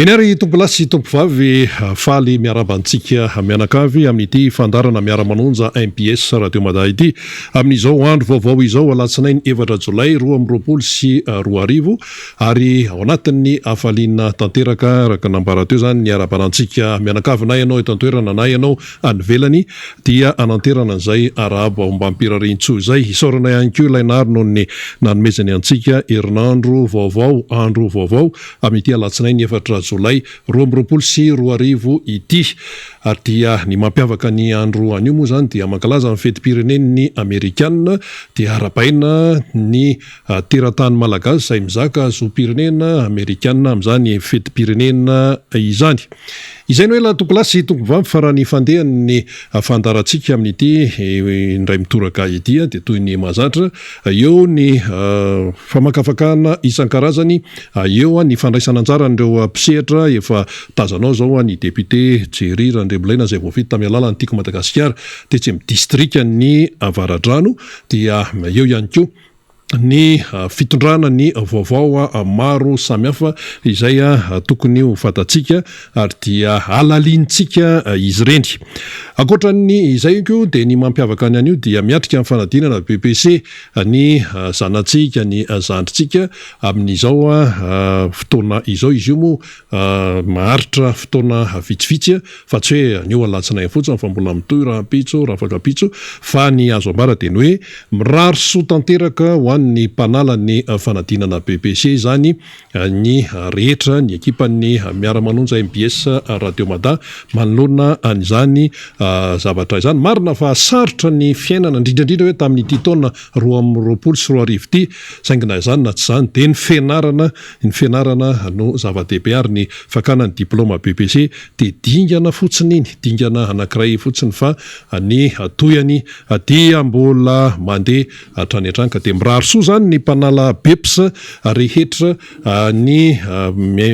Eny ary tompolahy sy tompovavy, faly miarahaba antsika mianakavy amin'ity fandaharana miara-manonja MPS Radio Mada ity. Amin'izao andro vaovao izao, alatsinainy efatra jolay 2022, ary ao anatin'ny hafaliana tanteraka araka ny nambara teo izany ny hiarahabana antsika mianakavy na ianao eto an-toerana na ianao any ivelany dia hananterana an'izay arahaba ombam-pirarian-tsoa izay. Isaorana ihany koa ilay Nary noho ny nanomezany antsika herinandro vaovao, andro vaovao amin'ity alatsinainy efatra jolay 2022 ity. Ary dia ny mampiavaka ny andro anio moa izany dia mankalaza ny fetim-pirenen'ny Amerikana dia arahabaina ny teratany Malagasy izay mizaka zom-pirenena Amerikana amin'izany fetim-pirenena izany. Izay no ela tompolahy sy tompovavy fa raha ny fandehan'ny fandaharantsika amin'ity indray mitoraka ity dia toy ny mahazatra, eo ny famakafakana isan-karazany, eo ny fandraisana anjaran'ireo mpisehatra, efa tazanao izao ny député Jerry Randriamolaina izay voafidy tamin'ny alalan'ny Tiako Madagasikara tetsy amin'ny distrikan'ny Avaradrano dia eo ihany koa ny fitondrana ny vaovao maro samihafa izay tokony ho fantatsika ary dia halalinintsika izy ireny. Ankoatra ny izay koa dia ny mampiavaka ny anio dia miatrika ny fanadinana BEPC ny zanatsika, ny zandrintsika amin'izao fotoana izao. Izy io moa Maharitra fotoana vitsivitsy fa tsy hoe anio alatsinainy fotsiny fa mbola mitohy rahampitso, rahafakampitso fa ny azo ambara dia ny hoe mirary soa tanteraka ho an'ny mpanala ny fanadinana BEPC izany ny rehetra, ny ekipan'ny Miara-manonja mbs Radio Mada manoloana an'izany zavatra izany. Marina fa sarotra ny fiainana indrindra indrindra hoe tamin'ity taona 2022 ity saingy na izany na tsy izany dia ny fianarana Ny fianarana no zava-dehibe ary ny fakana ny diplaoma BEPC dia dingana fotsiny iny, dingana anankiray fotsiny fa ny tohiny dia mbola mandeha hatrany hatrany ka dia mirary soa izany ny mpanala BEPS rehetra ny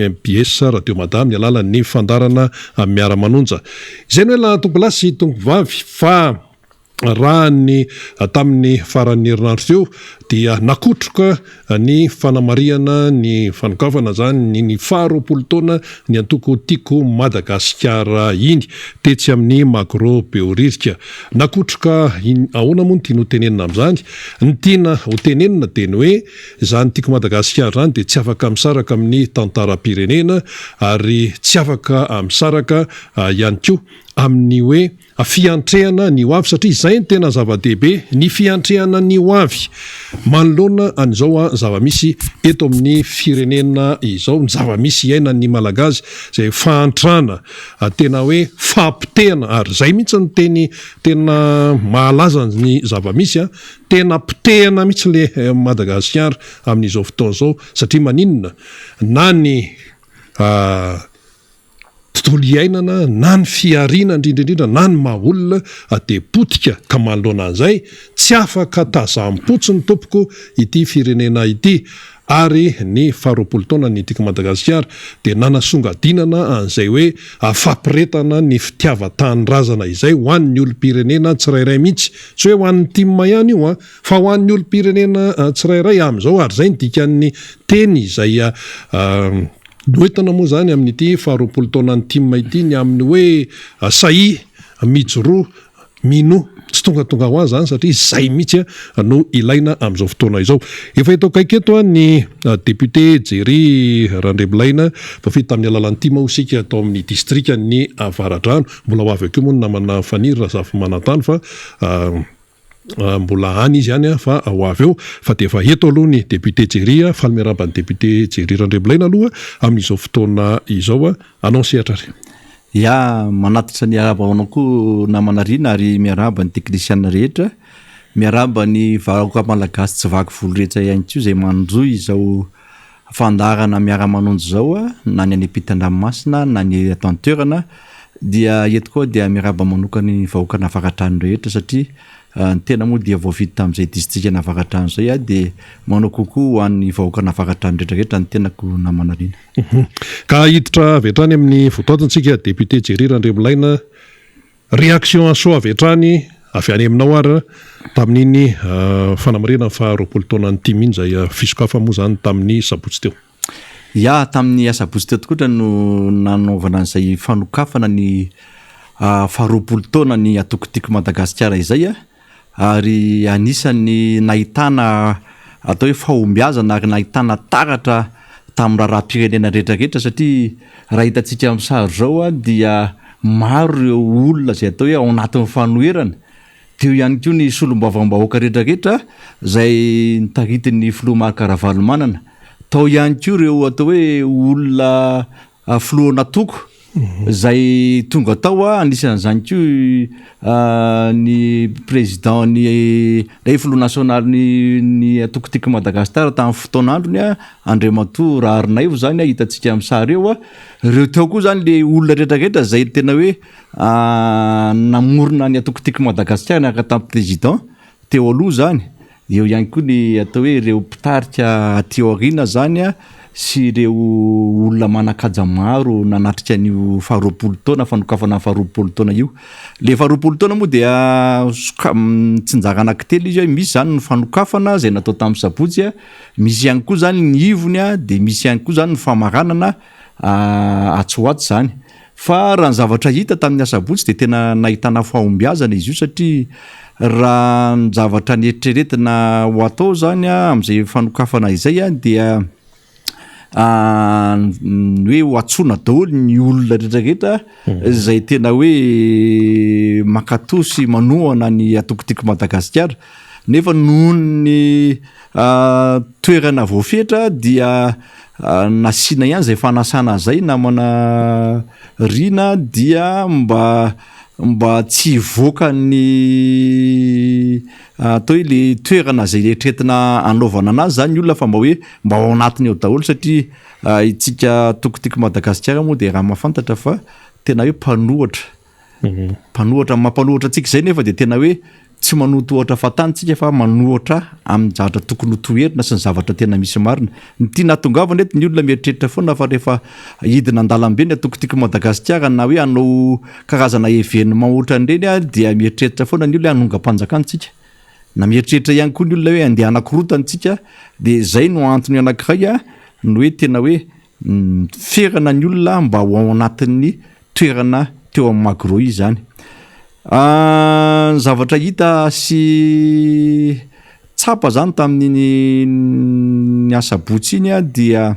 mbs Radio Mada amin'ny alalan'ny fandaharana miara-manonja. Izay no ela tompolahy sy tompovavy fa Raha ny tamin'ny faran'ny herinandro teo dia nakotroka ny fanamarihana ny fanokafana izany ny faha 20 taona ny antoko Tiako Madagasikara iny tetsy amin'ny Magro Behoririka. Nakotroka ahoana moa no tiana ho tenenina amin'izany? Ny tiana ho tenenina dia ny hoe izany Tiako Madagasikara izany dia tsy afaka misaraka amin'ny tantaram-pirenena ary tsy afaka misaraka ihany koa amin'ny hoe Fiantrehana ny ho avy satria izay no tena zava-dehibe, ny fiantrehana ny ho avy manoloana an'izao zava-misy eto amin'ny firenena izao, ny zava-misy iainan'ny Malagasy izay fahantrana, tena hoe fahapotehana ary izay mihitsy no teny tena mahalaza ny zava-misy, tena potehana mihitsy le Madagasikara amin'izao fotoana izao satria maninona na ny tontolo iainana na ny fihariana indrindra indrindra na ny maha olona dia potika ka manoloana an'izay tsy afaka tazam-potsiny tompoko ity firenena ity ary ny faha 20 taona ny Tiako Madagasikara dia nanasongadinana an'izay hoe fampiretana ny fitiavan-tanindrazana izay ho an'ny olom-pirenena tsirairay mihitsy tsy hoe ho an'ny tim ihany io an fa ho an'ny olom-pirenena tsirairay amin'izao ary izay ny dikan'ny teny izay Noentana moa izany amin'ity faha 20 taonan'ny tim ity ny amin'ny hoe sahia, mijoroa, minoa. Tsy tongatonga ho azy izany satria izay mihitsy no ilaina amin'izao fotoana izao. Efa eto akaiky eto ny député Jerry Randriamilaina, voafidy tamin'ny alalan'ny tim hoy isika tao amin'ny distrikan'ny Avaradrano. Mbola ho avy eo koa moa ny namana Faniry Razafimanantany fa. Mbola any izy any fa ho avy eo fa dia efa eto aloha ny député Jerry a, faly miarahaba ny député Jerry Randriamolaina aloha amin'izao fotoana izao a, anao ny sehatra ary. Ya, manatitra ny arahaba ho anao koa namana Rina ary miarahaba ny teknisiana rehetra. Miarahaba ny vahoaka Malagasy tsy vaky volo rehetra ihany koa izay manjohy izao fandaharana miara-manonja izao na ny any ampitan-dranomasina na ny eto an-toerana dia eto koa dia miarahaba manokana ny vahoakan'Avaradrano rehetra satria ny tena moa dia voafidy tamin'izay distrikan'Avaradrano izay aho dia manao coucou ho an'ny vahoakan'Avaradrano rehetra rehetra ny tenako namana Rina. Ka hiditra avy hatrany amin'ny votoatiny tsika Député Jerry Randriamilaina. Réaction à chaud avy hatrany avy any aminao ary tamin'iny fanamarihana ny faha 20 taonan'ny tim iny izay fisokafa moa izany tamin'ny sabotsy teo. Ya, tamin'ny asabotsy teo tokoa no nanaovana an'izay fanokafana ny faha 20 taona ny antoko Tiako Madagasikara izay ary anisan'ny nahitana atao hoe fahombiazana ary nahitana taratra tamin'ny raharaham-pirenena rehetra rehetra satria raha hitantsika amin'ny sary izao dia maro ireo olona izay atao hoe ao anatin'ny fanoherana, teo ihany koa ny solombavambahoaka rehetra rehetra izay notaritin'ny filoha Marc Ravalomanana, tao ihany koa ireo atao hoe olona Filohan'antoko izay tonga tao, anisan'izany koa ny président ny ilay filoha nasionalin'ny ny antoko Tiako Madagasikara tamin'ny fotoan'androny, Andriamatoa Raharinaivo izany hitantsika amin'ny sary eo. Ireo teo koa izany ilay olona rehetra rehetra izay tena hoe namorona ny antoko Tiako Madagasikara niaraka tamin'ny président teo aloha izany. Eo ihany koa ny atao hoe ireo mpitarika aty aoriana izany sy ireo olona manan-kaja maro nanatrika an'io faharoapolo taona, fanokafana ny faharoapolo taona io. Ilay faharoapolo taona moa dia soka- mitsinjara anankitelo izy hoe misy izany ny fanokafana izay natao tamin'ny sabotsy, misy ihany koa izany ny ivony dia misy ihany koa izany ny famaranana atsy ho atsy izany. Fa raha ny zavatra hita tamin'ny asabotsy dia tena nahitana fahombiazana izy io satria raha ny zavatra neritreretina ho atao izany amin'izay fanokafana izay dia ny hoe ho antsoina daholo ny olona rehetra rehetra izay tena hoe mankatò sy manohana ny antoko Tiako Madagasikara nefa noho ny toerana voafetra dia nasiana ihany izay fanasana izay namana Rina dia mba mba tsy hivoaka ny atao hoe le toerana izay eritreretina hanaovana anazy zany ny olona fa mba hoe mba ao anatiny ao daholo satria isika toko tiako Madagasikara moa dia raha mahafantatra fa tena hoe mpanohatra Mpanohatra, ny maha mpanohatra antsika izay nefa dia tena hoe tsy manotohatra fahatany tsika fa manohatra amin'ny zavatra tokony ho toherina sy ny zavatra tena misy marina. Ny tiana hahatongavana eto ny olona mieritreritra foana fa rehefa hidina an-dalambe ny antoko Tiako Madagasikara na hoe hanao karazana événement ohatran'ireny dia mieritreritra foana ny olona hoe hanongam-panjakana tsika. Na mieritreritra ihany koa ny olona hoe andeha hanakorontana tsika dia izay no antony anankiray ny hoe tena hoe ferana ny olona mba ho ao anatin'ny toerana teo amin'ny Magro izany. Ny zavatra hita sy tsapa zany tamin'iny ny asabotsy iny dia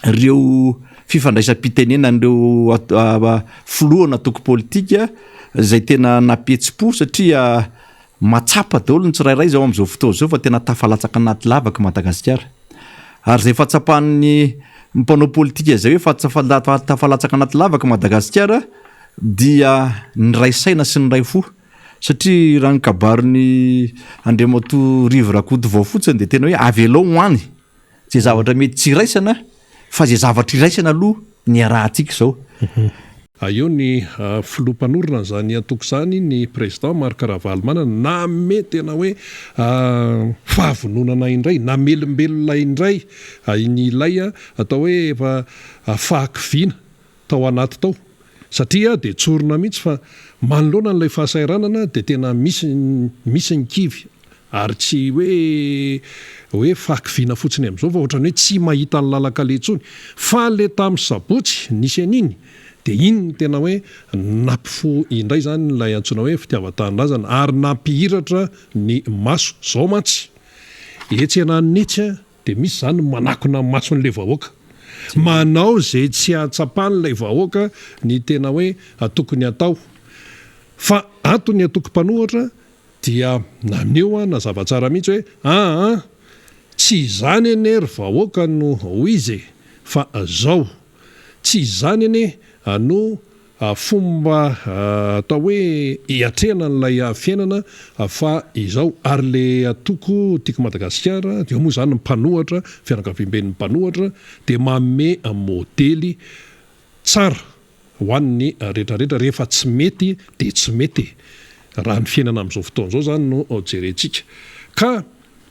ireo fifandraisam-pitenenan'ireo filohana antoko politika izay tena nampihetsi-po satria Mahatsapa daholo ny tsirairay izao amin'izao fotoana izao fa tena tafalatsaka anaty lavaka i Madagasikara. Ary izay fahatsapan'ny mpanao politika izay hoe fa tafalatsaka anaty lavaka i Madagasikara dia niray saina sy niray fo. Satria raha ny kabarin'i Andriamatoa Rivo Rakotovao fotsiny dia tena hoe avelao ho any izay zavatra mety tsy iraisana fa izay zavatra iraisana aloha niarahantsika izao. Eo ny filoha mpanorina an'izany antoko izany, ny Président Marc Ravalomanana, nanome tena hoe fahavononana indray, namelombelona indray ny ilay atao hoe efa fahakiviana tao anaty tao. Satria dia tsorina mihitsy fa manoloana an'ilay fahasahiranana dia tena misy misy ny kivy ary tsy hoe hoe fahakiviana fotsiny amin'izao fa ohatran'ny hoe tsy mahita ny lalan-kaleha intsony. Fa ilay tamin'ny sabotsy nisy an'iny dia iny no tena hoe nampifoha indray izany ilay antsoina hoe fitiavan-tanindrazana ary nampihiratra ny maso. Izao mantsy, etsy ananona etsy Dia misy izany ny manakona ny mason'ilay vahoaka. Manao izay tsy hahatsapan'ilay vahoaka ny tena hoe tokony hatao. Fa ato ny antoko mpanohatra dia naneho nazava tsara mihitsy hoe aa tsy izany anie ry vahoaka no ho izy e, fa zao. Tsy izany anie no. Fomba atao hoe hiatrehana an'ilay fiainana fa izao ary le atoko Tiako Madagasikara dia eo moa izany ny mpanohatra, fianakaviamben'ny mpanohatra dia manome modely tsara ho an'ny rehetra rehetra rehefa tsy mety dia tsy mety e! Raha ny fiainana amin'izao fotoana izao izany no jerentsika ka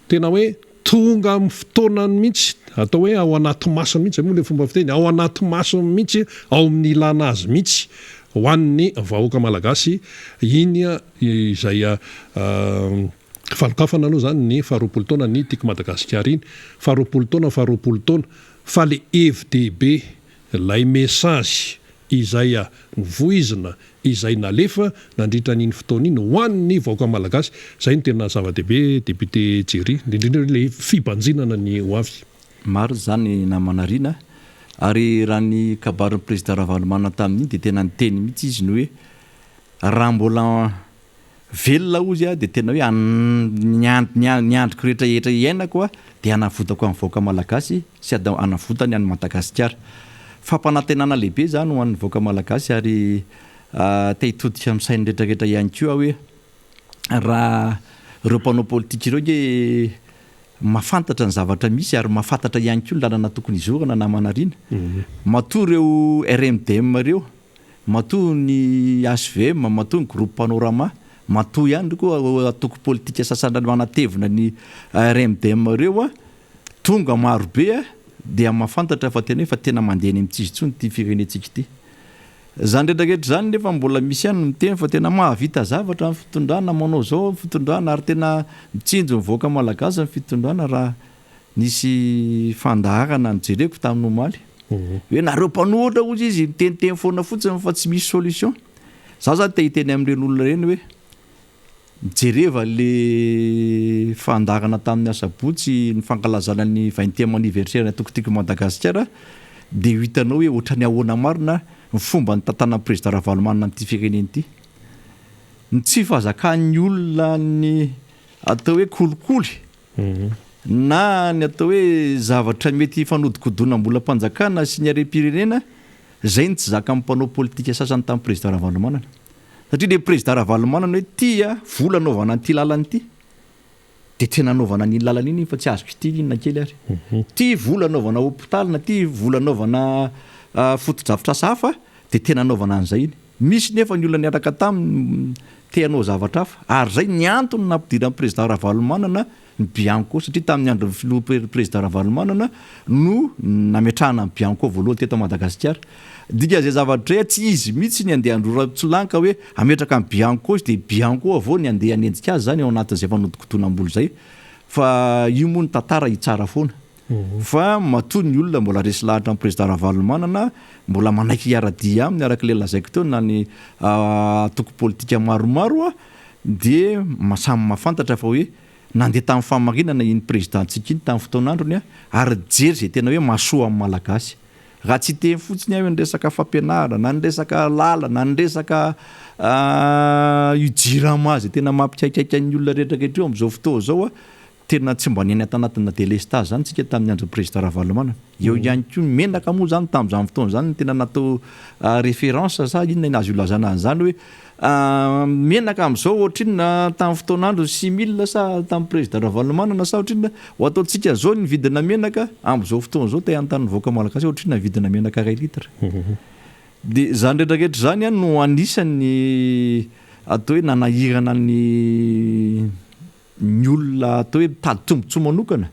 Tena hoe tonga amin'ny fotoanany mihitsy, atao hoe ao anaty masony mihitsy, izay moa ilay fomba fiteny, ao anaty masony mihitsy, ao amin'ny ilana azy mihitsy ho an'ny vahoaka malagasy iny izay fanokafana aloha izany ny faharoapolo taona ny Tiako Madagasikara iny, faharoapolo taona, faharoapolo taona, fa ilay hevi-dehibe, ilay message izay novoizina, izay nalefa nandritra an'iny fotoana iny ho an'ny vahoaka malagasy, izay no tena zava-dehibe Député Jerry, indrindra indrindra ilay fibanjinana ny ho avy. Marina izany namana Rina a! Ary raha ny kabarin'ny Président Ravalomanana tamin'iny dia tena niteny mihitsy izy ny hoe raha mbola Velona hozy aho dia tena hoe ny ny androko rehetra rehetra iainako aho dia hanavotako an'ny vahoaka malagasy sy hanavotany an'i Madagasikara. Fampanantenana lehibe izany ho an'ny vahoaka malagasy ary te hitodika amin'ny sain'ny rehetra rehetra ihany koa aho hoe raha ireo mpanao politika ireo nge mahafantatra ny zavatra misy ary mahafantatra ihany koa ny lalana tokony hizorana namana Rina. Matoa ireo RMDM ireo Matoa ny hvm, matoa ny groupe Panorama, matoa ihany koa antoko politika sasany manatevina ny RMDM ireo tonga maro be dia mahafantatra fa tena hoe fa tena mandeha any amin'ny tsisy intsony ity firenentsika ity. Izany rehetra rehetra izany nefa mbola misy ihany ny miteny fa tena mahavita zavatra ny fitondrana, manao izao ny fitondrana ary tena mitsinjo ny vahoaka malagasy ny fitondrana raha Nisy fandaharana nojereko tamin'ny omaly. Hoe nareo mpanohitra hozy izy miteniteny foana fotsiny fa tsy misy solution. Za zany te hiteny amin'ireny olona ireny hoe mijereva le fandaharana tamin'ny asabotsy ny fankalazana ny vingtième anniversaire ny antoko Tiako Madagasikara dia ho hitanao hoe ohatran'ny ahoana marina ny fomba nitantanan'ny président Ravalomanana an'ity firenena ity. Ny tsy fahazakan'ny olona ny atao hoe kolikoly Na ny atao hoe zavatra mety hifanodikodonam-bolam-panjakana sy ny harem-pirenena, izay no tsy zakan'ny mpanao politika sasany tamin'ny Prezida Ravalomanana. Satria ilay Prezida Ravalomanana hoe tia vola anaovana an'ity lalana ity, dia tena anaovana an'iny lalana iny fa tsy azo kitihina na kely ary. Ity vola anaovana hopitaly na ity vola anaovana fotodrafitrasa hafa, dia tena anaovana an'izay iny. Misy nefa ny olona niaraka taminy te hanao zavatra hafa ary izay ny antony nampidiran'ny Président Ravalomanana ny Bianco satria tamin'ny andron'ny filoha Président Ravalomanana no nametrahana ny Bianco voalohany teto Madagasikara. Dikan'izay zavatra izay tsy izy mihitsy ny andeha handrora tsolanka hoe hametraka ny Bianco izy dia Bianco avy eo ny andeha hanenjika azy izany ao anatin'izay fanodikodonam-bola izay fa io moa ny tantara hitsara foana. Fa matoa ny olona mbola resy lahatra amin'ny Président Ravalomanana, mbola manaiky hiara-dia aminy araka ilay lazaiko teo na ny antoko politika maromaro dia samy mahafantatra fa hoe nandeha tamin'ny fahamarinana iny Président-ntsika iny tamin'ny fotoan'androny ary nijery izay tena hoe mahasoa amin'ny Malagasy. Raha tsy hiteny fotsiny aho hoe ny resaka fampianarana na ny resaka lalana na ny resaka io Jirama izay tena mampikaikaika ny olona rehetra rehetra io amin'izao fotoana izao Tena tsy mba niaina tanatina delestazy zany tsika tamin'ny andron'ny président Ravalomanana. Eo ihany koa ny menaka moa zany tamin'izany fotoana izany no tena natao référence sa inona no azo ilazana an'izany hoe menaka amin'izao ohatrinona tamin'ny fotoan'androny 6000 sa tamin'ny président Ravalomanana sa ohatrinona ho ataontsika zao ny vidina menaka amin'izao fotoana izao te hanontany ny vahoaka malagasy hoe ohatrinona ny vidina menaka iray litre. Dia izany rehetra rehetra izany no anisan'ny atao hoe nanahirana ny ny olona atao hoe mitady tombontsoa manokana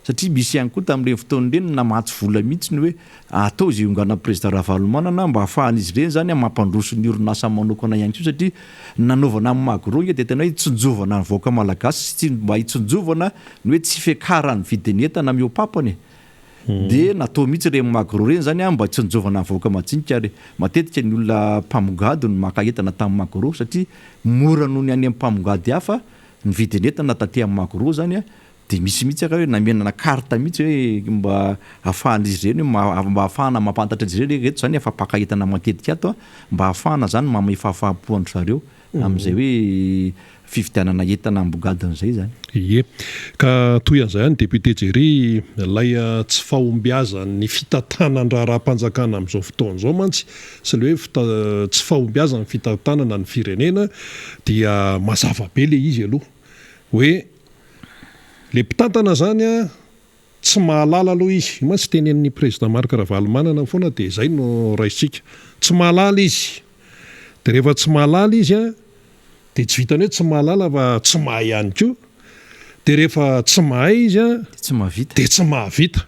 satria misy ihany koa tamin'ireny fotoana ireny namatsy vola mihitsy ny hoe atao izay hionganan'ny président Ravalomanana mba hahafahan'izy ireny izany mampandroso ny orinasa manokana ihany koa satria ny nanaovana ny Magro ange dia tena hoe hitsinjovana ny vahoaka malagasy sy tsy mba hitsinjovana ny hoe tsy fiakaran'ny vidin'ny entana mihoa-papana e! dia natao mihitsy ireny Magro ireny izany mba hitsinjovana ny vahoaka majinika ary matetika ny olona mpamongady no maka entana tamin'ny Magro satria mora noho ny any amin'ny mpamongady hafa Ny vidin'entana taty amin'ny Magro zany dia misy mihitsy aka hoe namenana carte mihitsy hoe mba ahafahan'izy ireny hoe mba ahafahana mampantatra azy ireny hoe ireto zany efa mpaka entana matetika ato mba ahafahana zany manome fahafaham-po an-dry zareo amin'izay hoe fividianana entana ambongadiny izay izany. Ie. Ka toy an'izay ihany Député Jerry, ilay tsy fahombiazan'ny fitantanan-draharaham-panjakana amin'izao fotoana izao mantsy sy ilay hoe tsy fahombiazan'ny fitantanana ny firenena dia mazava be ilay izy aloha hoe ilay mpitantana izany an, Tsy mahalala aloha izy. Io mantsy tenenin'ny Président Marc Ravalomanana foana dia izay no raisintsika. Tsy mahalala izy. Dia rehefa tsy mahalala izy an, dia tsy vitan'ny hoe tsy mahalala fa tsy mahay ihany koa. Dia rehefa tsy mahay izy an, Dia tsy mahavita. dia tsy mahavita.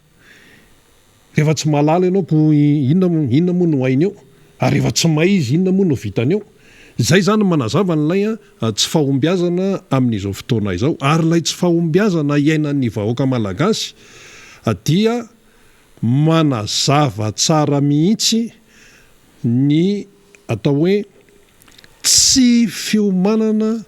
Rehefa tsy mahalala ianao ko inona inona moa no hainy eo? Ary rehefa tsy mahay izy inona moa no vitany eo? Izay izany manazava an'ilay tsy fahombiazana amin'izao fotoana izao. Ary ilay tsy fahombiazana iainan'ny vahoaka malagasy dia manazava tsara mihitsy ny atao hoe tsy fiomanana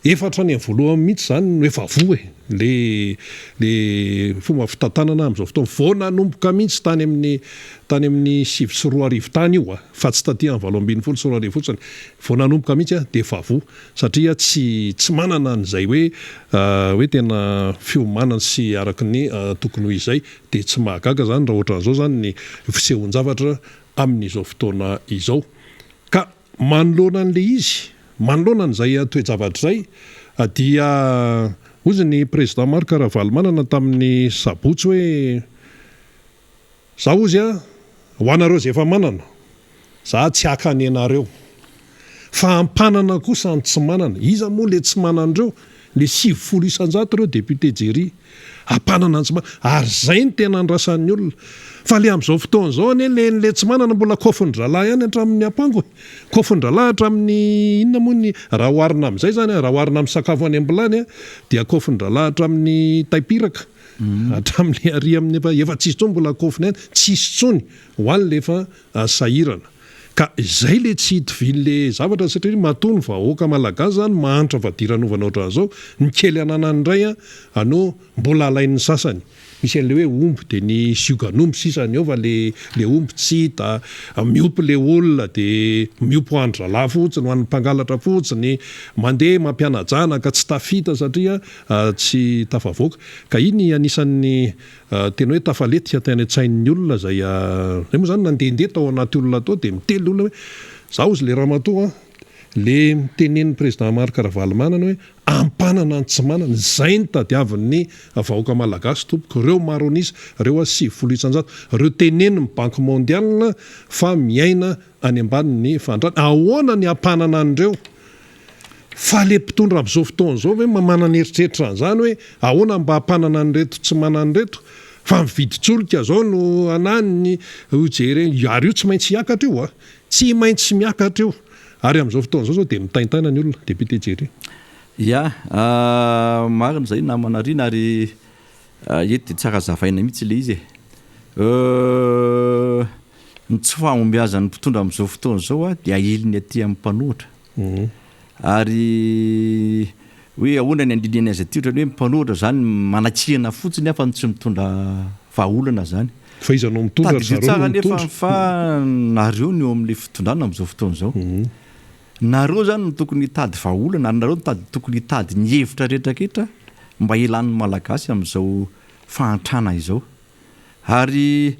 Efa hatrany amin'ny voalohany mihitsy izany no efa voa e, le le fomba fitantanana amin'izao fotoana, vao nanomboka mihitsy tany amin'ny tany amin'ny 2009 tany io a, fa tsy taty amin'ny 2018 fotsiny, vao nanomboka mihitsy a dia efa voa satria tsy tsy manana an'izay hoe hoe tena fiomanana sy araka ny tokony ho izy izay, dia tsy mahagaga izany raha ohatran'izao izany ny fisehoan-javatra amin'izao fotoana izao ka. Manoloana an'ilay izy, manoloana an'izay toe-javatra izay dia hozy ny Président Marc Ravalomanana tamin'ny sabotsy hoe, za hozy an, ho anareo izay efa manana, za tsy haka ny anareo, fa hampanana kosa ny tsy manana. Iza moa ilay tsy manana ireo? Ilay 90% ireo député Jerry. Ampanana ny tsy manana. Ary izay no tena andrasan'ny olona. Fa le amin'izao fotoana izao anie le le tsy manana mbola kofin-drahalahy ihany hatramin'ny ampango e. Kofin-drahalahy hatramin'ny inona moa ny raha oharina amin'izay izany an, raha oharina amin'ny sakafo any am-bilany an, dia kofin-drahalahy hatramin'ny taim-piraka, hatramin'ny ary amin'ny efa efa tsisy intsony mbola kofiny ihany, tsisy intsony ho an'le efa sahirana. Ka izay le tsy itovian'le zavatra satria matoa ny vahoaka malagasy zany mahantra fadiranovana ohatran'izao, ny kely ananany indray an no mbola alain'ny sasany. Misy an'le hoe omby de ny ziogan'omby sisa ny eo fa le le omby tsy hita, miopy le olona de miopy ho an-drahalahy fotsiny, ho an'ny mpangalatra fotsiny, mandeha mampiana-janaka tsy tafita satria tsy tafavoaka. Ka iny anisan'ny Tena hoe tafaletika tany an-tsain'ny olona izay izay moa izany nandehandeha tao anaty olona tao dia miteny ilay olona hoe za hozy ilay ramatoa an, le tenenin'ny président Marc Ravalomanana hoe ampanana ny tsy manana, izay no tadiavin'ny vahoaka malagasy tompoko, ireo maro an'isa, ireo a 90%, ireo tenenin'ny banque mondiale fa miaina any ambanin'ny fahantrana, ahoana ny ampanana an'ireo? Fa le mpitondra amzao fotoana zao ve mba manana eritreritra anzany hoe ahoana mba hampanana an'ireto tsy manana ireto fa ny vidin-tsolika zao no anany ho jerena ary io tsy maintsy hiakatra io a! Tsy maintsy miakatra io ary amzao fotoana zao zao dia mitaintaina ny olona Député Jerry. Ya, marina izay namana Rina ary eto dia tsara hazavaina mihitsy ilay izy e. Ny tsy fahombiazan'ny mpitondra amin'izao fotoana izao dia ahiliny aty amin'ny mpanohitra. Ary hoe ahoana ny andinihany azy aty ohatran'ny hoe mpanohitra zany manakihana fotsiny afa tsy mitondra vahaolana zany. Fa iza no mitondra ry Tadidio zareo tsara no anefa mitondra. fa nareo no eo amin'ilay fitondrana amin'izao fotoana izao. Nareo zany no tokony hitady vahaolana ary nareo no tady tokony hitady ny hevitra rehetrarehetra mba hialan'ny Malagasy amin'izao fahantrana izao. Ary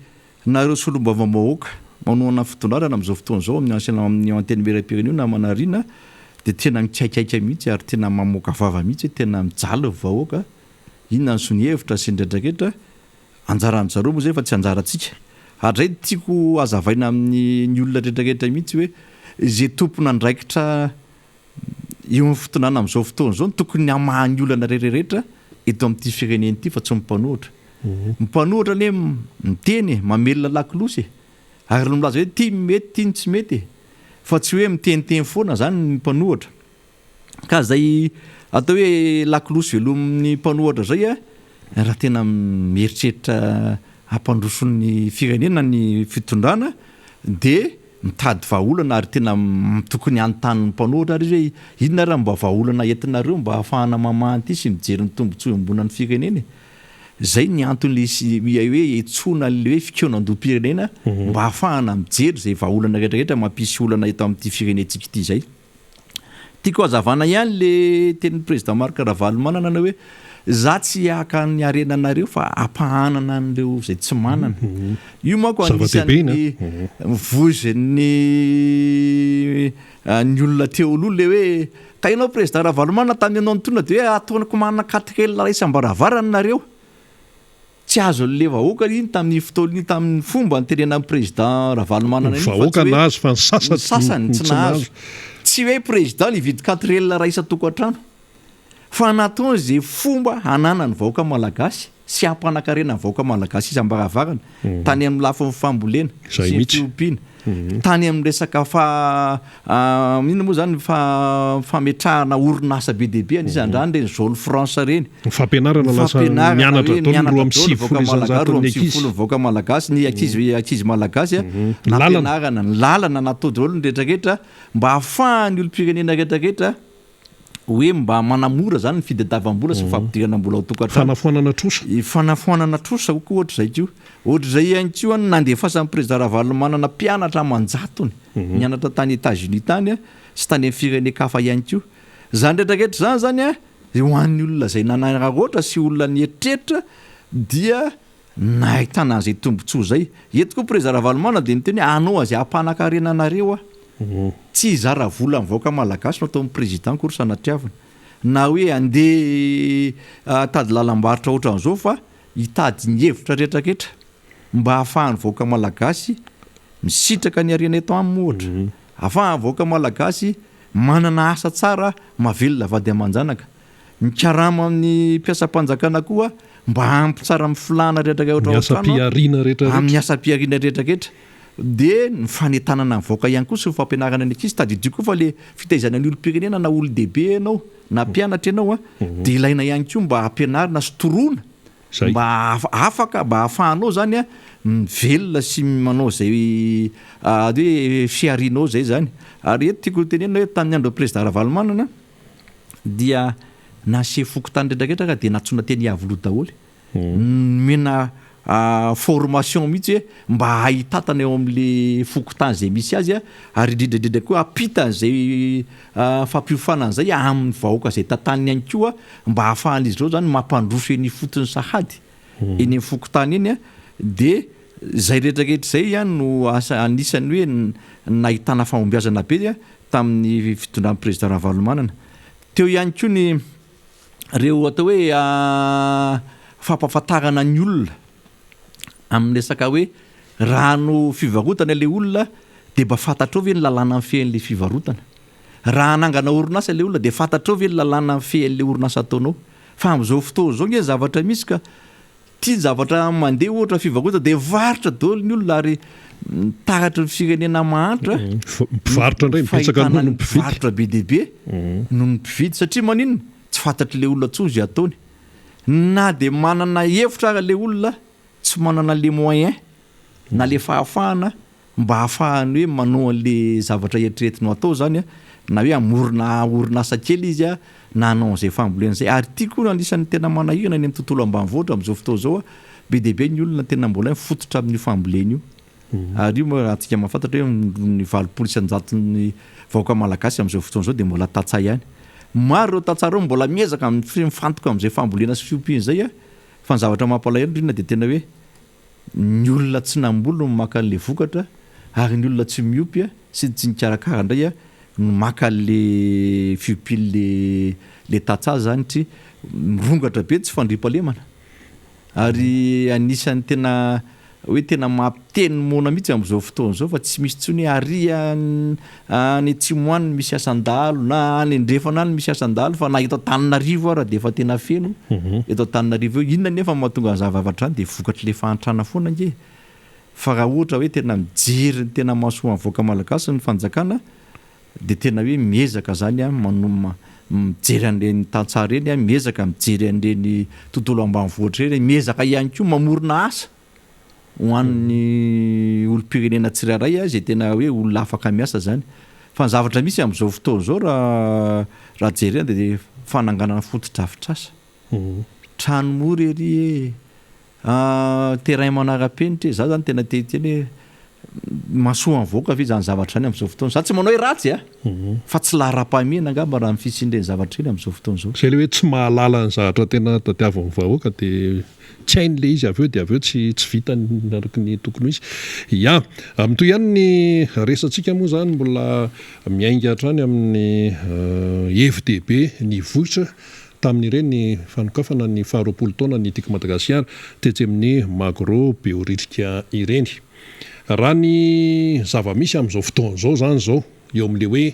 Na ireo solombavambahoaka manohana ny fitondrana amin'izao fotoana izao amin'ny ancienne amin'ny antenimierampirenena io namana Rina dia tena mikaikaika mihitsy ary tena mamoaka vava mihitsy hoe tena mijaly ny vahoaka, inona ny soni-hevitra sy ny retraretra, anjaran-dry zareo moa izay fa tsy anjarantsika. Ary izay no tiako hazavaina amin'ny ny olona retraretra mihitsy hoe izay tompon'andraikitra eo amin'ny fitondrana amin'izao fotoana izao no tokony hamaha ny olana rehetra eto amin'ity firenena ity fa tsy ny mpanohitra. Ny mpanohitra anie miteny e, mamelona lakolosy e, ary milaza hoe ity ny mety, ity ny tsy mety e, fa tsy hoe miteniteny foana izany ny mpanohitra. Ka izay atao hoe lakolosy velomin'ny mpanohitra izay a, raha tena mieritreritra hampandroso ny firenena ny fitondrana dia mitady vahaolana ary tena tokony hanontany ny mpanohitra ary izy hoe inona ary mba vahaolana entinareo mba hahafahana mamaha an'ity sy mijery ny tombontsoa iombonan'ny firenena e! Izay ny anton'ilay hoe iantsoana an'ilay hoe fikaonandoham-pirenena mba hahafahana mijery izay vahaolana rehetra rehetra mampisy olana eto amin'ity firenentsika ity izay. Tiako hazavana ihany le tenin'ny Président Marc Ravalomanana hoe za tsy haka ny harenanareo fa ampahanana an'ireo izay tsy manana. Io manko anisan'ny voizin'ny ny olona teo aloha le hoe ka ianao Président Ravalomanana tamin'ny ianao nitondra dia hoe ataoko manana quatrième iray isam-baravarana nareo. Tsy azon'le vahoaka iny tamin'iny fotoana iny tamin'ny fomba nitenenan'ny président Ravalomanana iny fa tsy hoe Vahoaka nahazo fa ny sasany ny sasany tsy nahazo. Tsy hoe président nividy quatrelle iray isan-tokantrano fa nataony ze fomba hananan'ny vahoaka malagasy sy hampanankarena ny vahoaka malagasy isam-baravarana tany amin'ny lafiny fambolena sy ny fiompiana tany amin'ny resaka fa inona moa zany fa fametrahana orinasa be dia be anisan'izany ireny zone franche ireny. Ny fampianarana lasa mianatra daholo ny 92 isan-jaton'ny ankizy. Ny vahoaka malagasy, ny ankizy ankizy malagasy nampianarana, ny lalana natao daholo ny rehetra rehetra mba hahafahan'ny olom-pirenena rehetra rehetra hoe mba manamora zany ny fitadiavam-bola sy ny fampidirana mbola ao an-tokantrano. Fanafoanana trosa. Fanafoanana trosa koa ohatr'izay koa. Ohatr'izay ihany koa ny nandefasan'ny Président Ravalomanana mpianatra aman-jatony nianatra tany Etats-Unis tany sy tany amin'ny firenen-kafa ihany koa. Izany rehetra rehetra izany zany ho an'ny olona izay nanararaotra sy olona nieritreritra dia nahitana an'izay tombontsoa izay. Eto koa Président Ravalomanana dia niteny hoe hanao an'izay hampanankarena anareo aho. Tsy hizara vola amin'ny vahoaka malagasy no ataon'ny Président akory sanatriavina. Na hoe handeha hitady lalam-barotra ohatran'izao fa hitady ny hevitra rehetrarehetra mba hahafahan'ny vahoaka malagasy misitraka ny harena eto aminy ohatra. Ahafahan'ny vahoaka malagasy manana asa tsara mahavelona vady aman-janaka. Ny karama amin'ny mpiasam-panjakana koa mba ampy tsara amin'ny filàna rehetra rehetra Ny ao an-trano, asam-pihariana rehetra rehetra. amin'ny asam-pihariana rehetra rehetra. Dia ny fanentanana ny vahoaka ihany koa sy ny fampianarana ny ankizy. Tadidio koa fa le fitaizana ny olom-pirenena na olon-dehibe ianao na mpianatra ianao dia ilaina ihany koa mba hampianarina sy toroana Zay. Mba afaka, mba ahafahanao zany mivelona sy manao izay hoe fiharianao zay zany. Ary eto tiako hotenenina hoe tamin'ny andron'ny Président Ravalomanana dia na sefo fokontany rehetra rehetra ary dia nantsoina teny Iavoloha daholo. Nomena formation mihitsy hoe mba hahay hitantana eo amin'le fokontany izay misy azy ary indrindra indrindra koa hampita an'izay fampiofanana izay amin'ny vahoaka izay tantaniny ihany koa mba hahafahan'izy ireo izany mampandroso eny ifotony sahady eny amin'ny fokontany eny dia izay rehetra rehetra izay no asa anisan'ny hoe nahitana fahombiazana be tamin'ny fitondran'ny président Ravalomanana. Teo ihany koa ny ireo atao hoe fampahafantarana ny olona amin'ny resaka hoe rano fivarotana ilay olona dia mba fantatrao ve ny lalàna mifehy an'ilay fivarotana? Raha hanangana orinasa ilay olona dia fantatrao ve ny lalàna mifehy an'ilay orinasa ataonao? Fa amin'izao fotoana izao nge ny zavatra misy ka tia ny zavatra mandeha ohatra fivarotana dia mivarotra daholo ny olona ary taratry ny firenena mahantra Mpivarotra indray betsaka noho ny mpividy. Mpivarotra be dia be noho ny mpividy satria maninona? Tsy fantatr'ilay olona intsony izay ataony. Na dia manana hevitra ara ilay olona tsy manana le moyen na le fahafahana mba hahafahany hoe manao an'le zavatra eritreretiny ho atao zany an, na hoe hamorona orinasa kely izy an, na hanao an'izay fambolena izay. Ary ity koa no anisan'ny tena manahirana any amin'ny tontolo ambanivohitra amin'izao fotoana izao an, be dia be ny olona tena mbola hoe mifototra amin'io fambolena io. Ary io moa raha antsika mahafantatra hoe ny 80% vahoaka malagasy amin'izao fotoana izao dia mbola tantsaha ihany. Maro ireo tantsaha ireo mbola miezaka mifantoka amin'izay fambolena sy fiompiana izay an, fa ny zavatra mampalahelo indrindra dia tena hoe ny olona tsy namboly no maka an'ilay vokatra ary ny olona tsy miompy sy ny tsy nikarakara indray no maka an'ilay fiompian'ilay ilay tantsaha izany satria mirongatra be ny tsy fandriampahalemana ary anisan'ny tena hoe tena mampiteny moana mihitsy amin'izao fotoana izao fa tsy misy intsony hoe ary any atsimo any misy asan-dahalo na any andrefana any misy asan-dahalo fa na eto Antananarivo ara dia efa tena feno eto Antananarivo eo. Inona anefa no mahatonga an'izany zavatra izany dia vokatr'ilay fahantrana foana ange e. Fa raha ohatra hoe tena mijery ny tena mahasoa ny vahoaka malagasy ny fanjakana dia tena hoe miezaka izany manoma mijery an'ireny tantsaha ireny, miezaka mijery an'ireny tontolo ambanivohitra ireny, miezaka ihany koa mamorona asa. ho an'ny olom-pirenena tsirairay izay tena hoe olona afaka miasa izany. Fa ny zavatra misy amin'izao fotoana izao raha raha jerena dia fananganana fotodrafitrasa. Trano mora ery e, terrain manara-penitra e, za zany tena te hiteny hoe. Mahasoa ny vahoaka ve izany zavatra izany amin'izao fotoana izao? Za tsy manao hoe ratsy a! Fa tsy laharam-pahamehana angamba raha ny fisian'ireny zavatra ireny amin'izao fotoana izao. Izay ilay hoe tsy mahalala ny zavatra tena tadiavin'ny vahoaka dia tsy hainy ilay izy avy eo dia avy eo tsy tsy vitany araka ny tokony ho izy. Ya, mitohy ihany ny resatsika moa izany mbola miainga hatrany amin'ny hevi-dehibe nivoitra tamin'ireny fanokafana ny faharoapolo taona ny Tiako Madagasikara tetsy amin'ny Magro Behoririka ireny. Raha ny zava-misy amin'izao fotoana izao izany izao eo amin'ilay hoe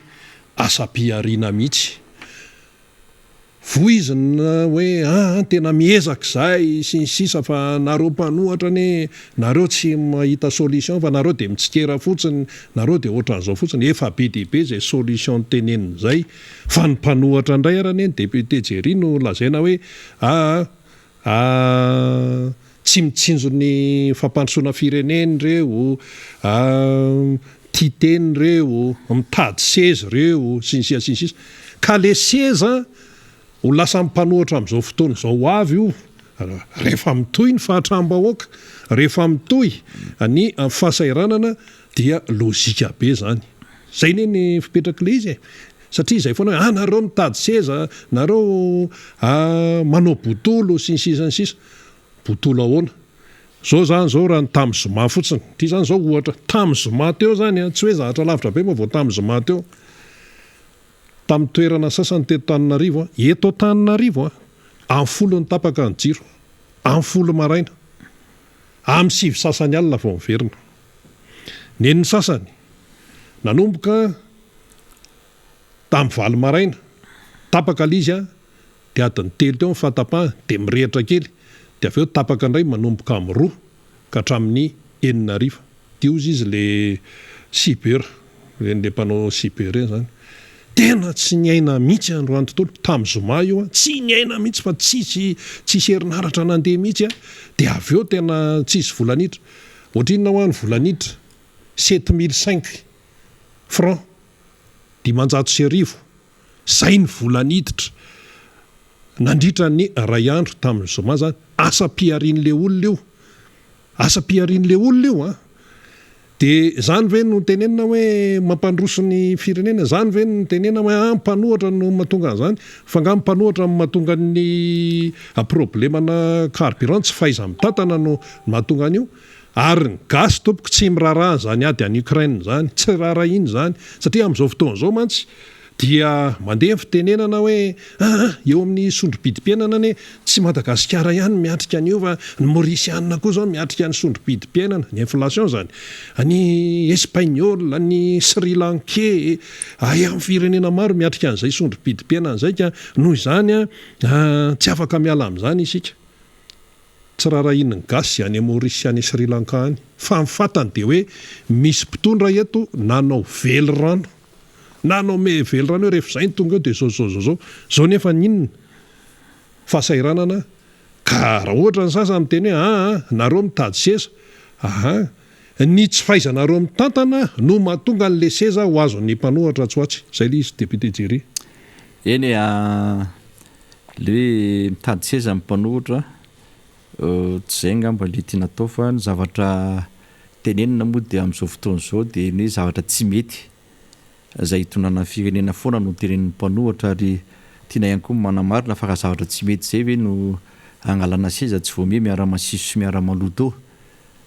asam-pihariana mihitsy, voizina hoe aa tena miezaka izahay sy ny sisa fa nareo mpanohatra anie nareo tsy mahita solution fa nareo dia mitsikera fotsiny, nareo dia ohatran'izao fotsiny, efa be dia be izay solution tenenina izay fa ny mpanohatra indray ary anie ny député Jerry no lazaina hoe aa Ah tsy mitsinjo ny fampandrosoana firenena ireo, ah tia teny ireo, mitady seza ireo, sy ny sisa sy ny sisa. Ka le seza ho lasa mpanohatra amin'izao fotoana izao ho avy io, rehefa mitohy ny fahatram-bahoaka, rehefa mitohy ny fahasahiranana dia lojika be zany. Zay anie ny fipetrak'ilay izy e. Satria izay foana hoe ah nareo mitady seza, nareo ah manao botolo sy ny sisa sy ny sisa. Botolo ahoana? Zao zany zao raha ny tamin'ny zoma fotsiny, ity zany zao ohatra, tamin'ny zoma teo zany an, tsy hoe zavatra lavitra be fa vao tamin'ny zoma teo, tamin'ny toerana sasany teto Tananarivo an, eto Antananarivo an, amin'ny folo no tapaka ny jiro, amin'ny folo maraina, amin'ny sivy sasany alina vao miverina. Nen'ny sasany, nanomboka Tamin'ny valo maraina, tapaka ilay izy dia adiny telo teo ny fahatapahany dia mirehitra kely dia avy eo tapaka indray manomboka amin'ny roa ka hatramin'ny enina hariva. Dia hozy izy ilay cyber, ireny ilay mpanao cyber ireny izany. Tena tsy niaina mihitsy androany tontolo, tamin'ny zoma io an, tsy niaina mihitsy fa tsisy tsisy herinaratra nandeha mihitsy an, dia avy eo tena tsisy vola niditra. Ohatrinona hoa ny vola niditra? 7005 francs. 1500, izay ny vola niditra nandritra ny iray andro tamin'ny zoma izany, asam-piharian'ilay olona io, asam-piharian'ilay olona io an! Dia izany ve no tenenina hoe mampandroso ny firenena, izany ve no tenenina hoe ah mpanohatra no mahatonga an'izany, fa angaha mpanohatra no mahatonga ny problemana carburant, tsy fahaiza-mitantana no mahatonga an'io? Ary ny gasy tompoko tsy miraharaha an'izany ady any Ukraine izany, tsy raharahiany izany, satria amin'izao fotoana izao mantsy dia mandeha ny fitenenana hoe aa eo amin'ny sondro-bidim-piainana anie tsy Madagasikara ihany no miatrika an'io fa ny Maurisiana koa izao miatrika ny sondro-bidim-piainana, ny inflation izany, ny Espagnol, ny Sri Lankais, ay amin'ny firenena maro miatrika an'izay sondro-bidim-piainana izay ka noho izany tsy afaka miala amin'izany isika. Tsy rarahian'ny gasy any Maurice sy any Sri Lanka any fa ny fantany dia hoe misy mpitondra eto nanao velirano nanao me velirano hoe rehefa izay no tonga eo dia zao zao zao zao zao nefa ny inona fahasahiranana ka raha ohatra ny sasany miteny hoe aa nareo mitady seza aha ny tsy fahaizanareo mitantana no mahatonga an'le seza ho azon'ny mpanohatra atsy ho atsy zay le izy député Jerry. Eny e, Le hoe mitady seza ny mpanohitra, tsy izay angamba le tiana atao fa ny zavatra tenenina moa dia amin'izao fotoana izao dia ny hoe zavatra tsy mety izay hitondrana ny firenena foana no tenenin'ny mpanohitra ary tiana ihany koa ny manamarina fa raha zavatra tsy mety izay ve no hangalana seza tsy vao miha miara-masiso sy miara-maloto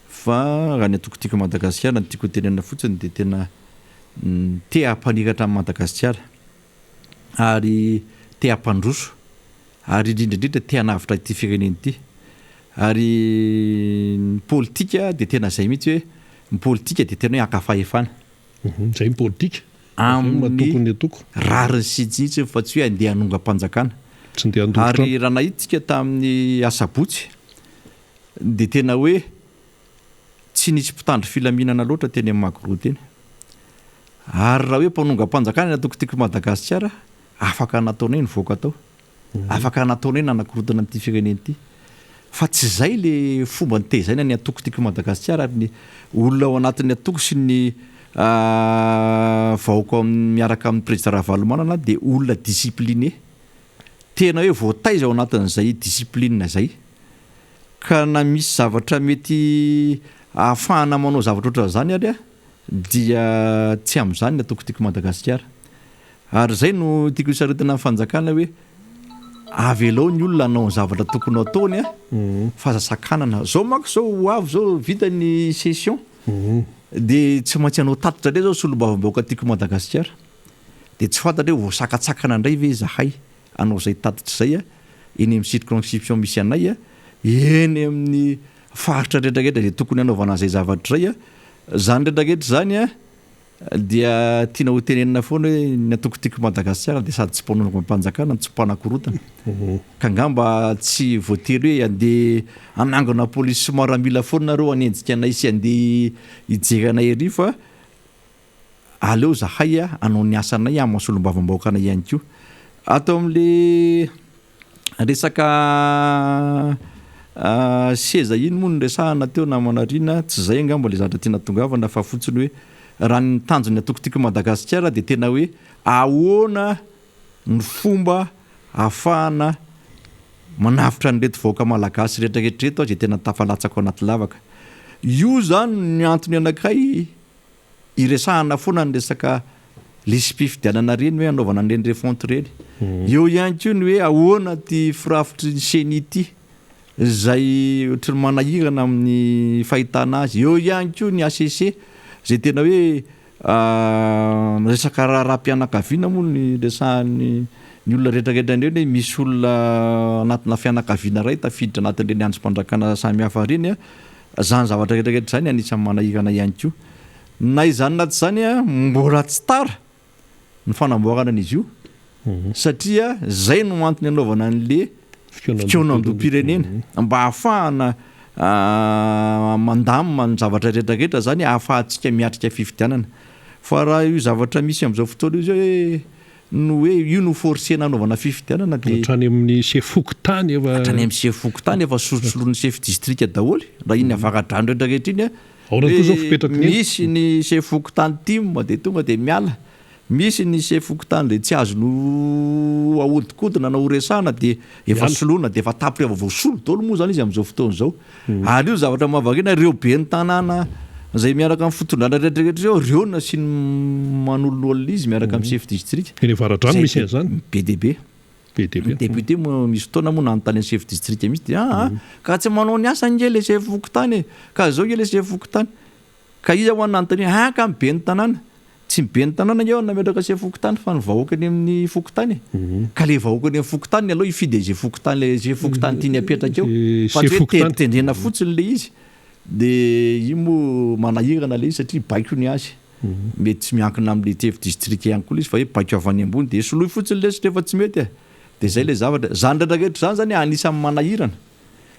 fa raha ny antoko Tiako i Madagasikara no tiako hotenenina fotsiny dia tena te hampaniratra an'i Madagasikara. ary te hampandroso ary indrindra indrindra te hanavotra ity firenena ity ary ny politika dia tena izay mihitsy hoe ny politika dia tena hoe haka fahefana. Izay ny politika. Amin'ny rariny sy hitsiny fa tsy hoe andeha hanongam-panjakana. Tsy andeha handoro trano. Ary raha nahita isika tamin'ny asabotsy dia tena hoe Tsy nisy mpitandro filaminana loatra teny amin'ny Magro teny. Ary raha hoe mpanongam-panjakana ny antoko Tiako i Madagasikara, afaka nataonay nivoaka tao. Afaka nataonay nanakorontana an'ity firenena ity. Fa tsy izay le fomba nitezaina ny antoko Tiako i Madagasikara ary ny olona ao anatin'ny antoko sy ny vahoaka miaraka amin'ny Président Ravalomanana dia olona discipliné. Tena hoe voataiza ao anatin'izay discipline izay. Ka na misy zavatra mety ahafahana manao zavatra ohatran'izany ary dia tsy amin'izany ny antoko Tiako Madagasikara. Ary izay no tiako hisaritana ny fanjakana hoe avelao ny olona hanao ny zavatra tokony ho ataony fa aza sakanana. Izao manko izao ho avy izao vita ny session dia tsy maintsy hanao tatitra indray izao solombavambahoaka Tiako Madagasikara. Dia tsy fantatra hoe voasakatsakana indray ve izahay hanao izay tatitra izay eny amin'ny circonscription misy anay, eny amin'ny faritra rehetra rehetra izay tokony hanaovana an'izay zavatra izay. Izany rehetra rehetra izany dia tiana ho tenenina foana hoe ny antoko Tiako Madagasikara dia sady tsy mpanongam-panjakana no tsy mpanakorontana. Ka angamba tsy voatery hoe handeha hanangona polisy sy maramila foana nareo hanenjika anay sy handeha hijery anay ery fa aleo zahay hanao ny asanay amin'ny maha solombavambahoaka anay ihany koa. Ato amin'le resaka seza iny moa no resahana teo namana Rina, tsy izay angamba le zavatra tiana tongavana fa fotsiny hoe raha ny tanjon'ny antoko Tiako i Madagasikara dia tena hoe ahoana ny fomba ahafahana manavotra an'ireto vahoaka malagasy rehetra rehetra ireto izay tena tafalatsaka ao anaty lavaka. Io izany ny antony anankiray iresahana foana ny resaka lisi-pifidianana ireny hoe anaovana an'ireny refonte ireny. Eo ihany koa ny hoe ahoana ity firafitry ny ceni ity izay ohatry ny manahirana amin'ny fahitana azy. Eo ihany koa ny HCC izay tena hoe resaka raharaham-pianakaviana moa ny resahan'ny ny olona rehetrarehetra ireny hoe misy olona anatina fianakaviana iray tafiditra anatin'ireny andrim-panjakana samihafa ireny. Izany zavatra rehetra rehetra izany anisan'ny manahirana ihany koa. Na izany na tsy izany, mbola tsy tara ny fanamboarana an'izy io satria izay no antony anaovana an'le fikaonandoham-pirenena mba hahafahana mandamina ny zavatra rehetra rehetra izany ahafahantsika miatrika fifidianana. Fa raha io zavatra misy amin'izao fotoana io izao hoe no hoe io no forcena hanaovana fifidianana dia. Hatrany amin'ny sefo fokontany efa. Hatrany amin'ny sefo fokontany efa solosoloin'ny sefo distrika daholo, raha iny Avaradrano rehetra rehetra iny an. Ahoana koa izao fipetraky ny eny? Misy ny sefo fokontany tim dia tonga dia miala, misy ny sefo fokontany izay tsy azony ahodikodina na horesahana dia efa soloina dia efa tapitra efa voasolo daholo moa izany izy amin'izao fotoana izao. Ary io zavatra mahavariana, ireo ben'ny tanàna izay miaraka amin'ny fitondrana rehetra rehetra ireo, ireo no asiany manolonolona izy miaraka amin'ny chef district. Eny Avaradrano misy an'izany? Be dia be. Be dia be. Ny député moa misy fotoana moa nanontany an'ny chef district mihitsy dia aa ka tsy manao ny asany nge le chef fokontany e, ka zao nge le chef fokontany. Ka iza hoa nanontania ha ka ny ben'ny tanàna? Tsy ny ben'ny tanàna ange hoa nametraka sefo fokontany fa ny vahoaka eny amin'ny fokontany e. Ka le vahoaka eny amin'ny fokontany aloha hifidy an'izay fokontany le izay fokontany tiany hapetraka eo fa tsy hoe tendritendrena fotsiny le izy. De io moa manahirana le izy satria baiko ny azy. Mety tsy miankina amin'le chef district ihany koa le izy fa hoe baiko avy any ambony de soloy fotsiny lesy rehefa tsy mety e. De zay le zavatra. Zany retraretra zany zany anisan'ny manahirana.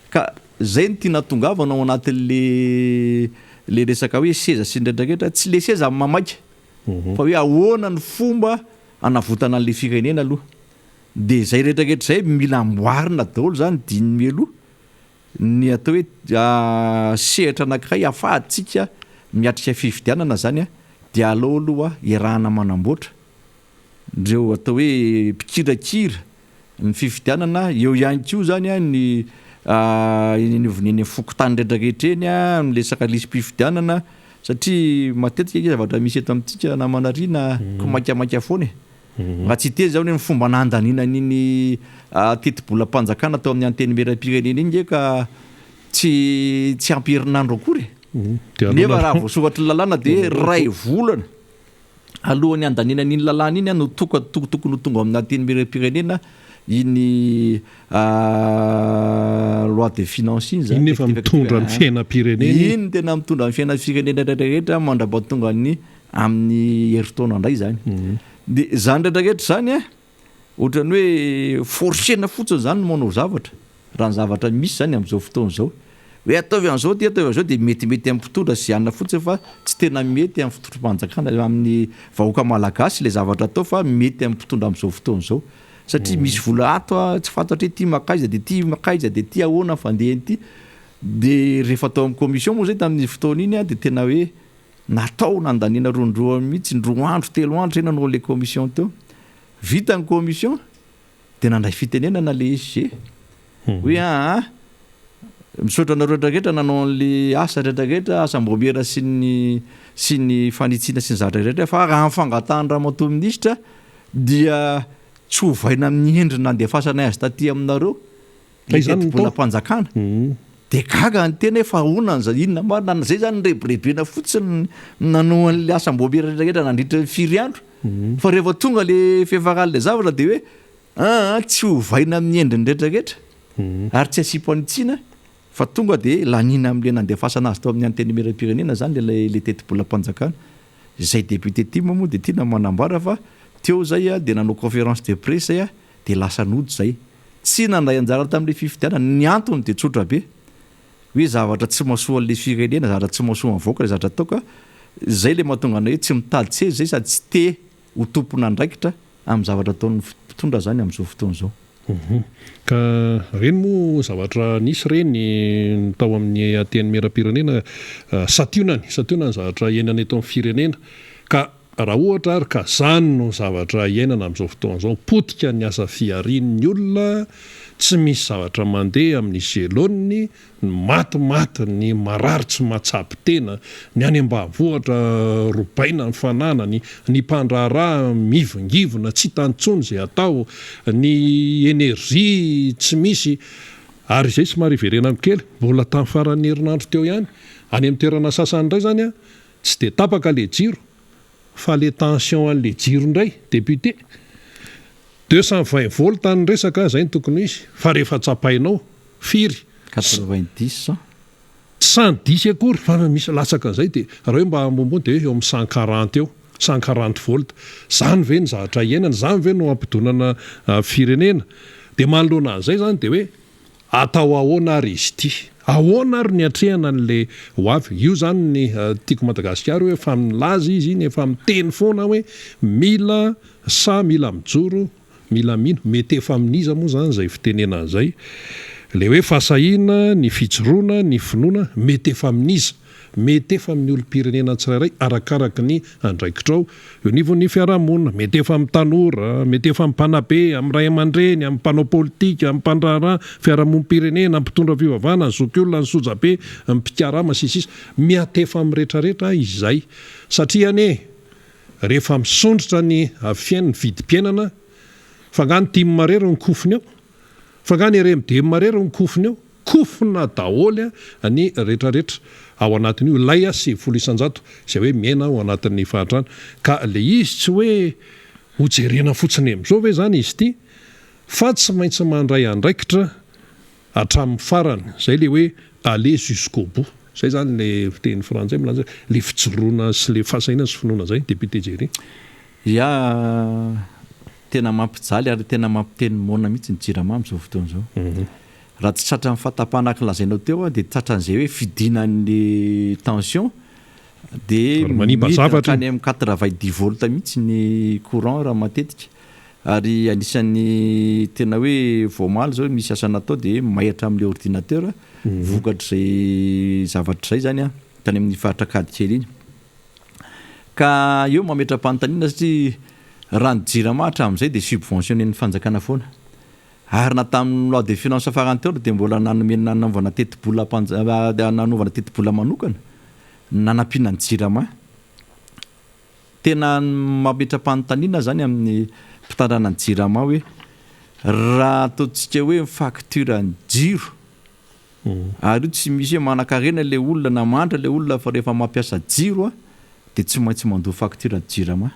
Ka zay no tiana atongavana ao anatin'le le resaka hoe seza sy ny retraretra, tsy le seza no mamaika fa hoe ahoana ny fomba hanavotana an'le firenena aloha. De zay retraretra zay mila amboarina daholo zany diny mialoha ny atao hoe sehatra anakiray ahafahantsika miatrika fifidianana zany an, de aleo aloha iarahana manamboatra ireo atao hoe mpikirakira ny fifidianana, eo ihany koa izany ny eny anivon'ny eny amin'ny fokontany rehetra rehetra eny ny resaka lisi-pifidianana satria matetika ange zavatra misy eto amintsika namana Rina kimaikamaika foana e! Raha tsy hiteny izany hoe ny fomba nandaniana an'iny tetibolam-panjakana tao amin'ny antenimierampirenena iny nge ka tsy tsy ampy herinandro akory e! Nefa raha voasoratry ny lalàna dia iray volana. Alohan'ny handaniana an'iny lalàna iny no toka tokony ho tonga ao amin'ny Antenimierampirenena iny loi de finance iny zany. Iny nefa mitondra ny fiainam-pirenena iny. Iny tena mitondra ny fiainam-pirenena rehetra rehetra mandrapatonga ny amin'ny herintaona indray zany. Dia izany rehetra rehetra izany an, Ohatran'ny hoe forcer-na fotsiny izany ny manao zavatra, raha ny zavatra misy izany amin'izao fotoana izao. Hoe ataovy an'izao ity, ataovy an'izao dia metimety amin'ny mpitondra sy anona fotsiny fa tsy tena mety amin'ny fitondram-panjakana, amin'ny vahoaka malagasy ilay zavatra atao fa mety amin'ny mpitondra amin'izao fotoana izao. Satria misy vola ato tsy fantatra hoe ity mankaiza dia ity mankaiza dia ity ahoana ny fandehan'ity. Dia rehefa tao amin'ny commission moa izay tamin'iny fotoana iny dia tena hoe Natao nandaniana roandroany mihitsy, roa andro, telo andro zay nanao le commission teo. Vita ny commission dia nandray fitenenana le SG hoe aa Misaotra anareo rehetra rehetra nanao an'le asa rehetra rehetra, asam-baomiera sy ny sy ny fanitsiana sy ny zavatra rehetra fa raha ny fangatahan'ny ramatoa minisitra dia tsy ovaina amin'ny endriny nandefasanay azy taty aminareo Fa ny izany no tao. tetibolam-panjakana. Dia gaga ny tena hoe fa ahoana an'izany, inona marina, zay zany nirebirebena fotsiny nanao an'le asam-baomiera rehetra rehetra nandritra ny firy andro fa rehefa tonga le fiafaran'le zavatra dia hoe aa tsy ovaina amin'ny endriny rehetra rehetra ary tsy asiam-panitsiana fa tonga dia laniana amin'ilay nandefasana azy tao amin'ny Antenimierampirenena izany ilay ilay tetibolam-panjakana. Izay député tim moa dia tiana manambara fa teo izay dia nanao conférence de presse izay dia lasa nody izay. Tsy nandray anjara tamin'ilay fifidianana. Ny antony dia tsotra be, hoe zavatra tsy mahasoa an'ilay firenena, zavatra tsy mahasoa ny vahoaka ilay zavatra atao ka izay ilay mahatonga anay hoe tsy mitady seza izay sady tsy te ho tompon'andraikitra amin'ny zavatra ataon'ny mpitondra izany amin'izao fotoana izao. Ka ireny moa zavatra nisy ireny tao amin'ny Antenimierampirenena, santionany, santionany zavatra iainana eto amin'ny firenena. Ka raha ohatra ary ka izany no zavatra iainana amin'izao fotoana izao, potika ny asa fiharian'ny olona, tsy misy zavatra mandeha amin'ny gelone, ny maty maty, ny marary tsy mahatsabo tena, ny any ambanivohitra robaina ny fananany, ny mpandraharaha mivongivona tsy hita intsony izay atao, ny energie tsy misy, ary izay somary hiverenako kely, mbola tamin'ny faran'ny herinandro teo ihany, any amin'ny toerana sasany indray izany an, tsy dia tapaka ilay jiro, fa le tension an'le jiro indray, député, 220 volt ny resaka, zay no tokony ho izy, fa rehefa tsapainao, firy? 90 cent. Tsy 110 akory fa misy latsaka an'izay dia raha hoe mba ambonimbony dia eo amin'ny 140 eo, 140 volt. Zany ve ny zavatra iainana? Zany ve no hampidonana firenena? Dia manoloana an'izay zany dia hoe Atao ahoana ary izy ity? Ahoana ary ny hiatrehana an'le ho avy? Io zany ny Tiako Madagasikara io efa milaza izy iny, efa miteny foana hoe mila sahy, mila mijoro, mila mino. Mety efa amin'iza moa zany izay fitenenana izay? Le hoe fahasahiana, ny fijoroana, ny finoana, mety efa amin'iza? Mety efa amin'ny olom-pirenena tsirairay arakaraky ny andraikitrao eo anivon'ny fiarahamonina. Mety efa amin'ny tanora, mety efa amin'ny mpanabe, amin'ny ray aman-dreny, amin'ny mpanao politika, amin'ny mpandraharaha, fiarahamonim-pirenena, ny mpitondra fivavahana, ny zokiolona, ny sojabe, ny mpikarama, sy ny sisa Miantefa amin'ny retraretra izay. Satria anie rehefa misondrotra ny fiainana, ny vidim-piainana, fa angaha ny tim irery no kofony eo? Fa angaha ny RMDM irery no kofony eo? Kofona daholo ny retraretra ao anatin'io, ilay 90% izay hoe miaina ao anatin'ny fahantrana. Ka ilay izy tsy hoe ho jerena fotsiny amin'izao ve izany izy ity fa tsy maintsy mandray andraikitra hatramin'ny farany. Izay ilay hoe aller jusqu'au bout. Izay izany ilay fiteny frantsay milaza hoe ilay fijoroana sy ilay fahasahiana sy finoana izay, Député Jerry. Ya, tena mampijaly ary tena mampiteny moana mihitsy ny jirama amin'izao fotoana izao. Raha tsy tratran'ny fahatapahana araka ny lazainao teo dia tratran'izay hoe fidinan'ny tension dia Ary manimba midina zavatra hatrany io. amin'ny quatre-vingt-dix volts mihitsy ny courant raha matetika. Ary anisan'ny tena hoe vao omaly izao misy asa natao dia may hatramin'ilay ordinateur vokatr'izay zavatra izay izany an, tany amin'ny faritra Ankadikely iny. Ka eo mametra-panontaniana satria raha ny jirama hatramin'izay dia subventionner-n'ny fanjakana foana. Ary na tamin'ny loi de finances farany teo ary dia mbola nanome nanaovana tetibola nanaovana tetibola manokana nanampiana ny jirama. Tena mametra-panontaniana izany amin'ny mpitandrana ny jirama hoe raha ataontsika hoe ny facture ny jiro ary io tsy misy hoe manankarena ilay olona na mahantra ilay olona fa rehefa mampiasa jiro dia tsy maintsy mandoa facture ny jirama.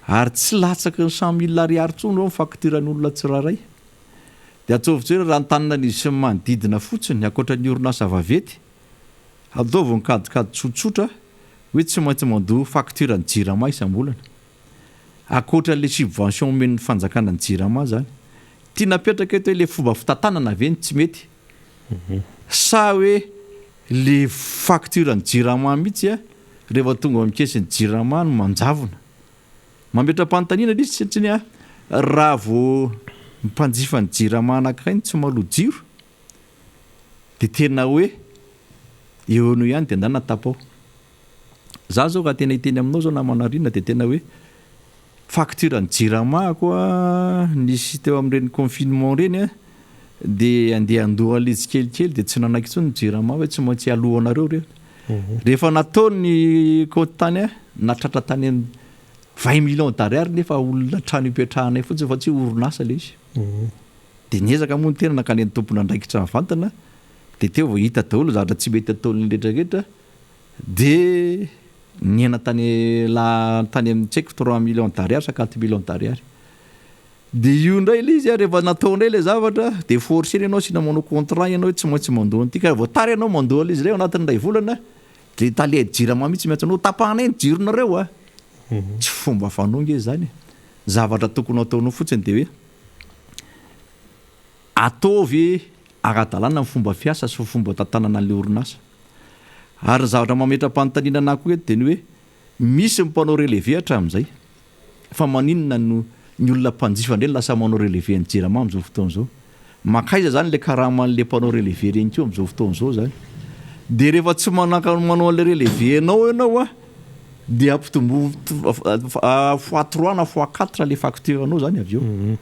Ary tsy latsaky ny 100 mille ariary intsony izao ny facture ny olona tsirairay. Dia ataovy jereo raha Antananarivo sy ny manodidina fotsiny, ankoatra ny orinasa vaventy, ataovy ny kajikajy tsotsotra hoe tsy maintsy mandoa facture ny jirama isam-bolana. Ankoatra ilay subvention omen'ny fanjakana ny jirama izany. Tiana apetraka eto hoe ilay fomba fitantanana ve no tsy mety? Sa hoe le facture ny jirama mihitsy a rehefa tonga ao amin'ny caisse ny jirama no manjavona. Mametra-panontaniana ilay izy satria raha vao mpanjifa ny jirama anankiray no tsy mahaloa jiro dia tena hoe eo no ihany dia ndana tapaho. Za zao raha tena hiteny aminao zao namana Rina dia tena hoe facture ny jirama koa nisy teo amin'ireny confinement ireny a. Dia andeha handoa an'ilay tsikelikely dia tsy nanaiky intsony ny Jirama hoe tsy maintsy aloanareo ireo. Rehefa natao ny kaonty tany aho, nahatratra tany amin'ny 20 millions d'ariary nefa olona trano ipetrahanay fotsiny fa tsy hoe orinasa ilay izy. Dia niezaka moa ny tena nankany amin'ny tompon'andraikitra mivantana dia teo vao hita daholo ny zavatra tsy mety ataon'ny rehetrarehetra dia nihena tany la tany amin'ny tsy haiko 3 millions d'ariary sa 4 millions d'ariary. Dia io indray ilay izy a, rehefa natao indray ilay zavatra dia forcer-na ianao asiana manao contrat ianao hoe tsy maintsy mandoa an'ity ka raha vao tara ianao mandoa an'ilay izy indray ao anatin'ny iray volana dia tale jirama mihitsy miantso anao tapahanay ny jironareo a! Tsy fomba fanao nge izany e! Zavatra tokony ho ataonao fotsiny dia hoe ataovy ara-dalàna ny fomba fiasa sy fomba tantanana an'ilay orinasa. Ary ny zavatra mametra-panontaniana anah koa eto dia ny hoe misy ny mpanao relevé hatramin'izay. Fa maninona no ny olona mpanjifa indray no lasa manao relevé an'i Jirama amin'izao fotoana izao? Mankaiza izany ilay karaman'ilay mpanao relevé ireny koa amin'izao fotoana izao izany? Dia rehefa tsy manaka manao an'ilay relevé anao ianao an, dia ampitombo fois trois na fois quatre ilay facture anao izany avy eo.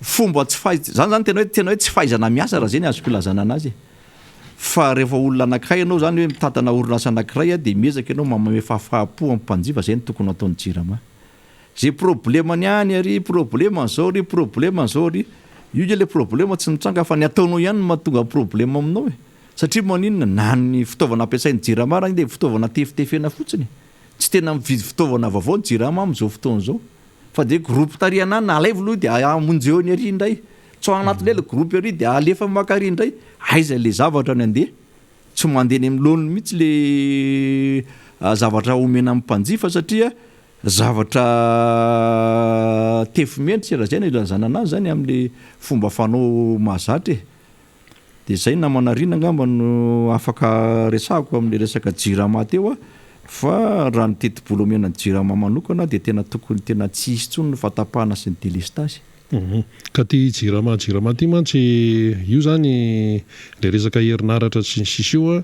Fomba tsy fahaiz-, izany izany tena hoe tena hoe tsy fahaizana miasa raha izay ny azoko ilazana an'azy e. Fa rehefa olona anankiray ianao izany hoe mitantana orinasa anankiray dia miezaka ianao manome fahafaham-po amin'ny mpanjifa, izay no tokony hataon'ny Jirama. Izay problemany any ary, problemany izao ary, problemany izao ary, io nge ilay problema tsy mitranga fa ny ataonao ihany no mahatonga problema aminao e! Satria maninona? Na ny fitaovana ampiasain'ny Jirama ary dia fitaovana tefitefena fotsiny e! Tsy tena mividy fitaovana vaovao ny Jirama amin'izao fotoana izao. Fa dia groupe tarihana any, alaivo aloha dia amonjeo ny ary indray. Tsoaha anatin'ilay ilay groupe ary dia alefa maka ary indray. Aiza ilay zavatra no andeha? Tsy mandeha any amin'ny laoniny mihitsy ilay zavatra omena amin'ny mpanjifa satria zavatra tefy-mendrika raha izay no ilazana anazy izany amin'ilay fomba fanao mahazatra e. Dia izay namana Rina angamba no afaka resahako amin'ilay resaka jirama teo a, fa raha ny tetibola omena ny jirama manokana dia tena tokony tena tsy hisy intsony ny fahatapahana sy ny delestazy. Ka ty jirama jirama ty mantsy io zany le resaka herinaratra sy ny sisa io a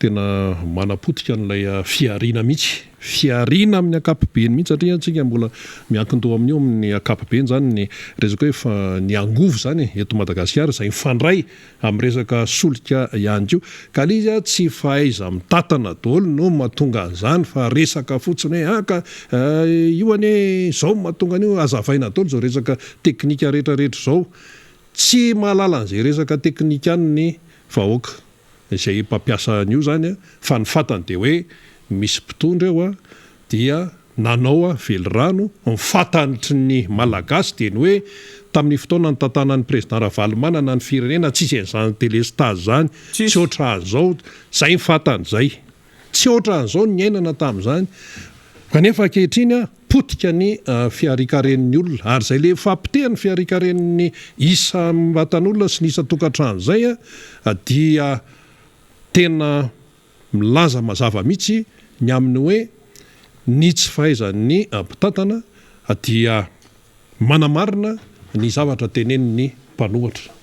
tena manapotika an'ilay fihariana mihitsy, fihariana amin'ny ankapobeny mihitsy satria antsika mbola miankin-doha amin'io amin'ny ankapobeny zany ny resaka hoe fa ny angovo zany e eto Madagasikara izay mifandray amin'ny resaka solika ihany koa ka le izy a tsy fahaiza-mitantana daholo no mahatonga an'izany fa resaka fotsiny hoe ah ka io anie izao no mahatonga an'io, hazavaina daholo izao resaka teknika rehetrarehetra izao, tsy mahalala an'izay resaka teknika any ny vahoaka. Izay mpampiasa an'io izany fa ny fantany dia hoe misy mpitondra eo dia nanao velirano, ny fantatry ny Malagasy dia ny hoe tamin'ny fotoana nitantanan'ny Président Ravalomanana ny firenena tsisy an'izany delestazy izany, tsy ohatran'izao, izay ny fantany izay. Tsy ohatran'izao ny niainana tamin'izany. Kanefa ankehitriny potika ny fiharikaren'ny olona ary izay le fahapotehan'ny fiharikaren'ny isam-batan'olona sy ny isan-tokantrano izay dia tena milaza mazava mihitsy ny amin'ny hoe ny tsy fahaizan'ny mpitantana dia Manamarina ny zavatra tenenin'ny mpanohatra.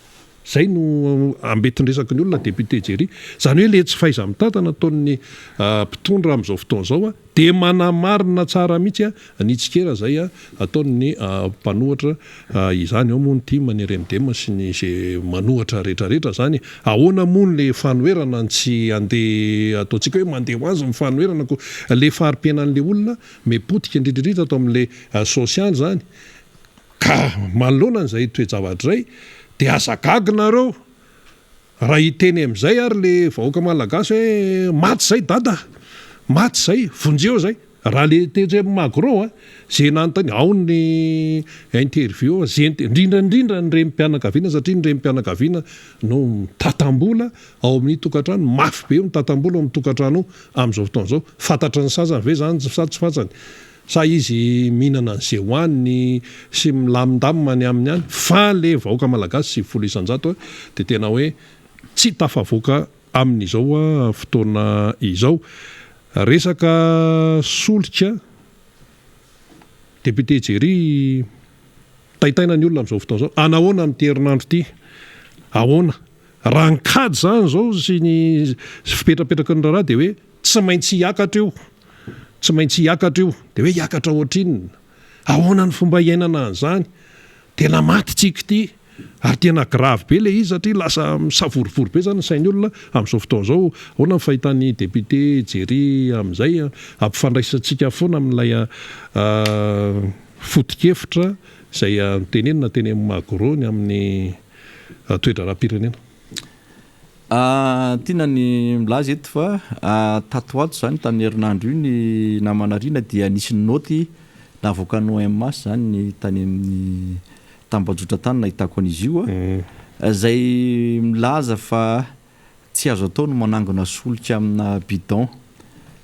Zay no ambetin-dresaky ny olona député Jerry. Zany hoe le tsy fahaiza-mitantana ataon'ny mpitondra amin'izao fotoana izao dia manamarina tsara mihitsy ny tsikera zay ataon'ny mpanohatra izany. Ao moa ny tim, ny RMDM sy ny ze manohatra rehetra rehetra zany. Ahoana moa le fanoherana no tsy andeha ataontsika hoe mandeha ho azy ny fanoherana ko le fari-piainan'le olona Mipotika indrindra indrindra ato amin'ilay sosialy izany. Ka manoloana an'izay toe-javatra izay dia aza gaga nareo raha hiteny amin'izay ary le vahoaka malagasy hoe maty izay dada, maty izay, vonjeo izay. Raha le tetsy amin'ny magro a, ze nanontania, ao ny interview, ze indrindra indrindra ny renim-pianakaviana satria ny renim-pianakaviana no mitantam-bola ao amin'ny tokantrano, mafy be io mitantam-bola ao amin'ny tokantrano io amin'izao fotoana izao. Fantatry ny sasany ve izany sa tsy fantsany? Sa izy mihinana an'izay hohaniny sy milamindamina any aminy any? Fa le vahoaka malagasy 90% dia tena hoe tsy tafavoaka amin'izao fotoana izao. Resaka solika, Député Jerry, taitaina ny olona amin'izao fotoana izao. Anahoana amin'ity herinandro ity? Ahoana? Raha ny kajy izany izao sy ny fipetrapetraky ny raharaha dia hoe tsy maintsy hiakatra io, tsy maintsy hiakatra io. Dia hoe hiakatra ohatrinona? Ahoana ny fomba hiainana an'izany? Tena maty tsika ity. Ary tena grave be ilay izy satria lasa misavorovoro be zany ny sain'ny olona amin'izao fotoana izao. Ahoana ny fahitan'ny député Jerry amin'izay? Ampifandraisantsika foana amin'ilay foto-kevitra izay notenenina teny amin'ny Magro ny amin'ny toe-draharaham-pirenena. Tiana ny milaza eto fa tato ho ato izany tamin'ny herinandro io ny namana Rina dia nisy naoty navoakan'ny OMH izany tany amin'ny tambajotra tany nahitako an'izy io izay milaza fa tsy azo atao ny manangona solika amina bidon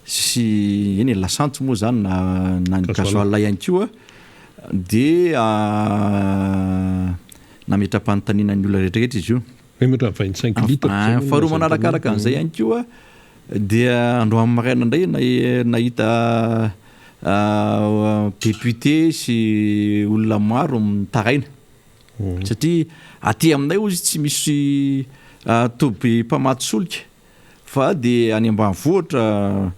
sy eny e lasantsy moa izany na na ny gasoil ihany koa dia nametra-panontaniana ny olona rehetra rehetra izy io. Hoe mihoatra ny 25 litres zay moa no Faharoa manarakaraka an'izay ihany koa dia androany maraina indray nahita député sy olona maro mitaraina satria aty aminay hozy tsy misy toby mpamatsy solika Fa dia any ambanivohitra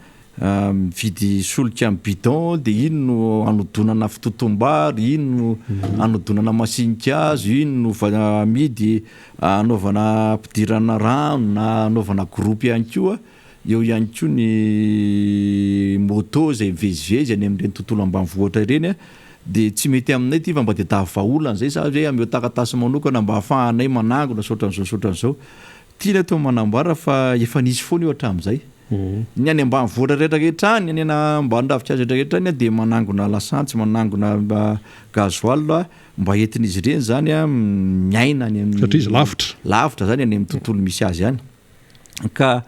mividy solika amin'ny bidon dia iny no anodonana fitotom-bary, iny no anodonana masinika-hazo, iny no amidy anaovana ampidirana rano na anaovana groupe ihany koa, eo ihany koa ny moto izay mivezivezy any amin'ireny tontolo ambanivohitra ireny dia tsy mety aminay ity fa mba tadiavo vahaolana izay sa ve ameo taratasy manokana mba ahafahanay manangona sy ohatran'izao sy ohatran'izao. Tiana eto ny manambara fa efa nisy foana io hatramin'izay. Ny any ambanivohitra rehetra rehetra any, ny any ambany ravinkazo rehetra rehetra any dia manangona lasantsy, manangona gasoil mba entin'izy ireny izany miaina any amin'ny. Satria izy lavitra. Lavitra izany any amin'ny tontolo misy azy any. Ka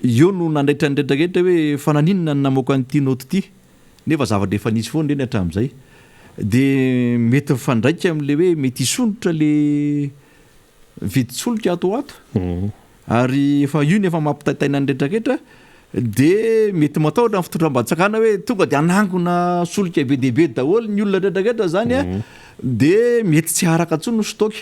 eo no nandaitra ny rehetra rehetra hoe fa naninona no namoaka an'ity naoty ity nefa zavatra efa nisy foana ireny hatramin'izay. Dia mety mifandraika amin'ilay hoe mety hisondrotra ilay Vidin-tsolika ato ho ato ary efa io no efa mampitaintaina ny retraretra dia mety matahotra ny fitondram-panjakana hoe tonga dia hanangona solika be dia be daholo ny olona retraretra zany a dia mety tsy haharaka intsony ny stock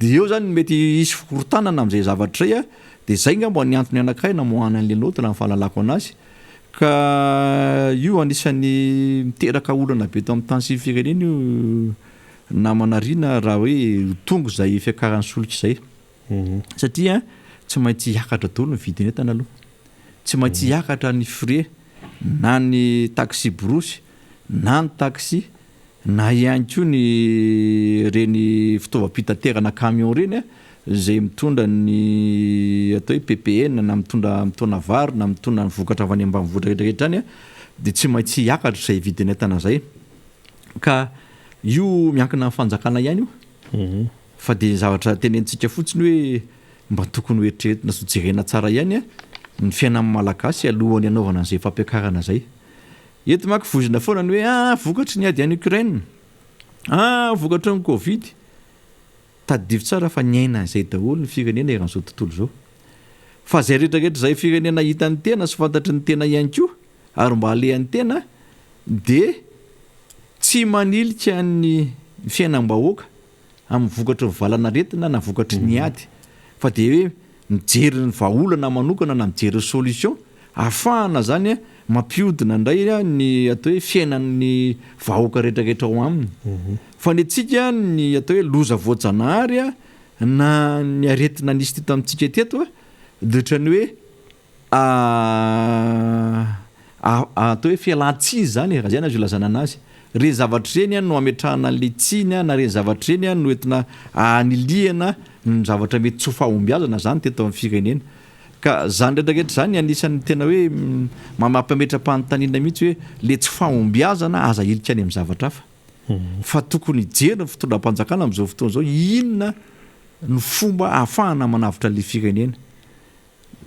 dia eo zany mety hisy fikorontanana amin'izay zavatra izay a dia izay angamba ny antony anankiray namoahana an'ilay naoty raha ny fahalalako anazy ka io anisan'ny miteraka olana be eto amin'ny tany sy ny firenena io Namana Rina raha hoe ho tonga izay fiakaran'ny solika izay. Satria tsy maintsy hiakatra daholo ny vidin'entana aloha. Tsy maintsy hiakatra ny frais na ny taxi borosy na ny taxi na ihany koa ny ireny fitaovam-pitaterana camion ireny izay mitondra ny atao hoe PPN na mitondra mitaona vary na mitondra ny vokatra avy any ambanivohitra rehetra rehetra any dia tsy maintsy hiakatra izay vidin'entana izay. Ka io miankina amin'ny fanjakana ihany io fa dia zavatra tenenintsika fotsiny hoe mba tokony ho eritreretina sy hojerena tsara ihany ny fiainan'ny Malagasy alohan'ny hanaovana an'izay fampiakarana izay. Eto manko voizina foana ny hoe ah vokatry ny ady any Ukraine, ah vokatry ny Covid. Tadidio tsara fa niaina an'izay daholo ny firenena eran'izao tontolo izao. Fa izay rehetra rehetra izay firenena hitan'ny tena sy fantatry ny tena ihany koa ary mba alehan'ny tena dia tsy manilika ny fiainam-bahoaka amin'ny vokatry ny valan'aretina na vokatry ny ady fa dia hoe mijery ny vahaolana manokana na mijery ny solution ahafahana zany mampihodina indray ny atao hoe fiainan'ny vahoaka rehetrarehetra ao aminy. Fa ny antsika ny atao hoe loza voajanahary na ny aretina nisy teto amintsika teto dia ohatran'ny hoe Atao hoe fialan-tsiny izany e, raha izay no azo ilazana anazy. Ireny zavatra ireny no ametrahana an'ilay tsiny na ireny zavatra ireny no entina anilihana ny zavatra mety tsy ho fahombiazana izany teto amin'ny firenena. Ka izany rehetra rehetra izany anisan'ny tena hoe mampametra-panontaniana mihitsy hoe ilay tsy fahombiazana aza ahilika any amin'ny zavatra hafa. Fa tokony hijery ny fitondram-panjakana amin'izao fotoana izao inona no fomba ahafahana manavotra an'ilay firenena.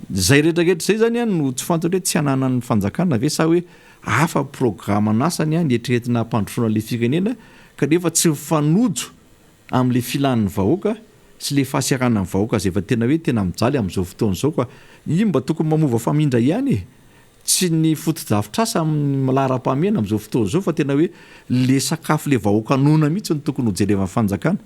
Izay rehetra rehetra izay izany no tsy fantatra hoe tsy ananan'ny fanjakana ve sa hoe hafa programan'asany ny eritreretina hampandrosoana ilay firenena kanefa tsy mifanojo amin'ilay filan'ny vahoaka sy ilay fahasiaranan'ny vahoaka izay efa tena hoe tena mijaly amin'izao fotoana izao ka io mba tokony mamova famindra ihany e! Tsy ny fotodrafitrasa amin'ny laharam-pahamehana amin'izao fotoana izao fa tena hoe le sakafo le vahoaka noana mihitsy no tokony hojerevan'ny fanjakana.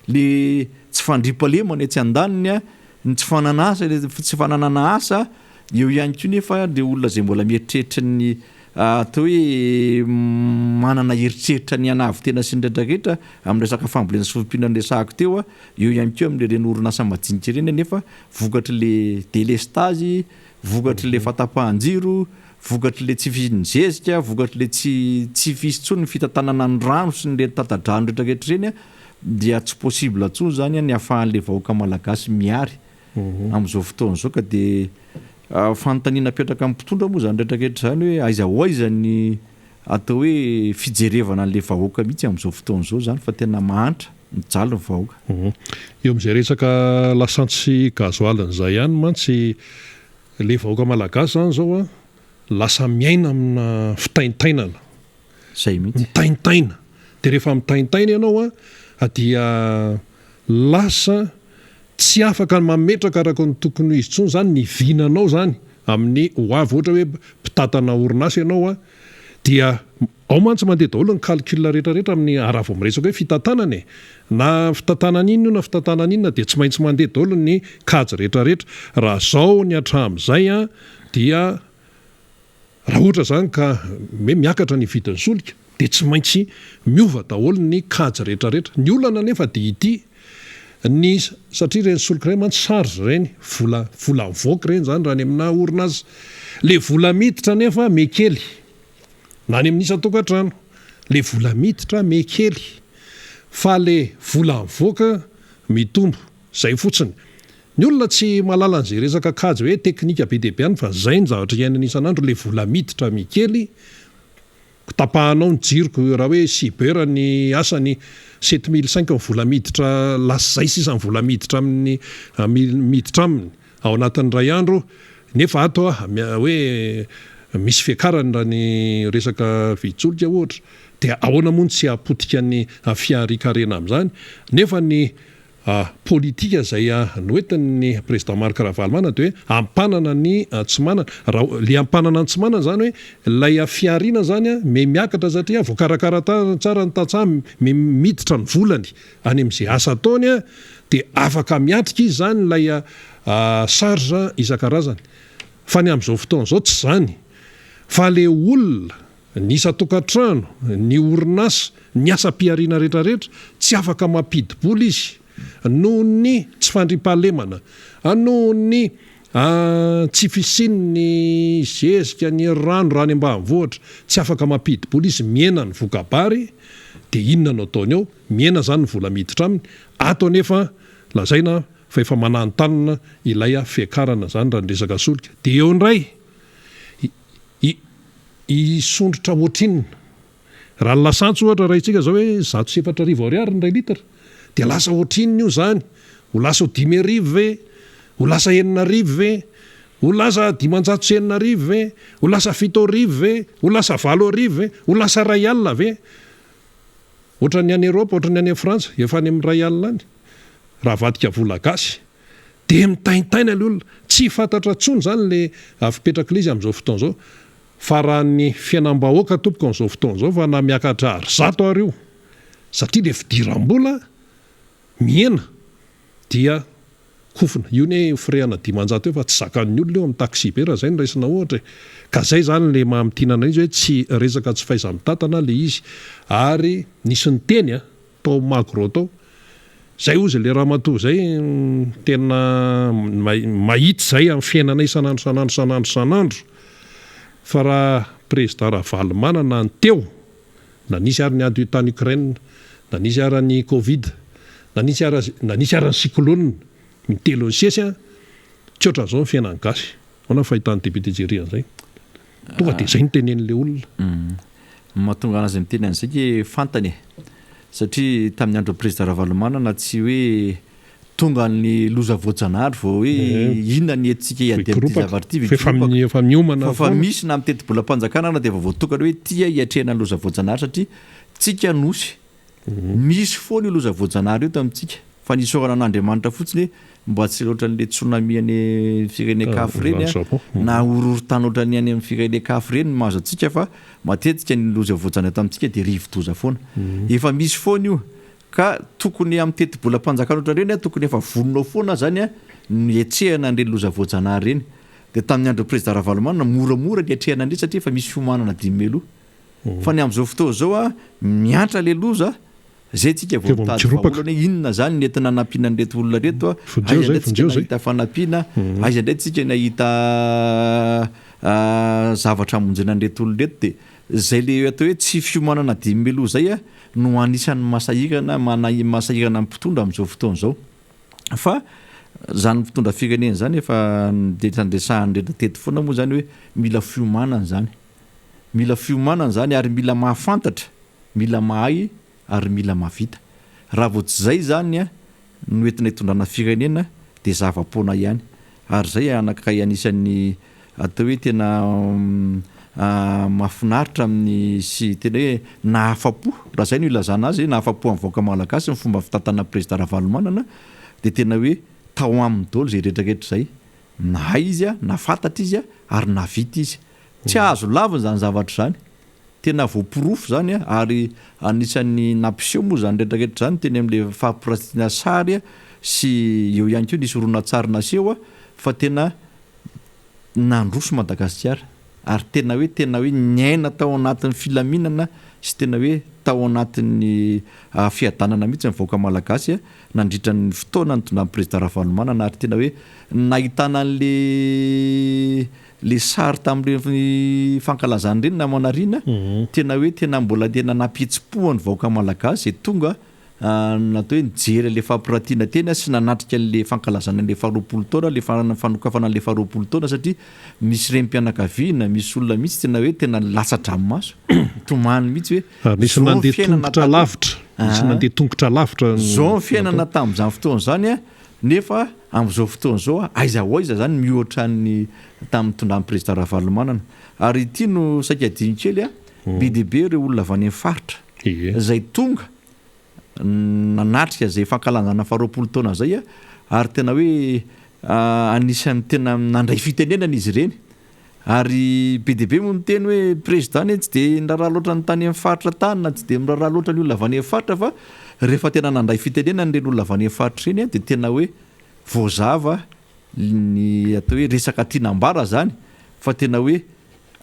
Le tsy fandriampahalemana etsy andaniny, ny tsy fanana asa, le tsy fananana asa, eo ihany koa nefa le olona izay mbola mieritreritra ny atao hoe manana eritreritra ny hanavo-tena sy ny rehetra rehetra amin'ny resaka fambolena sy fiompiana noresahako teo, eo ihany koa amin'ireny orinasa madinika ireny anefa vokatr'le delestazy, vokatr'le fahatapahan-jiro, vokatr'le tsy fisian'ny zezika, vokatr'le tsy tsy fisy intsony ny fitantanana ny rano sy ny ireny tata-drano rehetra rehetra ireny dia tsy possible intsony izany ny ahafahan'le vahoaka malagasy mihary amin'izao fotoana izao ka dia fanontaniana apetraka amin'ny mpitondra moa izany rehetra rehetra izany hoe aiza ho aiza ny atao hoe fijerevana an'ilay vahoaka mihitsy amin'izao fotoana izao izany fa tena mahantra, mijaly ny vahoaka. Eo amin'izay resaka lasantsy sy gasoil izay ihany mantsy ilay vahoaka malagasy izany izao an, lasa miaina amina fitaintainana. Izay mihitsy. Mitaintaina. Dia rehefa mitaintaina ianao an, dia lasa Tsy afaka ny mametraka araka ny tokony ho izy intsony izany ny vinanao izany amin'ny ho avy, ohatra hoe mpitantana orinasa ianao an, dia ao mantsy mandeha daholo ny calcul rehetra rehetra amin'ny raha vao miresaka hoe fitantanana e, na fitantanana inona io na fitantanana inona dia tsy maintsy mandeha daholo ny kajy rehetra rehetra, raha izao ny hatramin'izay an dia Raha ohatra izany ka hoe miakatra ny vidin'ny solika dia tsy maintsy miova daholo ny kajy rehetra rehetra. Ny olana anefa dia ity, ny satria ireny solika ireny mantsy charge ireny, vola vola mivoaka ireny izany raha any amina orinasa. Ilay vola miditra anefa mihakely na any amin'ny isan-tokantrano. Ilay vola miditra mihakely fa ilay vola mivoaka mitombo. Izay fotsiny. Ny olona tsy mahalala an'izay resaka kajy hoe teknika be dia be any fa zay ny zavatra iainana isan'andro le vola miditra mikely tapahanao ny jiroko raha hoe cyber ny asany 7005 ny vola miditra lasa zay sisa ny vola miditra aminy miditra aminy ao anatin'ny iray andro nefa ato hoe misy fiakarany raha ny resaka vidin-tsolika ohatra dia ahoana moa no tsy hahapotika ny fiharian-karena amin'izany nefa ny Politika izay noentin'ny Président Marc Ravalomanana dia hoe ampanana ny tsy manana. Raha ilay ampanana ny tsy manana izany hoe ilay fihariana izany miha miakatra satria voakarakara tsara ny tantsaha, miha miditra ny volany any amin'izay asa ataony dia afaka miatrika izy izany ilay charge isan-karazany. Fa ny amin'izao fotoana izao tsy izany fa ilay olona Ny isan-tokantrano, ny orinasa, ny asam-pihariana rehetrarehetra, tsy afaka mampidi-bola izy noho ny tsy fandriampahalemana, noho ny tsy fisian'ny zezika, ny rano raha any ambanivohitra, tsy afaka mampidi-bola izy, mihena ny voka-bary, dia inona no ataony eo? Mihena izany ny vola miditra aminy, ato anefa lazaina fa efa mananontanona ilay fiakarana izany raha ny resaka solika, dia eo indray I, hisondrotra ohatrinona? Raha ny lasantsy ohatra raintsika izao hoe 4100 ariary ny iray litre, dia lasa ohatrinona io izany? Ho lasa ho 5000 ve? Ho lasa 6000 ve? Ho lasa 6500 ve? Ho lasa 7000 ve? Ho lasa 8000 ve? Ho lasa 1000 ve? Ohatran'ny any Europe, ohatran'ny any Frantsa, efa any amin'ny 1000 any, raha avadika vola gasy. Dia mitaintaina ilay olona. Tsy fantatra intsony izany ilay fipetrak'ilay izy amin'izao fotoana izao. Fa raha ny fiainam-bahoaka tompoko amin'izao fotoana izao fa na miakatra ar zato ary io, satria ilay fidiram-bola mihena dia kofona. Io anie firehana 500 io fa tsy zakan'ny olona io amin'ny taxi-be raha izay no raisina ohatra e. Ka izay izany ilay maha mitinana izy hoe tsy resaka tsy fahaiza-mitantana ilay izy. Ary nisy niteny an! tao magro tao zay ozy le ramatoa zay tena mahitsy zay am fiainanay isan'andro isan'andro isan'andro isan'andro fa raha président Ravalomanana ny teo na nisy ary ny ady tany Ukraine na nisy ara ny covid na nisy ara na nisy ara ny cyclone intelo nisesy an tsy ohatran'izao ny fiainan'ny gasy ahoana ny fahitan'ny député Jerry an'izay tonga dia zay no tenenin'le olona. Ny mahatonga anazy miteny an'izay nge fantany e! Satria tamin'ny andron'ny Prezida Ravalomanana tsy hoe tonga ny loza voajanahary vao hoe inona ny hetsika hiady amin'ity zavatra ity vao hikoropaka. Fa efa miomana Fa efa misy na amin'ny tetibolam-panjakana ara dia efa voatokana hoe ity hiatrehana ny loza voajanahary satria tsika nosy Misy foana io loza voajanahary io tamintsika fa ny isaorana an'Andriamanitra fotsiny hoe mba tsy ohatran'le tsunami any firenen-kafa ireny na horohorontany ohatran'ny any amin'ny firenen-kafa ireny no mahazo antsika fa matetika ny loza voajanahary tamintsika dia rivo-doza foana. Efa misy foana io ka tokony amin'ny tetibolam-panjakana ohatran'ireny tokony efa vonona ao foana zany ny hetsehana an'ireny loza voajanahary ireny. Dia tamin'ny andron'ny Prezida Ravalomanana, moramora ny hiatrehana an'ireny satria efa misy fiomanana dimy mialoha. Fa ny amin'izao fotoana izao a, miantra ilay loza, izay tsika vao mitady vahaolana hoe inona izany ny entina hanampiana an'ireto olona ireto a, aiza indray tsika nahita fanampiana, aiza indray tsika nahita zavatra hamonjena an'ireto olona ireto. Dia izay ilay atao hoe tsy fiomanana dimy mialoha izay a, no anisan'ny mahasahirana, mahasahirana ny mpitondra amin'izao fotoana izao. Fa izany mpitondra firenena izany efa niresahan'ny rehetra teto foana moa izany hoe mila fiomanana izany. Mila fiomanana izany ary mila mahafantatra, mila mahay ary mila mahavita. Raha vao tsy izay izany no entina hitondrana firenena dia zava-poana ihany. Ary izay anankiray anisan'ny atao hoe tena mahafinaritra amin'ny sy tena hoe nahafa-po, raha izay no ilazana azy, nahafa-po amin'ny vahoaka malagasy ny fomba fitantanan'ny Prezida Ravalomanana dia tena hoe tao aminy daholo izay rehetra rehetra izay. Nahay izy, nahafantatra izy ary nahavita izy. Tsy azo lavina izany zavatra izany. Tena voaporofo izany ary anisan'ny nampiseho moa izany rehetra rehetra izany teny amin'ilay fampiratiana sary sy eo ihany koa nisy horonantsary naseho fa tena nandroso Madagasikara ary tena hoe tena hoe niaina tao anatin'ny filaminana sy tena hoe tao anatin'ny fiadanana mihitsy ny vahoaka malagasy nandritra ny fotoana nitondran'ny Prezida Ravalomanana ary tena hoe nahitana an'le le sary tamin'ireny fankalazana ireny namana Rina, tena hoe tena mbola tena nampihetsi-po ny vahoaka malagasy izay tonga natao hoe nijery an'ilay fampiratiana teny sy nanatrika an'ilay fankalazana an'ilay faharoapolo taona, ilay fanokafana an'ilay faharoapolo taona satria misy renim-pianakaviana, misy olona mihitsy tena hoe tena latsa-dranomaso, nitomany mihitsy hoe Ary nisy zao ny nandeha fiainana tongotra taloha. lavitra, nisy nandeha tongotra lavitra Zao ny fiainana natao. tamin'izany fotoana izany an, Nefa amin'izao fotoana izao aiza ho aiza izany mihoatra ny tamin'ny nitondran'ny Prezida Ravalomanana. Ary ity no saika adino kely a, be dia be ireo olona avy any amin'ny faritra izay tonga nanatrika izay fankalazana faharoapolo taona izay ary tena hoe anisan'ny tena nandray fitenenana izy ireny. Ary be dia be moa miteny hoe président anie tsy dia niraharaha loatra ny tany amin'ny faritra tany na tsy dia miraharaha loatra ny olona avy any amin'ny faritra fa rehefa tena nandray fitenenana ireny olona avy any amin'ny faritra ireny dia tena hoe voazava ny atao hoe resaka tiana ambara zany fa tena hoe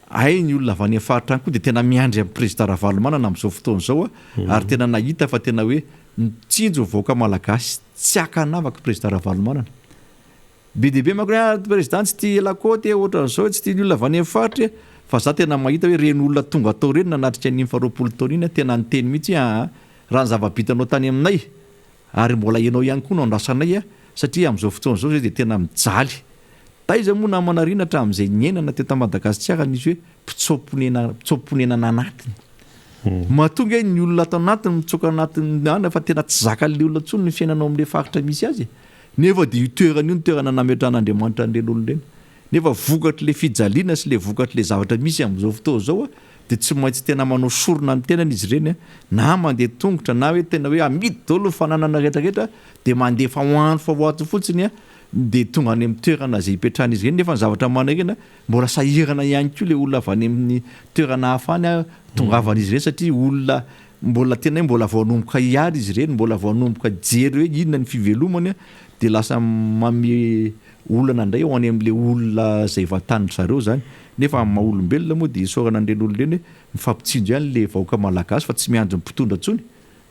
hay ny olona avy any amin'ny faritra any koa dia tena miandry amin'ny président Ravalomanana amin'izao fotoana izao ary tena nahita fa tena hoe mitsinjo ny vahoaka malagasy tsy ankanavaka président Ravalomanana. Be dia be manko hoe ah président tsy tia la côte e, ohatran'izao e, tsy tia ny olona avy any amin'ny faritra e, fa za tena mahita hoe ireny olona tonga tao ireny nanatrika an'iny faha 20 taona iny tena niteny mihitsy hoe aa raha ny zava-bitanao tany aminay ary mbola ianao ihany koa no andrasanay a satria amin'izao fotoana izao zay dia tena mijaly. Taiza moa namana Rina hatramin'izay niainana teto Madagasikara nisy hoe mpitsoa-ponena mpitsoa-ponenana anatiny. Mahatonga hoe ny olona ato anatiny mitsoaka anatiny any fa tena tsy zakan'ilay olona intsony ny fiainana ao amin'ilay faritra misy azy e. Nefa dia io toerana io no toerana nametrahan'Andriamanitra an'ireny olona ireny. Nefa vokatr'ilay fijaliana sy ilay vokatr'ilay zavatra misy amin'izao fotoana izao dia tsy maintsy tena manao sorona ny tenany izy ireny, na mandeha tongotra na hoe tena hoe amidy daholo ny fananana rehetra rehetra dia mandefa ho any fa ho ato fotsiny dia tonga any amin'ny toerana izay ipetrahan'izy ireny. Nefa ny zavatra manahirana, mbola sahirana ihany koa ilay olona avy any amin'ny toerana hafa any tongavan'izy ireny satria olona Mbola tena hoe mbola vao hanomboka hiary izy ireny, mbola vao hanomboka hijery hoe inona ny fivelomany dia lasa manome olana indray ho any amin'ilay olona izay vantanin-dry zareo izany. Nefa amin'ny maha olombelona moa dia isaorana an'ireny olona ireny hoe mifampitsinjo ihany ilay vahoaka malagasy fa tsy miandry ny mpitondra intsony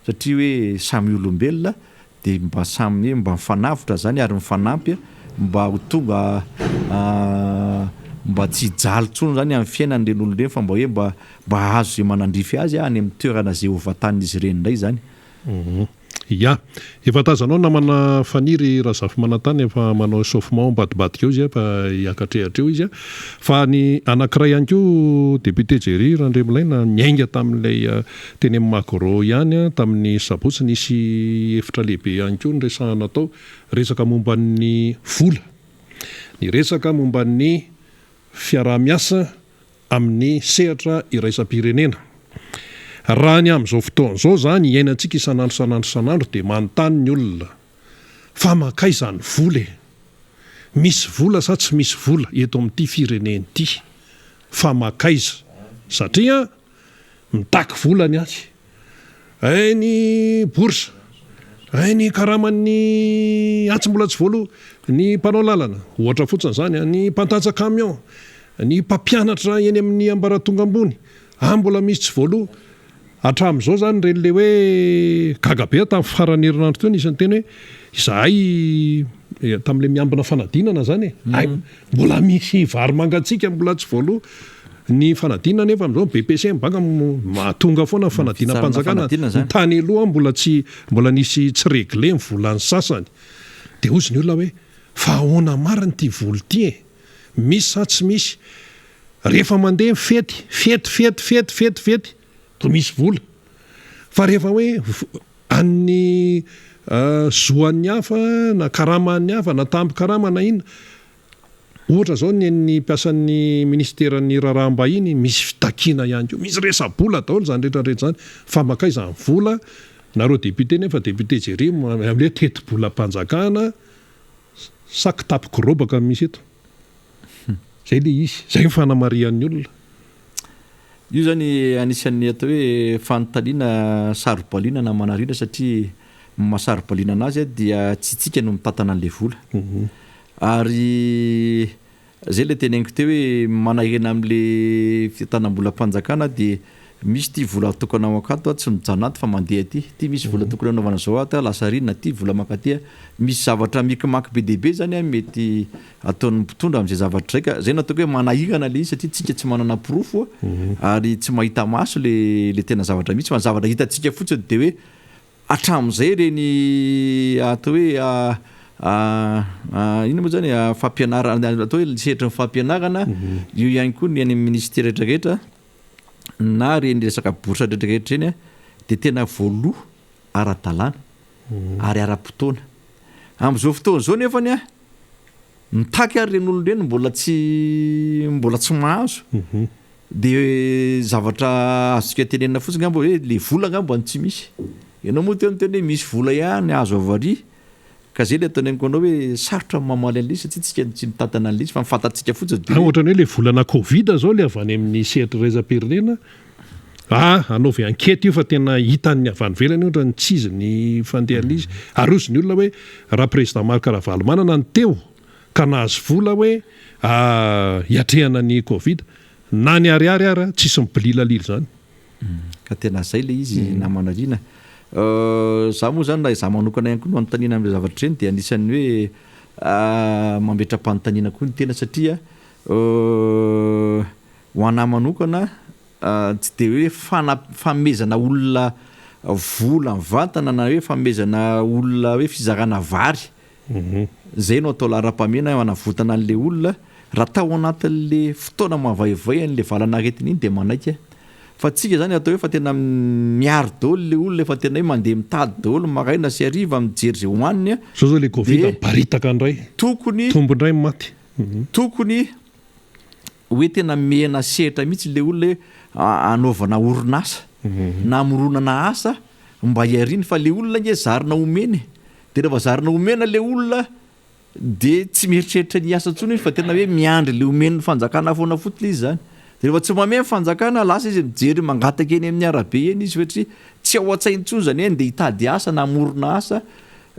satria hoe samy olombelona dia mba samy mba mifanavotra zany ary mifanampy mba ho tonga mba tsy hijaly intsony zany amin'ny fiainany ireny olona ireny fa mba hoe mba mba hahazo izay manandrify azy any amin'ny toerana izay ho vantanin'izy ireny indray zany. Ya. Efa tazanao namana Faniry Razafimanantany efa manao echauffement ambadibadika eo izy fa hiakatrehatra eo izy. Fa ny anankiray ihany koa Député Jerry Randriamilaina niainga tamin'ilay Teny amin'ny Magro ihany, tamin'ny sabotsy, nisy hevitra lehibe ihany koa niresahana tao, resaka momba ny vola. Niresaka momba ny fiaraha-miasa amin'ny sehatra iraisam-pirenena. Raha ny amin'izao fotoana izao izany iainantsika isan'andro isan'andro isan'andro dia manontany ny olona fa mankaiza ny vola e? Misy vola sa tsy misy vola eto amin'ity firenena ity? Fa mankaiza? Satria Mitaky vola ny azy. Hay ny bourse. Hay ny karaman'ny atsy mbola tsy voaloa, ny mpanao lalana, ohatra fotsiny izany, ny mpantatsa camion, ny mpampianatra eny amin'ny ambaratonga ambony, ah mbola misy tsy voaloa. Hatramin'izao izany ireny ilay hoe gaga be aho tamin'ny faran'ny herinandro teo nisy niteny hoe izahay tamin'ilay miambina fanadinana izany e, hay mbola misy vary mangatsiaka mbola tsy voaloa. Ny fanadinana anefa amin'izao ny BEPC mibanga mahatonga foana ny fanadinam-panjakana, ny tany aloha mbola tsy mbola nisy tsy regle ny volan'ny sasany. Dia hozy ny olona hoe fa ahoana marina ity vola ity e? Misy sa tsy misy? Rehefa mandeha ny fety, fety fety fety fety fety toa misy vola. Fa rehefa hoe an'ny zo an'ny hafa na karama an'ny hafa na tambin-karama na inona, Ohatra izao ny an'ny mpiasan'ny minisiteran'ny raharaham-bahiny misy fitakiana ihany koa, misy resa-bola daholo izany rehetra rehetra izany fa mankaiza ny vola, nareo député nefa député jereo amin'ny hoe tetibolam-panjakana sa kitapo gorobaka no misy eto? Izay ilay izy, izay ny fanamarihan'ny olona. Io izany anisan'ny atao hoe fanontaniana saro-baliana na manarina satria ny maha saro-baliana anazy dia tsy isika no mitantana an'ilay vola. Ary zay le teneniko teo hoe manahirana amle fitantanam-bolam-panjakana dia misy ity vola atokana ho akato tsy mijanona ato fa mandeha aty, ity misy vola tokony hanaovana zao ato lasa ary na ity vola mankaty, misy zavatra mikimaky be dia be zany an mety ataon'ny mpitondra am'zay zavatra zay ka zay no ataoko hoe manahirana le izy satria tsika tsy manana porofo ary tsy mahita maso le le tena zavatra misy fa ny zavatra hitantsika fotsiny de hoe Hatramin'izay ireny atao hoe inona moa zany fampianarana atao hoe sehatry ny fampianarana, eo ihany koa ny any amin'ny minisitera rehetra rehetra na ireny resaka bourse rehetra rehetra ireny dia tena voaloa ara-dalàna ary ara-potoana. Amin'izao fotoana izao nefany an, mitaky ary ireny olona ireny mbola tsy mbola tsy mahazo. De zavatra azontsika tenenina fotsiny angamba hoe le vola angamba no tsy misy. Ianao moa teo niteny hoe misy vola ihany azo avy ary, ka zay le teneniko anao hoe sarotra ny mamaly an'le izy satria tsika tsy mitantana an'le izy fa ny fantatsika fotsiny de hoe. Ohatran'ny hoe le volana covid zao le avy any amin'ny sehatra iraisam-pirenena, ah anaovy enquete io fa tena hitan'ny avy any ivelany io ohatran'ny tsy izy ny fandehan'izy, ary hozy ny olona hoe raha président Marc Ravalomanana no teo ka nahazo vola hoe hiatrehana ny covid, na ny ariary ara tsisy mibililalila izany. Ka tena zay le izy namana Rina. Za moa zany raha izaho manokana ihany koa no anontaniana amin'ireo zavatra ireny dia anisan'ny hoe mametra-panontaniana koa ny tena satria ho anah manokana tsy dia hoe fana- fanomezana olona vola mivantana na hoe fanomezana olona hoe fizarana vary Zay no atao laharam-pahamehana hanavotana an'le olona, raha tao anatin'le fotoana mahavaivay an'le valan'aretina iny dia manaiky aho. Fa tsika zany atao hoe efa tena miaro daholo le olona, efa tena hoe mandeha mitady daholo maraina sy hariva mijery zay hohaniny Zao zao le covid miparitaka ndray, tokony tombo ndray ny maty. Tokony hoe tena mena sehatra mihitsy le olona hoe hanaovana orinasa na hamoronana asa mba hiariany fa le olona ange zarina omena e. Dia rehefa zarina omena ilay olona dia tsy mieritreritra ny hiasa intsony izy fa tena hoe miandry ilay omen'ny fanjakana foana fotsiny izy izany. Dia rehefa tsy manome ny fanjakana lasa izy mijery mangataka eny amin'ny arabe eny izy satria tsy ao an-tsainy intsony izany hoe andeha hitady asa na hamorona asa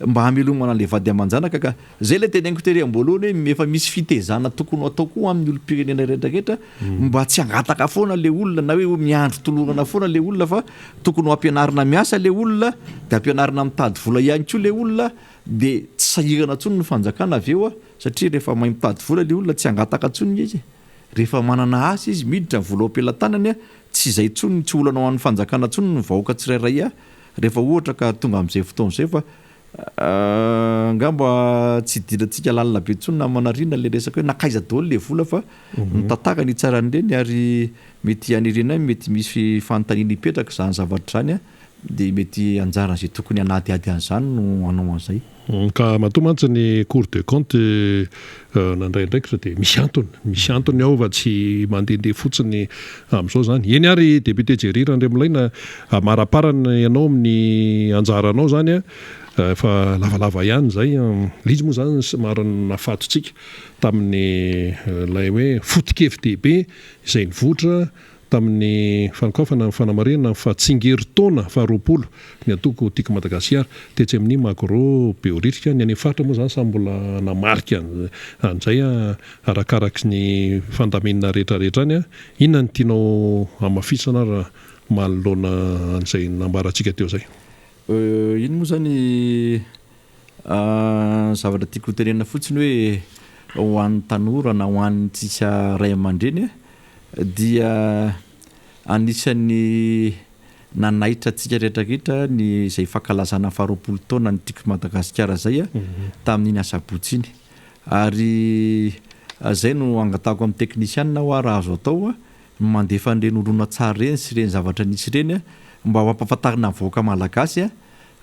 mba hamelomana an'ilay vady aman-janaka ka. Izay ilay teneniko tery am-boalohany hoe efa misy fitezana tokony ho atao koa amin'ny olom-pirenena rehetra rehetra mba tsy hangataka foana ilay olona na hoe miandry tolorana foana ilay olona fa tokony ho ampianarina miasa ilay olona dia ampianarina mitady vola ihany koa ilay olona dia tsy sahirana intsony ny fanjakana avy eo satria rehefa mahay mitady vola ilay olona tsy hangataka intsony izy rehefa manana asa izy miditra ny vola ao am-pelatanany tsy izay intsony tsy olana ho an'ny fanjakana intsony ny vahoaka tsirairay rehefa ohatra ka tonga amin'izay fotoana izay fa Angamba tsy idirantsika lalina be intsony namana Rina le resaka hoe nankaiza daholo le vola fa ny tantara no hitsaran'ireny ary mety any aoriana any mety misy fanontaniana hipetraka izany zavatra izany dia mety anjaran'izay tokony hanadihady an'izany no hanao an'izay. Ka matoa mantsy ny cour de compte nandray andraikitra dia misy antony, misy antony ao fa tsy mandehandeha fotsiny amin'izao izany. Eny ary député Jerry Randriamilaina, amaraparana ianao amin'ny anjaranao izany an, efa lavalava ihany izay. Ilay izy moa izany somary nafatontsika tamin'ny ilay hoe foto-kevi-dehibe izay nivoitra. tamin'ny fanokafana ny fanamarihana fa tsingerin-taona faharoapolo ny antoko Tiako Madagasikara tetsy amin'ny Magro Behoririka. Ny any amin'ny faritra moa izany samy mbola nanamarika an'izay arakaraky ny fandaminana rehetra rehetra any. Inona no tianao hamafisana raha manoloana an'izay nambarantsika teo izay? Iny moa izany zavatra tiako hotenenina fotsiny hoe ho an'ny tanora na ho an'ny tsisy ray aman-dreny dia anisan'ny nanaitra antsika rehetra rehetra ny izay fankalazana faharoapolo taona ny Tiako Madagasikara izay tamin'iny asabotsy iny. Ary izay no angatahako amin'ny teknisianina hoa raha azo atao ny mandefa an'ireny horonantsary ireny sy ireny zavatra nisy ireny mba ho ampahafantarina ny vahoaka malagasy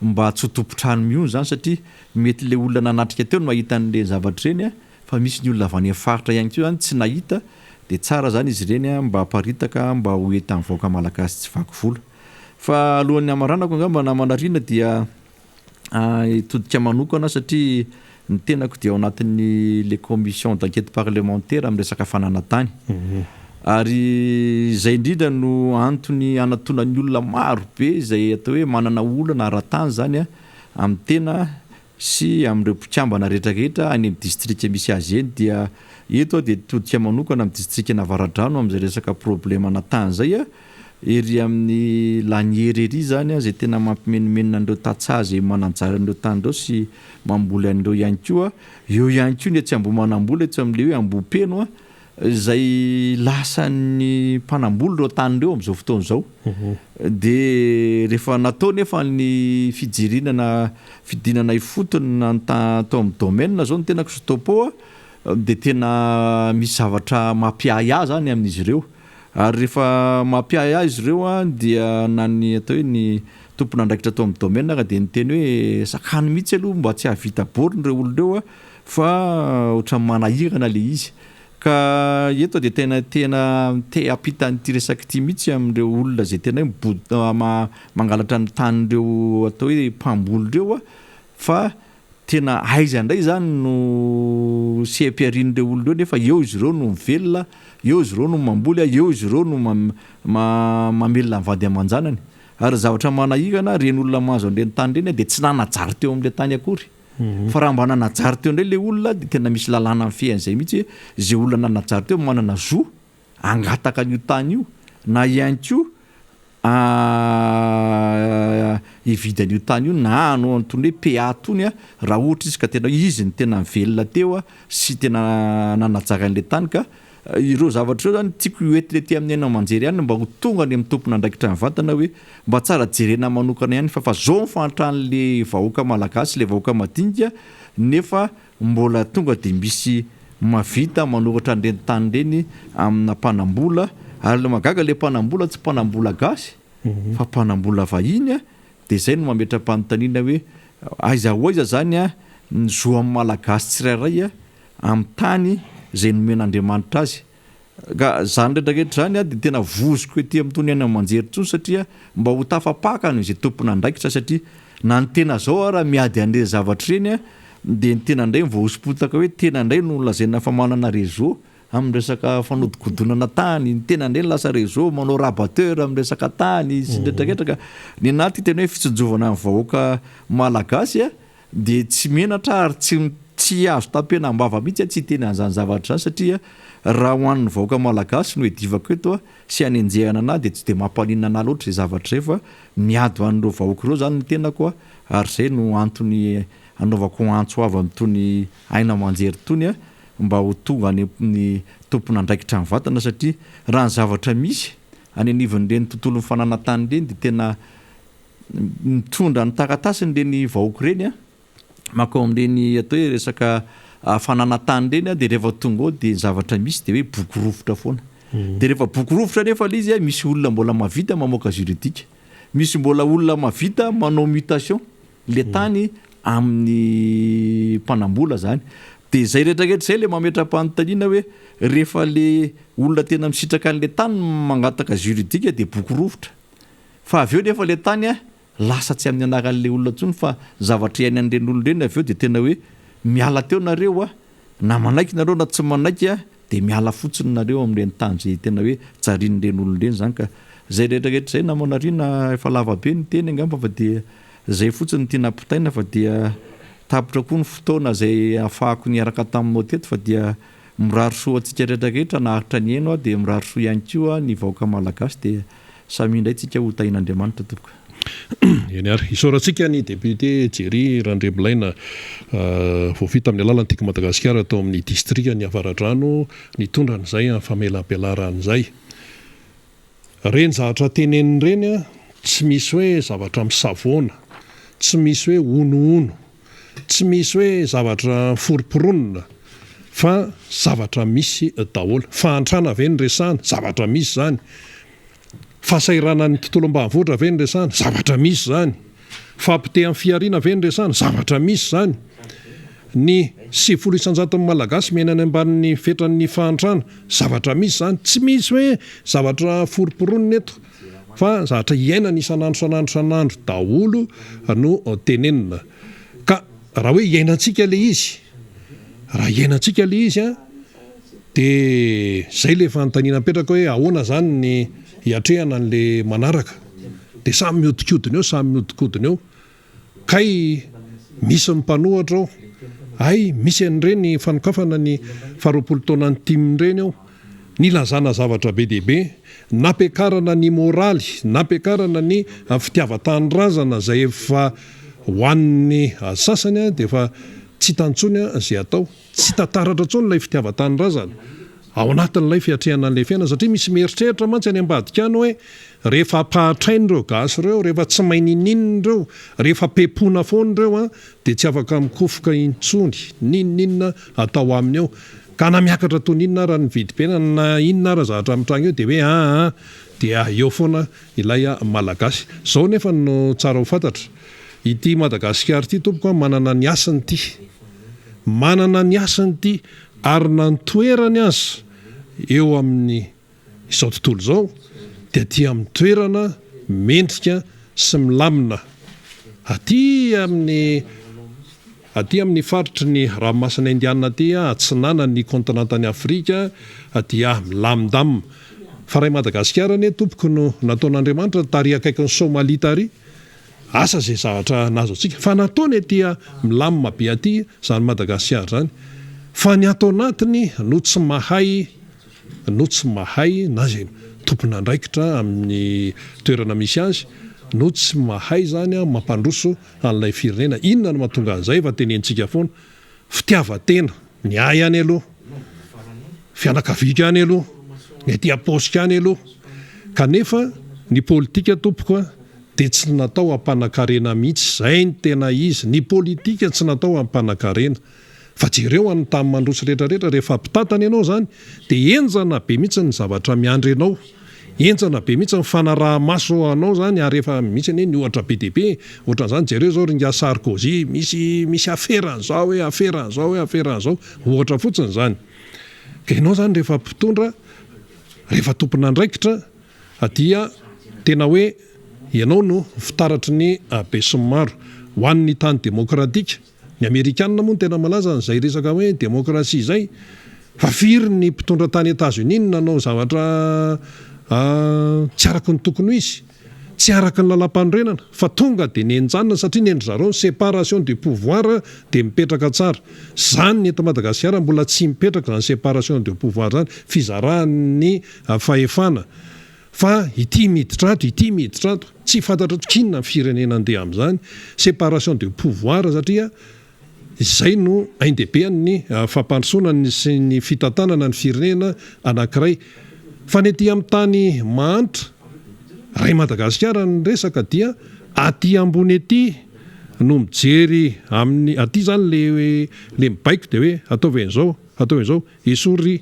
mba tsy ho tompon-trano mihono izany satria mety ilay olona nanatrika teo no mahita an'ireny zavatra ireny fa misy ny olona avy any amin'ny faritra ihany koa izany tsy nahita dia tsara izany izy ireny mba aparitaka mba ho hitan'ny vahoaka malagasy tsy vaky volo. Fa alohan'ny hamaranako angamba namana Rina dia hitodika manokana satria ny tenako dia ao anatin'ny le commission d'enquête parlementaire amin'ny resaka fananantany. Ary izay indrindra no antony anatonan'ny olona maro be izay atao hoe manana olana ara-tany izany amin'ny tena sy amin'ireo mpikambana rehetra rehetra any amin'ny distrika misy azy eny. Dia eto aho dia hitodika manokana amin'ny distrikan'Avaradrano amin'izay resaka problemana tany izay. Ery amin'ny Laniera ery izany izay tena mampimenomenona an'ireo tantsaha izay mananjary an'ireo tany ireo sy mamboly an'ireo ihany koa. Eo ihany koa ny etsy Ambohimanambola, etsy amin'ilay hoe Ambohipeno, izay lasan'ny mpanamboly ireo tany ireo amin'izao fotoana izao. Dia rehefa natao nefa ny fijeriana na fidinana ifotony na ny tao amin'ny domaine izao ny tenako sy topo dia tena misy zavatra mampiahiahy izany amin'izy ireo. Ary rehefa mampiahiahy izy ireo dia na ny atao hoe ny tompon'andraikitra tao amin'ny domaine ary dia niteny hoe sakano mihitsy aloha mba tsy hahavita borne ireo olona ireo fa ohatran'ny manahirana ilay izy. Ka eto dia tena tena te hampita an'ity resaka ity mihitsy amin'ireo olona izay tena hoe mibodo mangalatra ny tanin'ireo atao hoe mpamboly ireo fa Tena aiza indray izany no seha-piharian'ireo olona ireo nefa eo izy ireo no mivelona, eo izy ireo no mamboly, eo izy ireo no mamelona ny vady aman-janany. Ary ny zavatra manahirana, ireny olona mahazo an'ireny tany ireny dia tsy nanajary teo amin'ilay tany akory. Fa raha mba nanajary teo indray ilay olona dia tena misy lalàna mifehy an'izay mihitsy hoe izay olona nanajary teo manana zo hangataka an'io tany io na ihany koa hividy an'io tany io na hanao an'itony hoe PA itony raha ohatra izy ka tena izy no tena nivelona teo sy tena nanajary an'ilay tany ka ireo zavatra ireo zany tiako ho entina ety amin'ny haino aman-jery ihany mba ho tonga any amin'ny tompon'andraikitra mivantana hoe mba tsara jerena manokana ihany fa fa zao ny fahantran'le vahoaka malagasy ilay vahoaka madinika nefa Mbola tonga dia misy mavita manoratra an'ireny tany ireny amina mpanambola, ary ilay mahagaga ilay mpanambola tsy mpanambola gasy fa mpanambola vahiny, dia izay no mametra-panontaniana hoe aiza ho aiza izany ny zo amin'ny malagasy tsirairay amin'ny tany izay nomen'Andriamanitra azy. Ka zany rehetra rehetra zany dia tena vozoko ety amin'itony haino aman-jery intsony satria mba ho tafapaka any izay tompon'andraikitra satria na ny tena zao ara miady an'ireny zavatra ireny dia ny tena indray no voahoso-potaka hoe tena indray no lazaina fa manana réseau amin'ny resaka fanodikodinana tany, ny tena indray no lasa réseau manao rabatteur amin'ny resaka tany sy ny rehetra rehetra ka ny anah ty tena hoe fitsinjovana ny vahoaka malagasy dia tsy menatra ary tsy tsy azo tapenam-bava mihitsy aho tsy hiteny an'izany zavatra izany satria raha ho an'ny vahoaka malagasy no iadivako eto sy hanenjehana anah dia tsy dia mampaninona anah loatra izay zavatra izay fa miady ho an'ireo vahoaka ireo izany ny tenako ary izay no antony anaovako antso avo amin'itony haino aman-jery itony mba ho tonga any amin'ny tompon'andraikitra mivantana satria raha ny zavatra misy any anivon'ireny tontolon'ny fananantany ireny dia tena mitondra ny taratasiny ireny vahoaka ireny an, mankao amin'ireny atao hoe resaka fananan-tany ireny an, dia rehefa tonga ao dia ny zavatra misy dia hoe boky rovitra foana. Dia rehefa boky rovitra anefa ilay izy an, misy olona mbola mahavita mamoaka juridique, misy mbola olona mahavita manao mutation ilay tany amin'ny mpanambola izany. Dia izay rehetra rehetra izay ilay mametra-panontaniana hoe rehefa ilay olona tena misitraka an'ilay tany no mangataka juridique dia boky rovitra. Fa avy eo nefa le tany a, lasa tsy amin'ny anaran'le olona intsony fa zavatra iainan'ireny olona ireny avy eo dia tena hoe miala teo nareo a, na manaiky nareo na tsy manaiky a, Dia miala fotsiny nareo amin'ireny tany izay tena hoe jarian'ireny olona ireny izany ka. Izay rehetra rehetra izay namana Rina efa lava be ny teny angamba fa dia izay fotsiny no tiana ampitaina fa dia tapitra koa ny fotoana izay ahafahako niaraka taminao teto fa dia mirary soa antsika rehetra rehetra naharitra nihaino aho dia mirary soa ihany koa ny vahoaka malagasy dia samia indray tsika ho tahin'Andriamanitra tompoko. Eny ary. Isaorantsika ny député Jerry Randriamilaina voafidy tamin'ny alalan'ny Tiako Madagasikara tao amin'ny distrikan'i Avaradrano nitondra an'izay famelabelarana izay. Ireny zavatra teneniny ireny an, tsy misy hoe zavatra misavoana, tsy misy hoe honohono, tsy misy hoe zavatra foromporonina fa zavatra misy daholo. Fahantrana ve no resahana? Zavatra misy izany. Fahasahiranan'ny tontolo ambanivohitra ve no resahana? Zavatra misy izany. Fahapotehan'ny fihariana ve no resahana? Zavatra misy izany. Ny 90 isan-jaton'ny Malagasy miaina any ambanin'ny fetran'ny fahantrana. Zavatra misy izany. Tsy misy hoe zavatra foromporonina eto fa zavatra iainana isan'andro isan'andro isan'andro daholo no tenenina. Ka raha hoe iainantsika ilay izy, raha iainantsika ilay izy an, Dia izay ilay fanontaniana mipetraka hoe ahoana izany ny hiatrehana an'ilay manaraka? Dia samy mihodinkodina eo, samy mihodinkodina eo. Kay misy ny mpanohatra ao, hay misy an'ireny fanokafana ny faharoapolo taonan'ny tim ireny ao, nilazana zavatra be dia be, nampiakarana ny moraly, nampiakarana ny fitiavan-tanindrazana izay efa ho an'ny sasany dia efa tsy hita intsony izay atao. Tsy hita taratra intsony ilay fitiavan-tanindrazana ao anatin'ilay fiatrehana an'ilay fiainana satria misy mieritreritra mantsy any ambadika any hoe rehefa ampahatraina ireo gasy ireo, rehefa tsy mahay ninininona ireo, rehefa pepona foana ireo an, dia tsy afaka mikofoka intsony n'inon'inona atao aminy eo. Ka na miakatra toy ny inona ara ny vidim-piainana na inona ara zavatra mitranga eo dia hoe aa dia eo foana ilay Malagasy. Izao nefa no tsara ho fantatra, ity Madagasikara ity tompoko an manana ny hasiny ity. Manana ny hasiny ity ary na ny toerany aza eo amin'ny izao tontolo izao dia aty amin'ny toerana mendrika sy milamina aty amin'ny aty amin'ny faritry ny ranomasina Indiana aty atsinanan'ny kontinantan'i Afrika dia milamindamina. Fa raha i Madagasikara anie tompoko no nataon'Andriamanitra tary akaikin'i Somalia tary Asa izay zavatra nahazo antsika fa nataony aty milamina be aty izany Madagasikara izany fa ny ato anatiny no tsy mahay no tsy mahay na izay tompon'andraikitra amin'ny toerana misy azy no tsy mahay izany mampandroso an'ilay firenena. Inona no mahatonga an'izay efa tenenintsika foana? Fitiavan-tena, ny ahy ihany aloha, fianakaviako ihany aloha, ny aty am-paosiko ihany aloha. Kanefa ny politika tompoko a, dia tsy natao hampanakarena mihitsy, izay no tena izy, ny politika tsy natao hampanakarena. Fa jereo any tany mandroso rehetra rehetra, rehefa mpitantana ianao izany dia henjana be mihitsy ny zavatra miandry anao. Henjana be mihitsy ny fanaraha-maso anao zany ary efa misy anie ny ohatra be dia be e! Ohatran'izany jereo zao ry ingahy Sarkozy misy misy afera an'izao hoe afera an'izao hoe afera an'izao ohatra fotsiny izany. Ka ianao zany rehefa mpitondra rehefa tompon'andraikitra dia tena hoe ianao no fitaratry ny besinimaro. Ho an'ny tany demokratika Ny amerikanina moa no tena malaza an'izay resaka hoe demokrasia izay, fa firy ny mpitondra tany Etats-Unis no nanao zavatra tsy araka ny tokony ho izy, tsy araka ny lalàmpanorenana, fa tonga dia nenjanina satria ny an-dry zareo ny séparation du pouvoir dia mipetraka tsara. Izany ny eto Madagasikara mbola tsy mipetraka izany séparation du pouvoir izany, fizarahan'ny fahefana. Fa ity miditra ato, ity miditra ato, tsy fantatra tokoa inona ny firenena andeha amin'izany, séparation de pouvoir satria izay no ain-dehibean'ny fampandrosoana ny sy ny fitantanana ny firenena anankiray. Fa ny aty amin'ny tany mahantra, raha i Madagasikara no resaka dia aty ambony aty no mijery amin'ny, aty izany le le mibaiko dia hoe ataovy an'izao, ataovy an'izao, esory,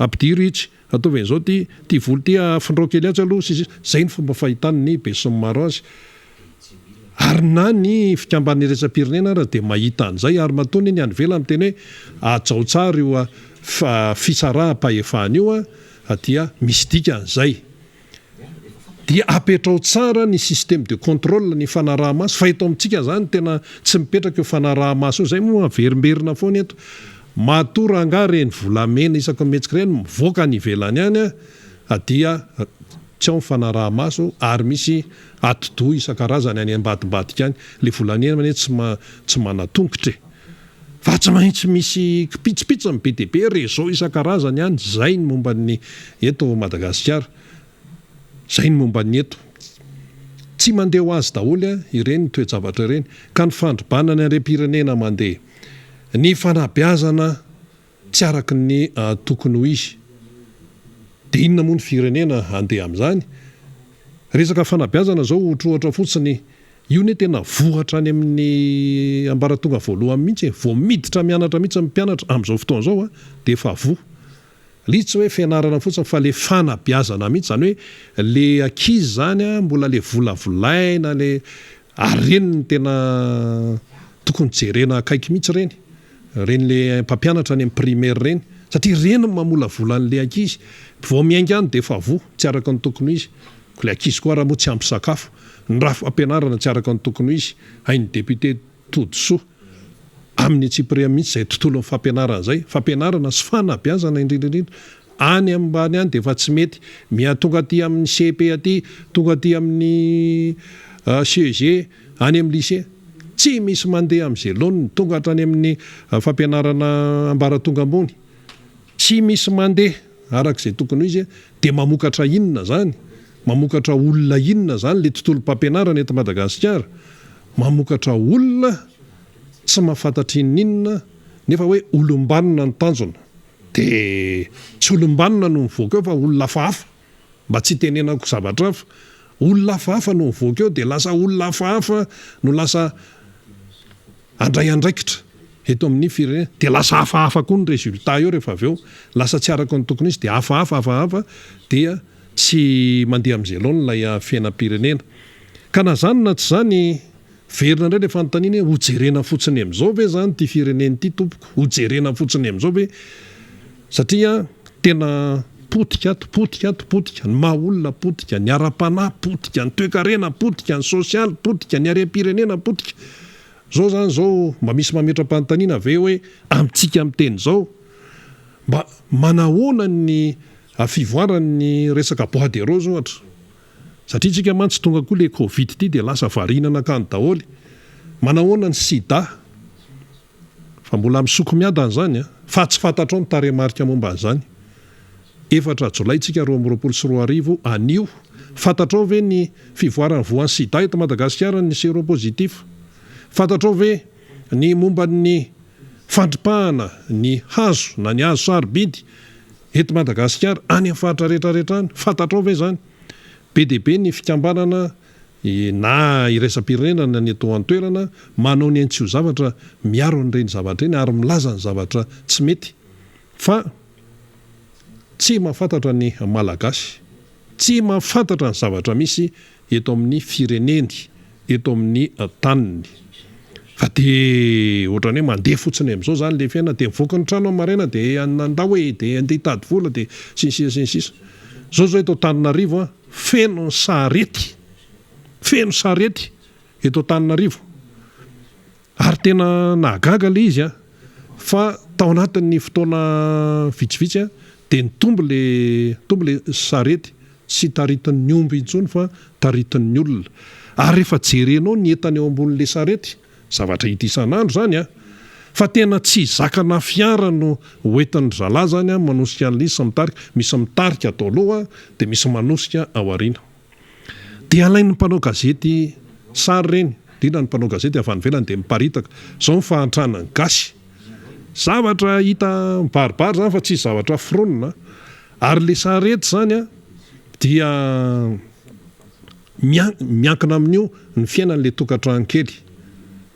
ampidiro itsy, Ataovy an'izao ity, ity vola ity afindrao kely atsy aloha sy ny sisa Izay ny fomba fahitan'ny besinimaro azy. Ary na ny fikambanana iraisam-pirenena ara dia mahita an'izay ary matoa anie ny any ivelany miteny hoe hajao tsara io fisaraham-pahefana io dia misy dikany izay. Dia apetrao tsara ny système de contrôle, ny fanaraha-maso, fa eto amintsika izany tena tsy mipetraka io fanaraha-maso io, izay moa averimberina foana eto. Matoa rangahy ireny volamena isaky ny mihetsika ireny mivoaka any ivelany any dia tsy ao ny fanaraha-maso ary misy atidoha isan-karazany any ambadimbadika any. Ilay volamena anie tsy tsy manan-tongotra e! Fa tsy maintsy misy kipitsopitsony be dia be, réseau isan-karazany any, izay ny momba ny eto Madagasikara. Izay ny momba ny eto. Tsy mandeha ho azy daholo ireny toe-javatra ireny. Ka ny fandrobana ny harem-pirenena mandeha. Ny fanabeazana tsy araka ny tokony ho izy. Dia inona moa ny firenena handeha amin'izany? Resaka fanabeazana izao ohatrohatra fotsiny, io anie tena voa hatrany amin'ny ambaratonga voalohany mihitsy e! Vao miditra mianatra mihitsy ny mpianatra amin'izao fotoana izao dia efa voa. Ilay izy tsy hoe fianarana fotsiny fa ilay fanabeazana mihitsy, izany hoe ilay ankizy izany mbola ilay volavolaina, ilay ary ireny no tena tokony jerena akaiky mihitsy ireny, ireny ilay mpampianatra any amin'ny primaire ireny satria ireny no mamolavola an'ilay ankizy, vao miainga any dia efa voa, tsy araka ny tokony ho izy, ilay ankizy koa ary moa tsy ampy sakafo, ny rafi-pampianarana tsy araka ny tokony ho izy, hain'ny député Todisoa. Amin'ny antsipiriany mihitsy izay tontolon'ny fampianarana izay, fampianarana sy fanabeazana indrindra indrindra. Any ambany any dia efa tsy mety. Miha tonga aty amin'ny cepe aty, tonga aty amin'ny CEG, any amin'ny lycée. Tsy misy mandeha amin'izay laoniny, tonga hatrany amin'ny fampianarana ambaratonga ambony. Tsy misy mandeha araka izay tokony ho izy dia mamokatra inona izany? Mamokatra olona inona izany ilay tontolom-pampianarana eto Madagasikara? Mamokatra olona tsy mahafantatra inon'inona nefa hoe olom-banona ny tanjona. Dia tsy olom-banona no mivoaka eo fa olona hafahafa. Mba tsy hitenenako zavatra hafa. Olona hafahafa no mivoaka eo dia lasa olona hafahafa no lasa handray andraikitra eto amin'ny firenena. Dia lasa hafahafa koa ny résultat eo rehefa avy eo. Lasa tsy araka ny tokony ho izy dia hafahafa hafahafa dia tsy mandeha amin'izay laoniny ilay fiainam-pirenena. Ka na izany na tsy izany, verina indray ilay fanontaniana hoe hojerena fotsiny amin'izao ve izany ity firenena ity tompoko? Hojerena fotsiny amin'izao ve? Satria tena potika ato, potika ato, potika, ny maha olona potika, ny ara-panahy potika, ny toekarena potika, ny sosialy potika, ny harem-pirenena potika. Izao izany izao mba misy mametra-panontaniana ve hoe amintsika miteny izao mba manahoana ny fivoaran'ny resaka bois de rose ohatra? Satria tsika mantsy tonga koa le covid ity dia lasa variana nankany daholo. Manahoana ny sida? Fa mbola misoko miadana izany an! Fa tsy fantatrao ny tarehimarika momba an'izany. Efatra jolay tsika 2022 anio. Fantatrao ve ny fivoaran'ny voan'ny sida eto Madagasikara ny seropositif? Fantatrao ve ny momba ny fandripahana ny hazo na ny hazo sarobidy eto Madagasikara any amin'ny faritra rehetra rehetra any? Fantatrao ve izany? Be dia be ny fikambanana na iraisam-pirenena na ny eto an-toerana manao ny ainy tsy ho zavatra miaro an'ireny zavatra ireny ary milaza ny zavatra tsy mety fa tsy mahafantatra ny Malagasy, tsy mahafantatra ny zavatra misy eto amin'ny fireneny, eto amin'ny taniny. Fa dia ohatran'ny hoe mandeha fotsiny amin'izao izany ilay fiainana, dia mivoaka ny trano amin'ny maraina dia andao e, dia andeha hitady vola dia sy ny sisa sy ny sisa. Izao izao eto Antananarivo an, feno ny sarety, feno sarety eto Antananarivo. Ary tena nahagaga ilay izy an, fa tao anatin'ny fotoana vitsivitsy an, dia nitombo ilay, nitombo ilay sarety, tsy taritin'ny omby intsony fa taritin'ny olona. Ary rehefa jerenao ny entana eo ambonin'ilay sarety, zavatra hita isan'andro izany an, fa tena tsy zakana fiara no hoentin-dry zalahy izany an, manosika an'ilay izy sy mitarika, misy mitarika ato aloha dia misy manosika ao aoriana. Dia alain'ny mpanao gazety sary ireny, indrindra ny mpanao gazety avy any ivelany dia miparitaka. Izao ny fahantrana ny gasy. Zavatra hita mibaribary izany fa tsisy zavatra foronina. Ary ilay sarety izany dia miankina amin'io ny fiainan'ilay tokantrano kely.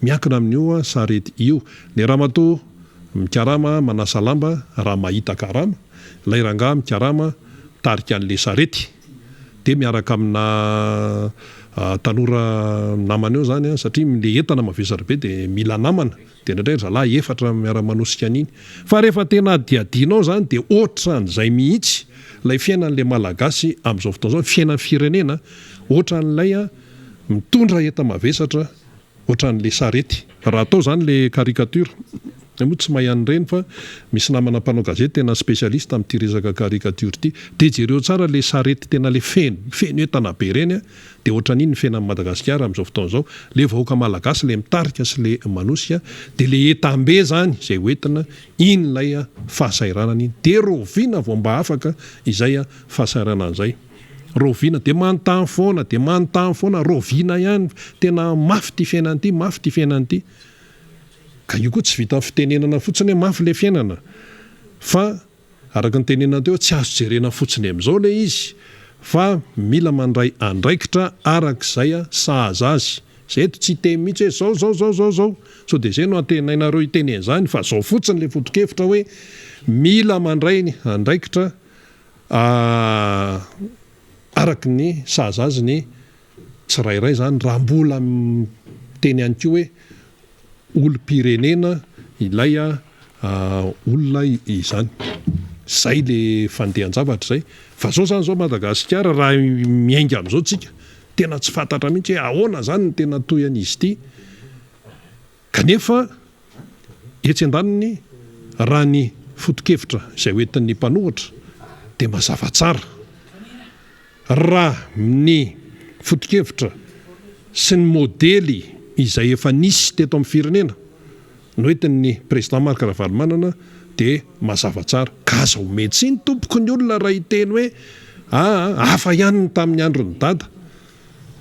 Miankina amin'io sarety io. Ilay ramatoa mikarama manasa lamba raha mahita karama, ilay rangahy mikarama mitarika an'ilay sarety. Dia miaraka amina tanora namana eo izany satria ilay entana mavesatra be dia mila namana. Dia indraindray ry zalahy efatra miara-manosika an'iny. Fa rehefa tena hadihadianao izany dia ohatran'izay mihitsy ilay fiainan'ilay Malagasy amin'izao fotoana izao, ny fiainan'ny firenena, ohatran'ilay mitondra enta-mavesatra ohatran'ilay sarety. Raha atao izany ilay caricature. Zay moa tsy mahay an'ireny fa misy namana mpanao gazety tena spécialiste amin'ity resaka caricature ity. Dia jereo tsara le sarety tena le feno feno entana be ireny a, dia ohatran'iny ny fiainan'i Madagasikara amin'izao fotoana izao. Le vahoaka malagasy le mitarika sy le manosika dia le entam-be zany izay hoentina iny ilay fahasahiranana iny. Dia rahoviana vao mba afaka izay fahasahiranana izay? Rahoviana? Dia manontany foana, dia manontany foana, rahoviana ihany? Tena mafy ity fiainana ity, mafy ity fiainana ity. Ka io koa tsy vitan'ny fitenenana fotsiny hoe mafy ilay fiainana fa araka ny tenenana teo tsy azo jerena fotsiny amin'izao ilay izy fa mila mandray andraikitra araka izay sahaza azy. Izay eto tsy hiteny mihitsy hoe zao zao zao zao zao, sao dia izay no antenainareo hiteny an'izany fa zao fotsiny ilay foto-kevitra hoe mila mandray ny andraikitra araka ny sahaza azy ny tsirairay izany raha mbola miteny ihany koa hoe olom-pirenena ilay olona izany. Izay le fandehan-javatra izay. Fa zao izany zao Madagasikara raha miainga amin'izao tsika tena tsy fantatra mihitsy hoe ahoana izany ny tena tohin'izy ity. Kanefa etsy andaniny raha ny foto-kevitra izay hoentin'ny mpanohitra dia mazava tsara. Raha ny foto-kevitra sy ny modely izay efa nisy teto amin'ny firenena no entin'ny Président Marc Ravalomanana dia mazava tsara. Ka aza omen-tsiny tompoko ny olona raha hiteny hoe aa hafa ihany ny tamin'ny andron'i Dada.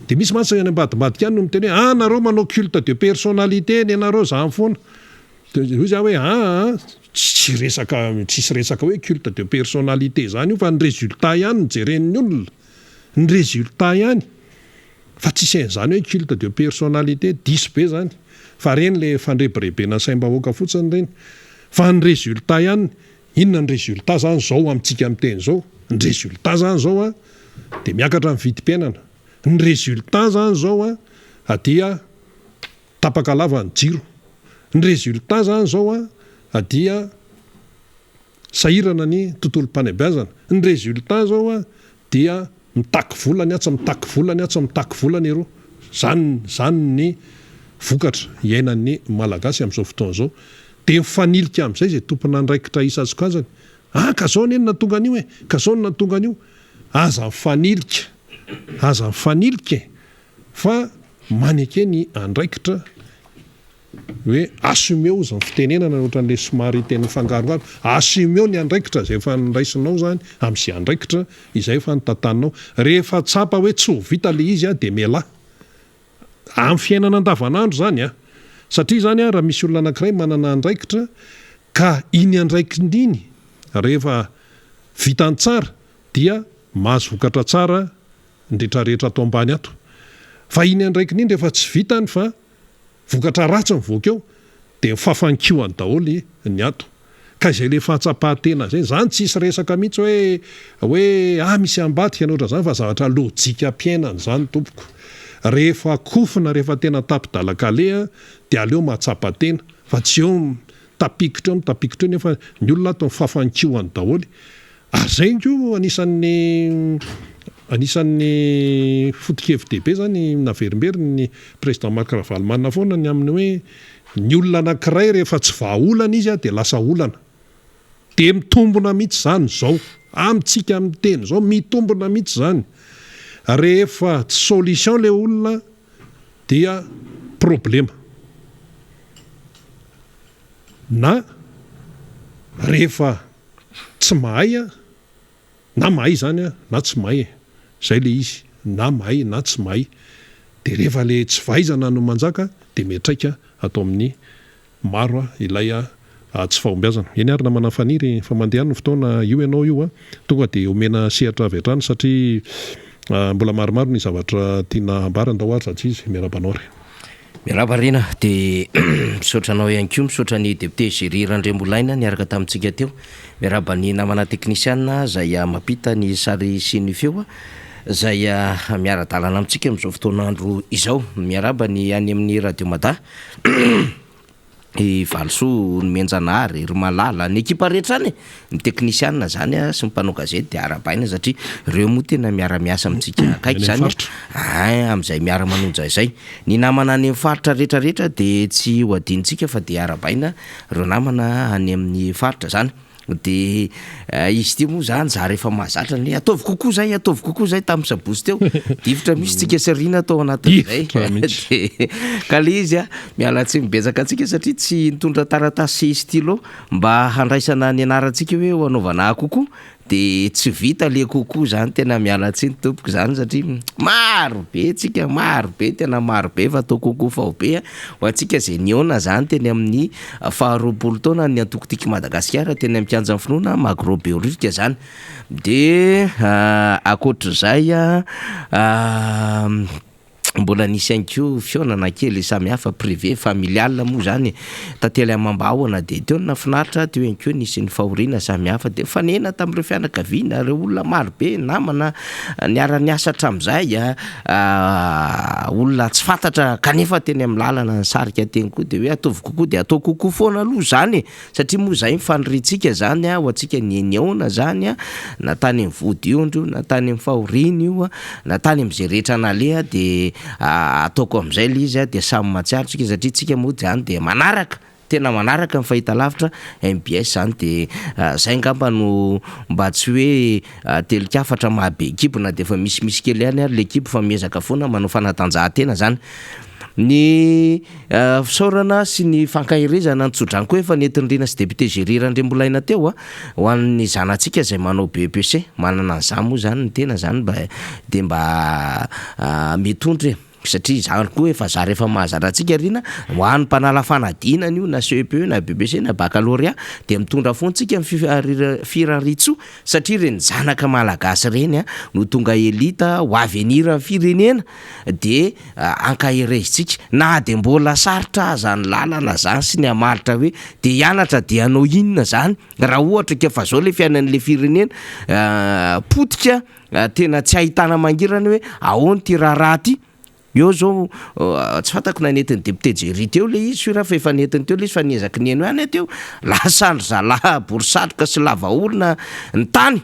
Dia misy mantsy any ambadimbadika any no miteny hoe aa nareo manao culte de personnalité nenareo zany foana. Dia hoy za hoe aa tsy resaka tsisy resaka hoe culte de personnalité zany io fa ny résultat ihany no jeren'ny olona, ny résultat ihany fa tsisy an'izany hoe culte de personnalité, diso be zany fa reny le fandrebirebena saim-bahoaka fotsiny reny fa ny résultat ihany, inona ny résultat zany zao amintsika miteny zao, ny résultat zany zao an dia miakatra ny vidim-piainana, ny résultat zany zao an dia Tapaka lava ny jiro. Ny résultat zany zao a dia sahirana ny tontolom-panabeazana. Ny résultat zao a dia mitaky vola ny atsy, mitaky vola ny atsy, mitaky vola ny eroa. Zany zany ny vokatra iainan'ny Malagasy amin'izao fotoana izao. Dia mifanilika amin'izay izay tompon'andraikitra isan-tsokajiny. Ah ka zao anie no nahatonga an'io e! Ka zao no nahatonga an'io. Aza mifanilika, aza mifanilika e! Fa maneke ny andraikitra hoe assumeo izany fitenenana ohatran'le somary teny mifangarongaro, assumeo ny andraikitra izay efa noraisinao izany amin'izay andraikitra izay efa notantaninao. Rehefa tsapa hoe tsy ho vita le izy dia mialà. Amin'ny fiainana andavanandro izany an! Satria izany an, raha misy olona anankiray manana andraikitra ka iny andraikiny iny rehefa vitany tsara dia mahazo vokatra tsara ny retraretra ato ambany ato. Fa iny andraikiny iny rehefa tsy vitany fa vokatra ratsy mivoaka eo dia mifafankihoany daholo ny ato. Ka izay le fahatsapahan-tena izay, izany tsisy resaka mihitsy hoe hoe ah misy ambadika na ohatran'izany fa zavatra lojikam-piainana izany tompoko. Rehefa kofona, rehefa tena tapi-dalan-kaleha dia aleo mahatsapa tena fa tsy eo mitapikitra eo mitapikitra eo nefa ny olona ato mifafankihoany daholo. Ary izay ihany koa anisan'ny anisan'ny foto-kevi-dehibe izany naverimberiny ny Président Marc Ravalomanana foana ny amin'ny hoe ny olona anankiray rehefa tsy vahaolana izy dia lasa olana. Dia mitombona mihitsy izany izao. Amintsika miteny izao, mitombona mihitsy izany. Rehefa tsy solution ilay olona dia problema. Na rehefa Tsy mahay aho, na mahay izany aho na tsy mahay e! Izay ilay izy, na mahay na tsy mahay. Dia rehefa ilay tsy fahaizana no manjaka dia miantraika ato amin'ny maro ilay tsy fahombiazana. Eny ary namana Faniry fa mandeha any ny fotoana, io ianao io an! Tonga dia omena sehatra avy hatrany satria mbola maromaro ny zavatra tiana hambara. Ndao ary za tsy izy, miarahaba anao ary. Miarahaba Rina, dia misaotra anao ihany koa, misaotra ny député Jerry Randriambolaina niaraka tamintsika teo. Miarahaba ny namana teknisiana izay mampita ny sary sy ny feo izay miara-dalana amintsika amin'izao fotoan'andro izao. Miarahaba ny any amin'ny Radio Mada. I Valisoa Nomenjanahary, ry Malala, ny ekipa rehetra any e! Ny teknisianina zany sy ny mpanao gazety dia arahabaina satria ireo moa tena miara-miasa amintsika akaiky zany ein, amin'izay miara-manonja izay. Ny namana any amin'ny faritra rehetra rehetra dia tsy ho adinontsika fa dia arahabaina ireo namana any amin'ny faritra zany. De izy ity moa zany zary efa mahazatra ny hoe ataovy kokoa zay, ataovy kokoa zay tamin'ny sabotsy teo, difotra mihitsy tsika sy Rina tao anatin'izay. Difotra mihitsy. De ka le izy a, miala tsiny betsaka antsika satria tsy nitondra taratasy sy stylo mba handraisana ny anarantsika hoe ho anaovana kokoa de tsy vita le kokoa zany, tena miala tsiny tompoko zany satria maro be tsika, maro be, tena maro be fa atao kokoa faobe a, ho antsika zay nihaona zany teny amin'ny faha roapolo taona ny antoko Tiako i Madagasikara teny amin'ny kianjan'ny finoana Magro Behoririka zany de ankoatr'izay mbola nisy ihany koa fihaonana kely samihafa privé familial moa zany tantely amam-bahona de teo ny nahafinaritra teo ihany koa nisy ny fahoriana samihafa de nifanena tamin'ireo fianakaviana ireo olona marobe namana niara-niasa hatramin'izay Olona tsy fantatra kanefa teny amin'ny lalana nisarika teny koa dia hoe ataovy kokoa dia atao kokoa foana aloha izany e! Satria moa izay ny faniriantsika izany ho antsika ny nihaona izany na tany amin'ny vodiondry io na tany amin'ny fahoriana io na tany amin'izay rehetra naleha dia ataoko amin'izay ilay izy dia samy mahatsiaro tsika satria tsika moa izany dia manaraka Tena manaraka ny fahitalavitra mbs zany de zay ngamba no mba tsy hoe telin-kafatra maha be kibo na de efa misimisy kely ihany ary le kibo fa miezaka foana manao fanatanjahantena zany. Ny fisaorana sy ny fankaherezana ny tsodrano koa efa nentin'i Rina sy Député Jerry Randriambolaina teo ho an'ny zanatsika izay manao BEPC, manana an'izany moa zany ny tena zany mba de mba mitondra e. Satria izany koa efa zary efa mahazatra antsika ry na ho an'ny mpanala fanadinana io na CEPE na BEPC na baccalauréat dia mitondra foana tsika ny firariantsoa satria ireny zanaka malagasy ireny no tonga elite ho avenir ny firenena dia ankaherezintsika na dia mbola sarotra aza ny lalana zany sy ny hamaritra hoe dia hianatra dia hanao inona zany raha ohatra ka efa zao le fiainan'le firenena potika Tena tsy ahitana mangirana hoe ahoana ity raharaha ity. Eo zao tsy fantako na nentin'ny député Jerry teo le izy sur fa efa nentiny teo le izy fa niezaky nihaino ihany aho teo. Lasan-dry zalahy bory satroka sy lava orona ny tany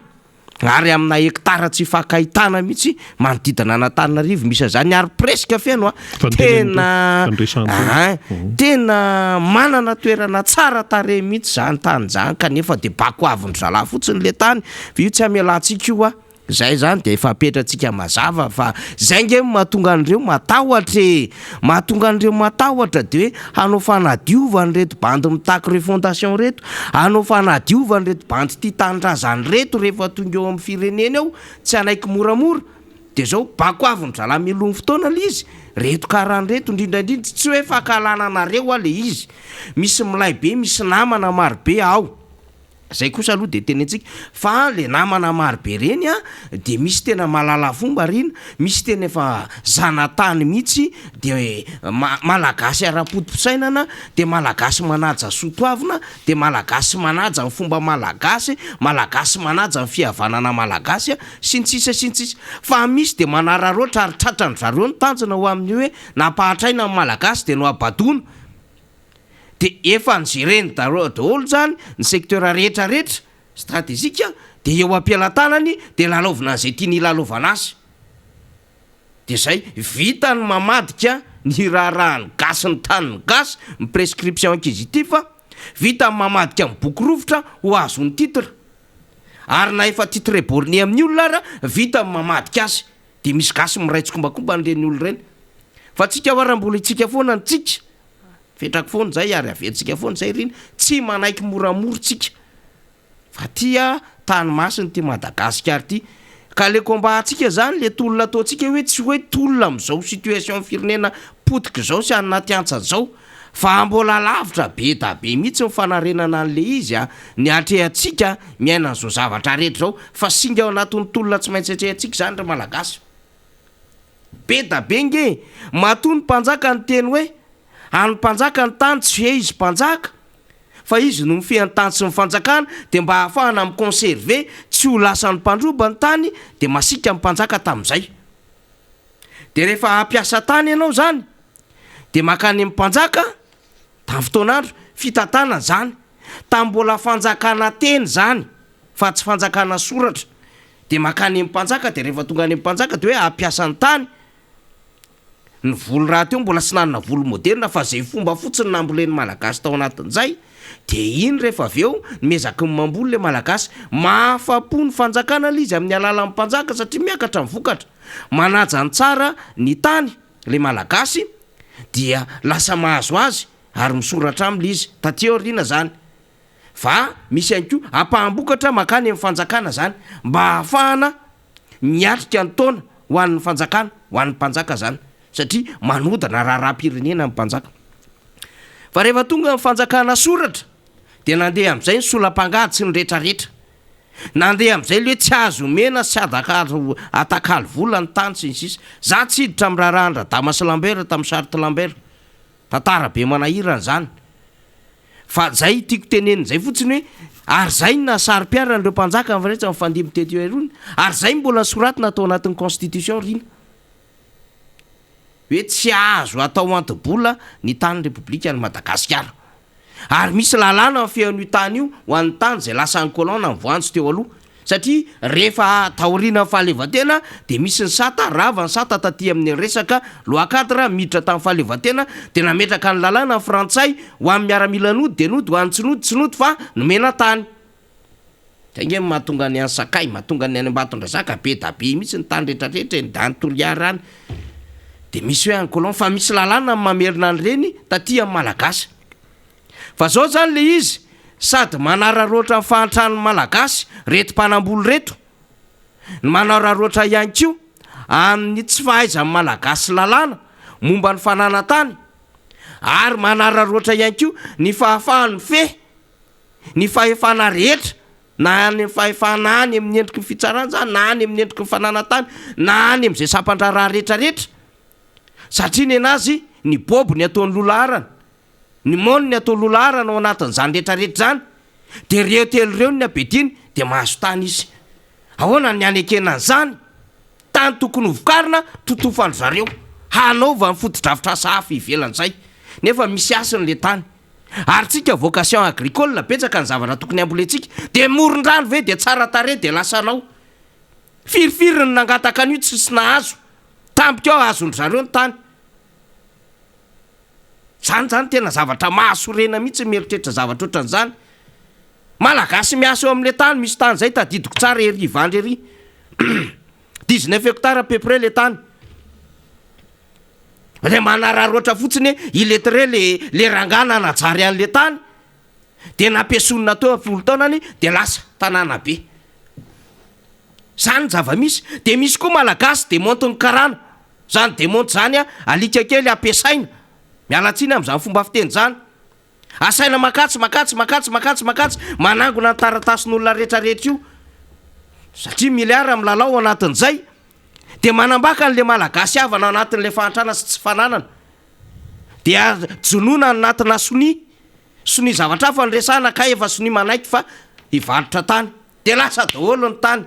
ary amina hectare tsy ifankahitana mihitsy manodidina an'Antananarivo misy an'izany ary presque feno a. Tena ein, tena manana toerana tsara tarehy mihitsy zany tany zany kanefa de bakoavin-dry zalahy fotsiny le tany fa io tsy hamelantsika io a! Zay zany de efa apetratsika mazava fa zay nge no mahatonga an'ireo matahotra e! Mahatonga an'ireo matahotra de hoe hanao fanadiovana ireto bandy mitaky refondation reto, hanao fanadiovana ireto bandy tia tanindrazana ireto rehefa tonga eo amin'ny firenena eo, tsy hanaiky moramora. De zao bako avy ny zalahy mialoha ny fotoana le izy, reto karana reto indrindra indrindra, tsy hoe fankahalana anareo aho le izy, misy milay be, misy namana maro be ao, zay kosa aloha de tenentsika, fa le namana maro be reny an, de misy tena mahalala fomba reny, misy tena efa zanatany mihitsy, de malagasy ara-poto-pisainana, de malagasy manaja soa toavina, de malagasy manaja ny fomba malagasy, malagasy manaja ny fihavanana malagasy, sy ny sisa sy ny sisa Fa misy dia manararaotra ary tratran-dry zareo ny tanjona ho amin'ny hoe nampahantraina ny Malagasy dia nohabadoana. Dia efa nojereny daholo izany ny secteur rehetra rehetra stratégique dia eo am-pelatanany dia lalaovina an'izay tiany hilalaovana azy. Dia izay, vita ny mamadika ny raharahan'ny gasy ny tanin'ny gasy, ny prescription inquisitif, vita ny mamadika ny boky rovitra ho ahazoany titre. Ary na efa titre borné amin'ny olona ara, vita ny mamadika azy. Dia misy gasy miray tsikombakomba an'ireny olona ireny. Fa tsika hoa raha mbola itsika foana ny tsika, avetrako foana izay ary averintsika foana izay ry iny, tsy manaiky moramora tsika. Fa ty a tany masina ity Madagasikara ity. Ka le combat antsika zany, le tolona ataontsika hoe tsy hoe tolona amizao situation firenena potika izao sy anaty antsa zao. Fa mbola lavitra be da be mihitsy ny fanarenana anle izy a, ny atrehantsika miaina an'izao zavatra rehetra izao. Fa singa ao anatin'ny tolona tsy maintsy atrehantsika izany ry Malagasy. Be da be nge e! Matoa ny mpanjaka niteny hoe an'ny mpanjaka ny tany tsy hoe izy mpanjaka fa izy no mifehy ny tany sy ny fanjakana dia mba ahafahana mi conserver tsy ho lasan'ny mpandroba ny tany dia masiaka ny mpanjaka tamin'izay. Dia rehefa hampiasa tany ianao izany dia mankany amin'ny mpanjaka tamin'ny fotoan'andro. fitantanana izany, tamin'ny mbola fanjakana teny izany fa tsy fanjakana soratra, dia mankany amin'ny mpanjaka, dia rehefa tonga any amin'ny mpanjaka dia hoe hampiasa ny tany, Ny voly rahateo mbola tsy nanana voly moderina fa izay fomba fotsiny nambolen'ny Malagasy tao anatin'izay dia iny rehefa avy eo ny miezaky ny mamboly ilay Malagasy. Mahafa-po ny fanjakana ilay izy amin'ny alalan'ny mpanjaka satria miakatra ny vokatra. Manaja ny tsara ny tany ilay Malagasy dia lasa mahazo azy ary misoratra aminy ilay izy. Taty aoriana izany fa misy ihany koa ampaham-bokatra mankany amin'ny fanjakana izany mba hahafahana miatrika ny taona ho an'ny fanjakana, ho an'ny mpanjaka zany, satria manodina raharaham-pirenena ny mpanjaka. Fa rehefa tonga ny fanjakana soratra dia nandeha amin'izay ny solam-pangady sy ny retraretra. Nandeha amin'izay le hoe tsy azo omena sy adakalo atakalo vola ny tany sy ny sisa. Za tsy hiditra amin'ny raharahan-dRadama sy Lambert tamin'ny charte Lambert. Tantara be manahirana izany. Fa zay tiako tenenina zay fotsiny hoe ary zay no nahasaro-piaro an'ireo mpanjaka rehetra nifandimby teto irony ary zay no mbola soratina tao anatin'ny constitution ry ina hoe tsy azo atao anto-bola ny tany repoblikan'i Madagasikara ary misy lalàna mifehy an'io tany io ho an'ny tany zay lasan'ny colon na ny voanjo teo aloha Satria rehefa taorianan'ny fahaleovantena dia misy ny sata, rava ny sata taty amin'ny resaka loi cadre, miditra tamin'ny fahaleovantena dia nametraka ny lalàna ny frantsay ho an'ny miaramila nody dia nody, ho an'ny tsy nody tsy nody fa nomena tany. Zay nge no mahatonga ny any Sakay, mahatonga ny any Ambatondrazaka, be da be mihitsy ny tany retraretra eny, any Toliara any dia misy hoe any colon fa misy lalàna mamerina an'ireny taty amin'ny malagasy. Fa zao zany le izy, sady manararaotra ny fahantran'ny Malagasy reto mpanamboly reto, no manararaotra ihany koa amin'ny tsy fahaizan'ny Malagasy lalàna momba ny fananan-tany, ary manararaotra ihany koa ny fahafahany mifehy ny fahefana rehetra na any amin'ny fahefana any amin'ny endriky ny fitsarana izany, na any amin'ny endriky ny fananan-tany, na any amin'izay sampan-draharaha rehetrarehetra, satria nenazy ny bobo ny ataony loha laharana. Ny monde atao loha laharana ao anatin'izany rehetra rehetra izany dia ireo telo ireo ny abediny dia mahazo tany izy. Ahoana ny hanekena an'izany? Tany tokony ho vokarina totofan-dry zareo hanaovany fotodrafitrasa hafa ivelan'izay nefa misy hasiny le tany. Ary tsika vocation agricole betsaka ny zavatra tokony hambolentsika dia moron-drano ve dia tsara tarehy dia lasanao. Firifiry ny nangataka an'io tsisy nahazo. Tampoka eo azon-dry zareo ny tany. Zany zany tena zavatra mahasorena mihitsy ny mieritreritra zavatra ohatran'izany. Malagasy miasa eo amin'le tany, misy tany zay tadidiko tsara ery Ivandry ery. 19 hectares à peu près le tany. Le manararaotra fotsiny hoe illettré le le rangahy nanajary an'le tany de nampiesonina teo am folo taonany de lasa tanàna be. Zany ny zava-misy. De misy koa Malagasy demontin'ny karana. Zany demonty zany a, alika kely ampiasaina, miala tsiny amin'izany fomba fiteny zany, asaina makatsy, makatsy, makatsy, makatsy, makatsy, manangona ny taratasin'olona rehetra rehetra io, satria milliard milalao ao anatin'izay, dia manambaka an'le malagasy havana ao anatin'le fahantrana sy tsy fananana, dia jonoina anatina sonia, sonia zavatra hafa no resahana kay efa sonia manaiky fa hivarotra tany, dia lasa daholo ny tany.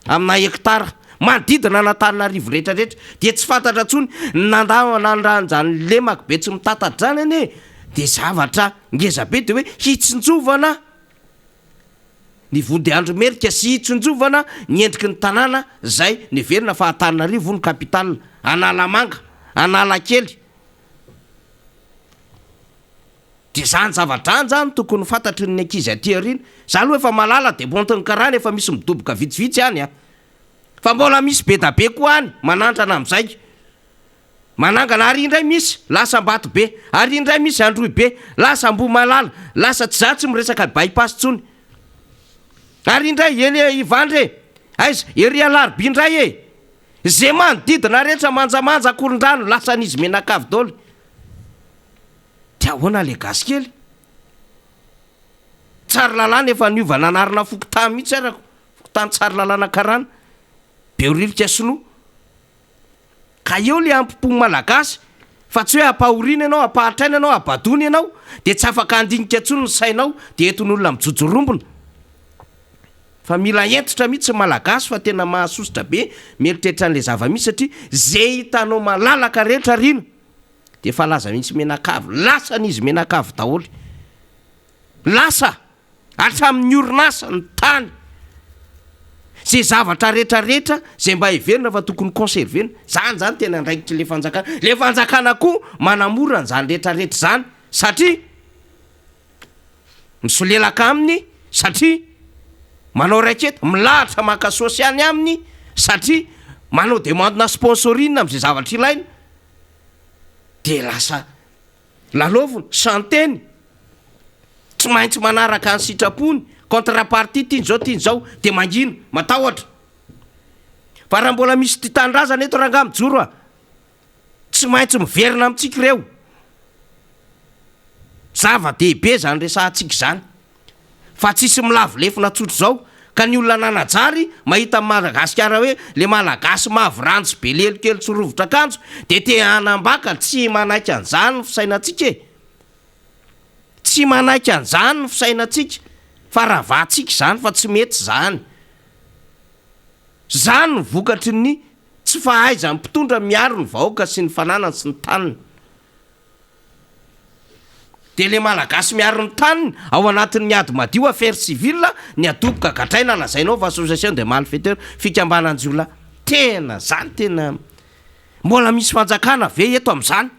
amina hectare manodidina an'Antananarivo rehetra rehetra dia tsy fantatra intsony ny nandavana an'izany lemaka be tsy mitatatra izany anie dia zavatra ngeza be dia hoe hitsinjovana ny vodiandro merika sy hitsinjovana ny endriky ny tanàna izay neverina fa Antananarivo no capitale, Analamanga, Analakely. Dia zany zava-drany zany tokony ho fantatry ny ankizy aty aoriana. Za aloha efa mahalala dia bontin'ny karana efa misy midoboka vitsivitsy any a! Fa mbola misy bedabe koa any manandrana amin'izay. Manangana ary indray misy lasa Ambatobe, ary indray misy Androhibe, lasa Ambohimalala, lasa tsy za tsy miresaka by pass tsony. Ary indray eny Ivandry e! Aiza? Ery Alarobia indray e! Ze manodidina rehetra manjamanja Akorondrano lasan'izy mianakavy daholo. Dia ahoana le gasy kely? Tsaralalàna efa niova nanarina fokontany mihitsy arako, fokontany Tsaralalàna karana, Behoririka sinoa. Ka eo le ampipo malagasy fa tsy hoe ampahoriana ianao, ampahantraina ianao, abadoana ianao dia tsy afaka handinika intsony ny sainao dia entin'olona mijojorombona. Fa mila hentitra mihitsy ny malagasy fa tena mahasosotra be mieritreritra an'le zava-misy satria ze hitanao malalaka rehetra rina Dia efa laza mihitsy menakavy, lasany izy menakavy daholo. Lasa hatramin'ny orinasa, ny tany, ze zavatra rehetra rehetra zay mba heverina fa tokony conserver-na, zany zany tena andraikitry le fanjakana, le fanjakana koa manamora an'zany rehetra rehetra zany satria misolelaka aminy, satria manao raiketa, milahatra maka sosialy aminy, satria manao demande-na sponsoring am'zay zavatra ilaina, de lasa Lalaovina, chanteny, tsy maintsy manaraka ny sitrapony, contrepartie tiany zao tiany zao, dia mangina, matahotra. Fa raha mbola misy tia tanindrazana eto rangaha mijoro a! Tsy maintsy miverina amintsika ireo. Zava-dehibe izany resahantsika izany. Fa tsisy milavo lefona tsotr'izao ka ny olona nanajary mahita an'i Madagasikara hoe le Malagasy mavo ranjo be lelo kely tsy rovitra akanjo de te hanambaka, tsy manaiky an'izany ny fisainantsika e! Tsy manaiky an'izany ny fisainantsika fa ravatsika izany fa tsy mety izany. Izany no vokatry ny tsy fahaizan'ny mpitondra miaro ny vahoaka sy ny fananany sy ny taniny. Dia le malagasy miaro ny taniny ao anatin'ny ady madio affaire civile ny adoboka gadraina lazainao fa association des malfaiteurs fikambanan-jiolahy. Tena zany tena mbola misy fanjakana ve eto amin'izany?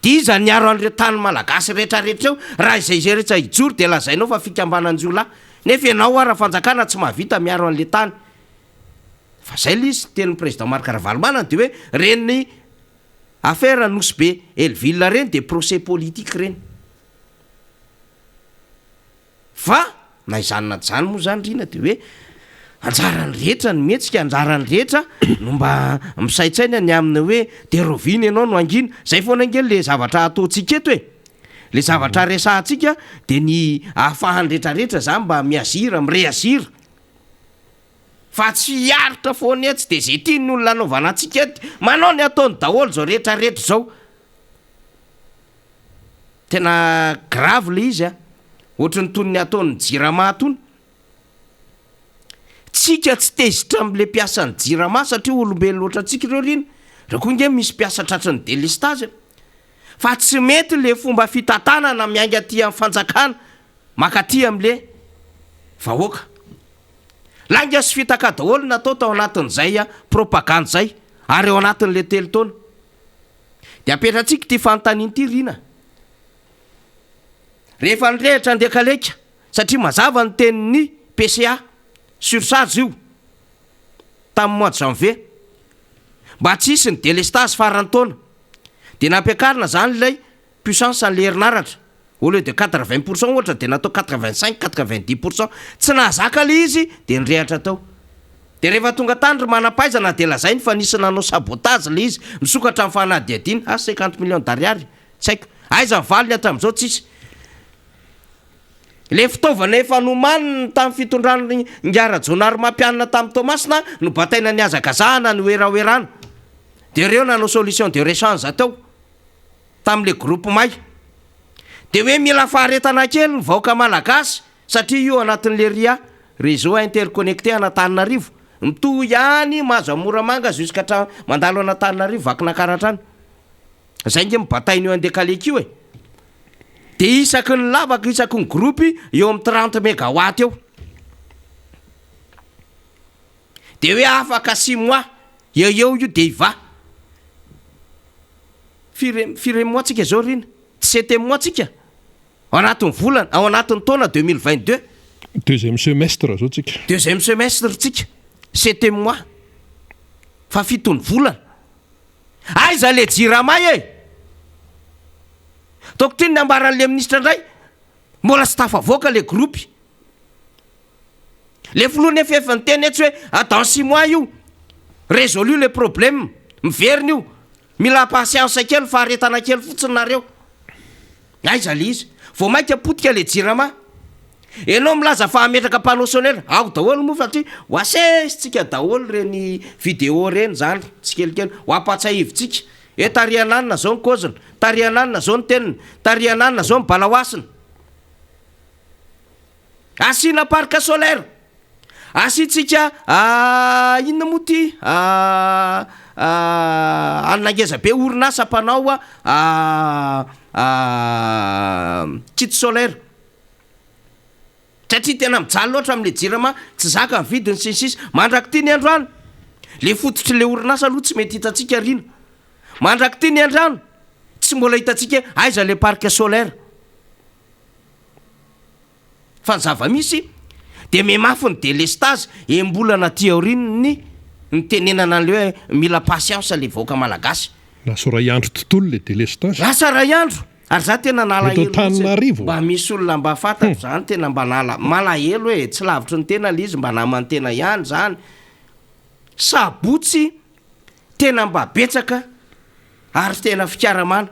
Dia iza niaro an'ireo tany malagasy rehetra rehetra eo? Raha izay izay rehetra hijoro dia lazainao fa fikambanan-jiolahy nefa ianao ara fanjakana tsy mahavita miaro an'le tany. Fa zay le izy tenin'ny président Marc Ravalomanana dia hoe reny Affaire Nosy Be Hell-Ville reny dia procès politique reny. Fa na izany na izany moa zany Rina dia hoe anjaran'ny rehetra ny mihetsika, anjaran'ny rehetra no mba misaintsaina ny amin'ny hoe dia rahoviana ianao no hangina. Zay foana ange le zavatra ataontsika eto e. Le zavatra resahantsika dia ny ahafahan'ny rehetra rehetra zany mba mi-agir, mi-reagir. Fa tsy hiaritra foana etsy dia izay tian'ny olona hanaovana antsika eto manao ny ataony daholo izao rehetra rehetra izao. Tena grave le izy a! Ohatry ny toy ny ataon'ny jirama tony. Tsika tsy tezitra amle mpiasan'ny jirama satria olombelona ohatrantsika ireo ry ina. Reo koa nge misy mpiasa tratry ny delestazy e! Fa tsy mety le fomba fitantanana miainga aty amin'ny fanjakana mankaty amle vahoaka. Lainga sy fitaka daholo natao tao anatin'izay propagandy izay ary ao anatin'ilay telo taona. Dia apetratsika ity fanontaniana ity Rina. Rehefa nirehitra Andekaleka, satria mazava ny tenin'ny PCA, surcharge io, tamin'ny mois de janvier, mba tsy hisy ny délestage faran'ny taona, dia nampiakarina izany ilay puissance an'ilay herinaratra, au lieu de 80 pour cent ohatra dia natao 85, 90 pour cent, tsy nahazaka ilay izy dia nirehatra tao. Dia rehefa tonga tany ry manam-pahaizana dia lazainy fa nisy nanao sabotage ilay izy, misokatra ny fanadihadiana, ha 50 millions d'ariary, tsy haiko, aiza ny valiny hatramin'izao tsisy. Ilay fitaovana efa nomaniny tamin'ny fitondran'i Ingahy Rajaonarimampianina tamin'i Toamasina no bataina nihazakazahana niwerawerana, dia ireo nanao solution de rechange teo. tamin'ilay groupe may. Dia hoe mila faharetana kely ny vahoaka malagasy satria io anatin'ilay ria, réseau interconnecté an'Antananarivo, mitohy any mahazo an'i Moramanga jusqu'à hatramin'ny mandalo an'Antananarivo Vakinankaratra any. Zay nge mibataina io Andekaleka io e. Dia isaky ny lavaka, isaky ny groupe eo amin'ny 30 megawatt eo. Dia hoe afaka six mois eo eo io dia hivaha. Firy firy mois tsika zao Rina? Dix-septième mois tsika? Ao anatin'ny volana, ao anatin'ny taona 2022. Deuxième semestre zao tsika. Deuxième semestre tsika, septième mois, fahafiton'ny volana. Aiza le jirama e? Ataoko ty ny nambaran'le ministra indray, mbola tsy tafavoaka le groupe. Le filoha nefa efa niteny etsy hoe ah dans six mois io résolu le problème, miverina io, mila patience kely, faharetana kely fotsiny nareo. Aiza le izy? Vao maika potika le jirama. Enao milaza fa hametraka panneau solaire, ao daholo moa satria ho asesitsika daholo reny vidéo reny zany tsikelikely, ho ampatsiahivintsika hoe tarihan'anona zao ny kôziny, tarihan'anona zao ny teniny, tarihan'anona zao ny balaoasiny. Asiana parc solaire, asiantsika inona moa ty anona ngeza be orinasa mpanao kit solaire. Satria tena mijaly loatra amin'le jirama, tsy zaka ny vidiny sy ny sisa. Mandrak'ity ny androany, le fototr'le orinasa aloha tsy mety hitantsika Rina. Mandrak'ity ny androany, tsy mbola hitantsika hoe aiza le parc solaire. Fa ny zava-misy dia mihamafy ny delestazy enim-bolana aty aorian'ny nitenenana an'ilay hoe mila patience ilay vahoaka malagasy. Lasa iray andro tontolo ilay delestazy. Lasa iray andro! Ary za tena Eto nalahelo mihitsy, Antananarivo. mba misy olona mba fantatro zany tena mba nala, malahelo e, tsy lavitry ny tena ilay izy mba naman'ny tena ihany zany. Sabotsy tena mba betsaka ary tena fikaramana.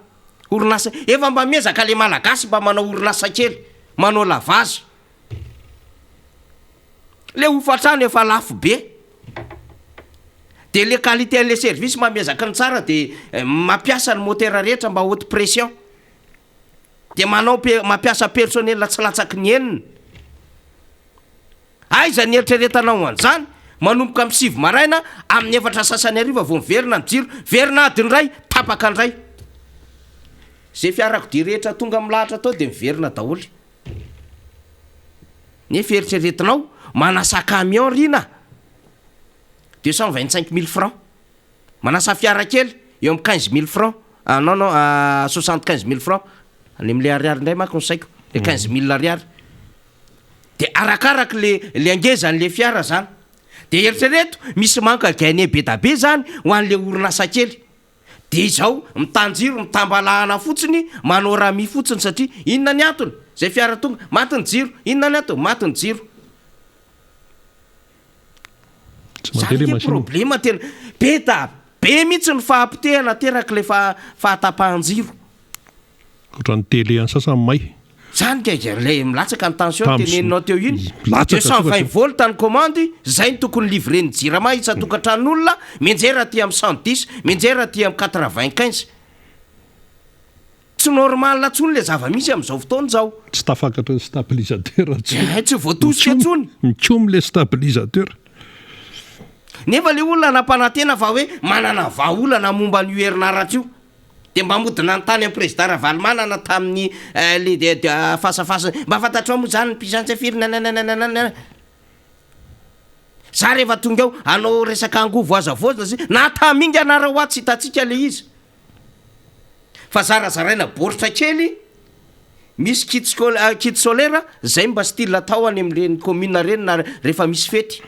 Orinasa, efa mba miezaka le malagasy mba manao orinasa kely, manao lavage. Le hofantrano efa lafo be. De le qualité an'le service mba miezaka ny tsara de mampiasa ny moteur rehetra mba haute pression. De manao mampiasa personnel tsy latsaky ny enina. Aiza ny eritreretanao an'izany? Manomboka amin'ny 9 maraina, amin'ny efatra sasany hariva vao miverina ny jiro, verina adiny iray, tapaka indray. Izay fiarakodia rehetra tonga milahatra tao dia miverina daholo. Nefa eritreretinao, manasa camion Rina, 225 mille francs. Manasa fiara kely, eo amin'ny 15 mille francs, ah non non, 75 mille francs, any amin'ilay ariary indray manko ny saiko, ilay 15 mille ariary. De arakaraky le le angezan'le fiara zany. De eritrereto misy manque à gagner be da be zany ho an'le orinasa kely. De izao mitan-jiro mitambalahana fotsiny manao rami fotsiny satria inona ny antony? Zay fiara tonga, maty ny jiro, inona ny antony? Maty ny jiro. Tsy mandeha Zany le ange machine. problema tena be da be mihitsy ny fahapotehana aterak'le fahatapahan-jiro. Ohatran'ny télé an'ny sasany may. Zany kay le milatsaka ny tension teneninao teo iny. Milatsaka 220 volt ny commande, zay no tokony livrer-n'ny jirama isan-tokantranon'olona, mianjera aty amin'ny 110, mianjera aty amin'ny 95. Tsy normal intsony le zava-misy amin'izao fotoana izao. Tsy tafakatra ny stabilisateur intsony. Eh, tsy voatosika intsony. Mikomy le stabilisateur. Nefa le olona nampanantena fa hoe manana vahaolana momba an'io herinaratra io. Dia mba mody nanontany an'i Prezida Ravalomanana tamin'ny le de fasafasa, mba fantatrao moa zany ny puissance firy nananananana. Za rehefa tonga eo hanao resaka angovo azo havaozina sy na tamingana ara hoa tsy hitantsika le izy. Fa zarazaraina baoritra kely misy kit kit solaire zay mba style atao any amin'ireny commune ireny na rehefa misy fety.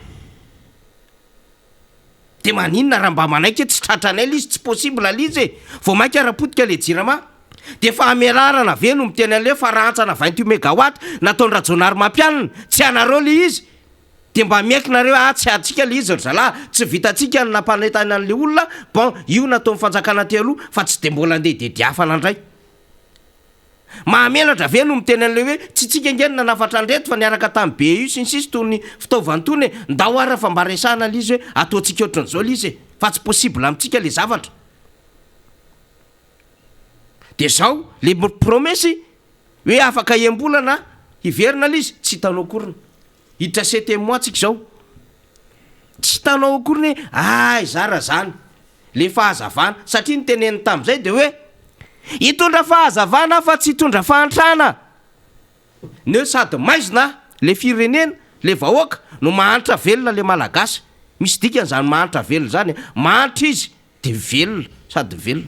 De maninona raha mba manaiky hoe tsy tratranay le izy, tsy possible le izy e! Vao mainka ara potika le jirama. De fahamelarana ve no miteny anle fa rantsana 28 megawatt nataon'i Rajaonarimampianina, tsy anareo le izy? De mba miaiky nareo hoe ah tsy antsika le izy ry zalahy, tsy vitantsika ny nampanentana anle olona, bon io nataon'ny fanjakana teo aloha fa tsy de mbola andeha dediafana ndray. Mahamenatra ve no miteny an'ilay hoe tsy tsika ange no nanafatra an'ireto fa niaraka tamin'ny BU sy ny sisa itony fitaovana itony e! Ndao ara fa mba resahana ilay izy hoe ataontsika ohatran'izao ilay izy e! Fa tsy possible amintsika ilay zavatra. Dia izao, ilay promesse hoe afaka enim-bolana hiverina ilay izy, tsy hitanao akoriny. Hiditra septième mois tsika izao. Tsy hitanao akoriny hoe aiza ara zany le fahazavana satria ny teneniny tamin'izay de hoe hitondra fahazavana aho fa tsy hitondra fahantrana. Ny hoe sady maizina le firenena, le vahoaka no mahantra velona le malagasy. Misy dikany zany mahantra velona zany e. Mahantra izy de velona sady velona.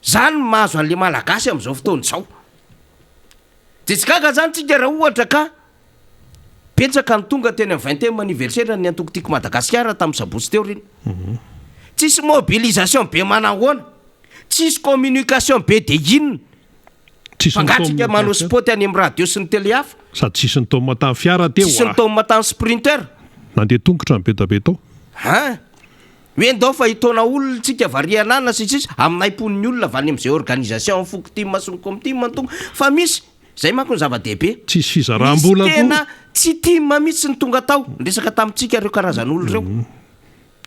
Zany no mahazo an'le malagasy amin'izao fotoana izao. Dia tsy gaga zany tsika raha ohatra ka betsaka ny tonga teny amin'ny vingtième anniversaire ny antoko Tiako Madagasikara tamin'ny sabotsy teo reny. Tsisy mobilisation be manahoana, tsisy communication be dia inona. Tsisy Fa nga nitaomina tsika manao tamin'ny fiara. spot any amin'ny radio sy ny télé hafa. Sady tsisy nitaomina tamin'ny fiara teo Tsisy ah. nitaomina tamin'ny sprinter. Nandeha tongotra ny be da be tao. Hein! Hoe ndao fa hitaona olona tsika varianana sy ny sisa aminay mponin'ny olona avy any amin'izay organisation foko tim sy ny comtim no tonga fa misy izay manko ny zava-dehibe Tsisy misy fizaram-bola koa. tena tsy tim mihitsy ny tonga tao niresaka tamintsika ireo karazan'olona ireo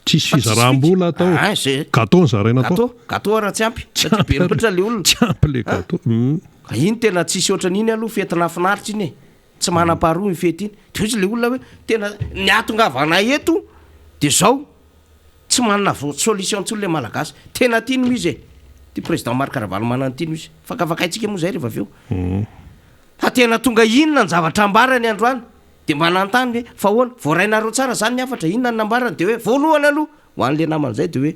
Tsisy fa tsisy fika fizaram-bola tao. ah zay Gâteau no zaraina tao. gâteau gâteau ara tsy ampy Tsy satria ampy be loatra le olona Tsy ampy le gâteau. Hum. Ka iny tena tsisy ohatran'iny aloha fety nahafinaritra iny e. Tsy manam-paharoa iny fety iny. Dia hoy ilay olona hoe tena ny hahatongavanay eto dia izao, tsy manana solution intsony ilay Malagasy. Tena tiany hoy izy e. Ity président Marc Ravalomanana ity hoy izy. Fakafakaintsika moa izay rehefa avy eo. Fa tena tonga inona ny zavatra ambarany androany? Dia mba nanontany hoe, fa ahoana? Voarainareo tsara izany ny hafatra? Inona no nambarany? Dia hoe, voalohany aloha, ho an'ilay namana izay dia hoe,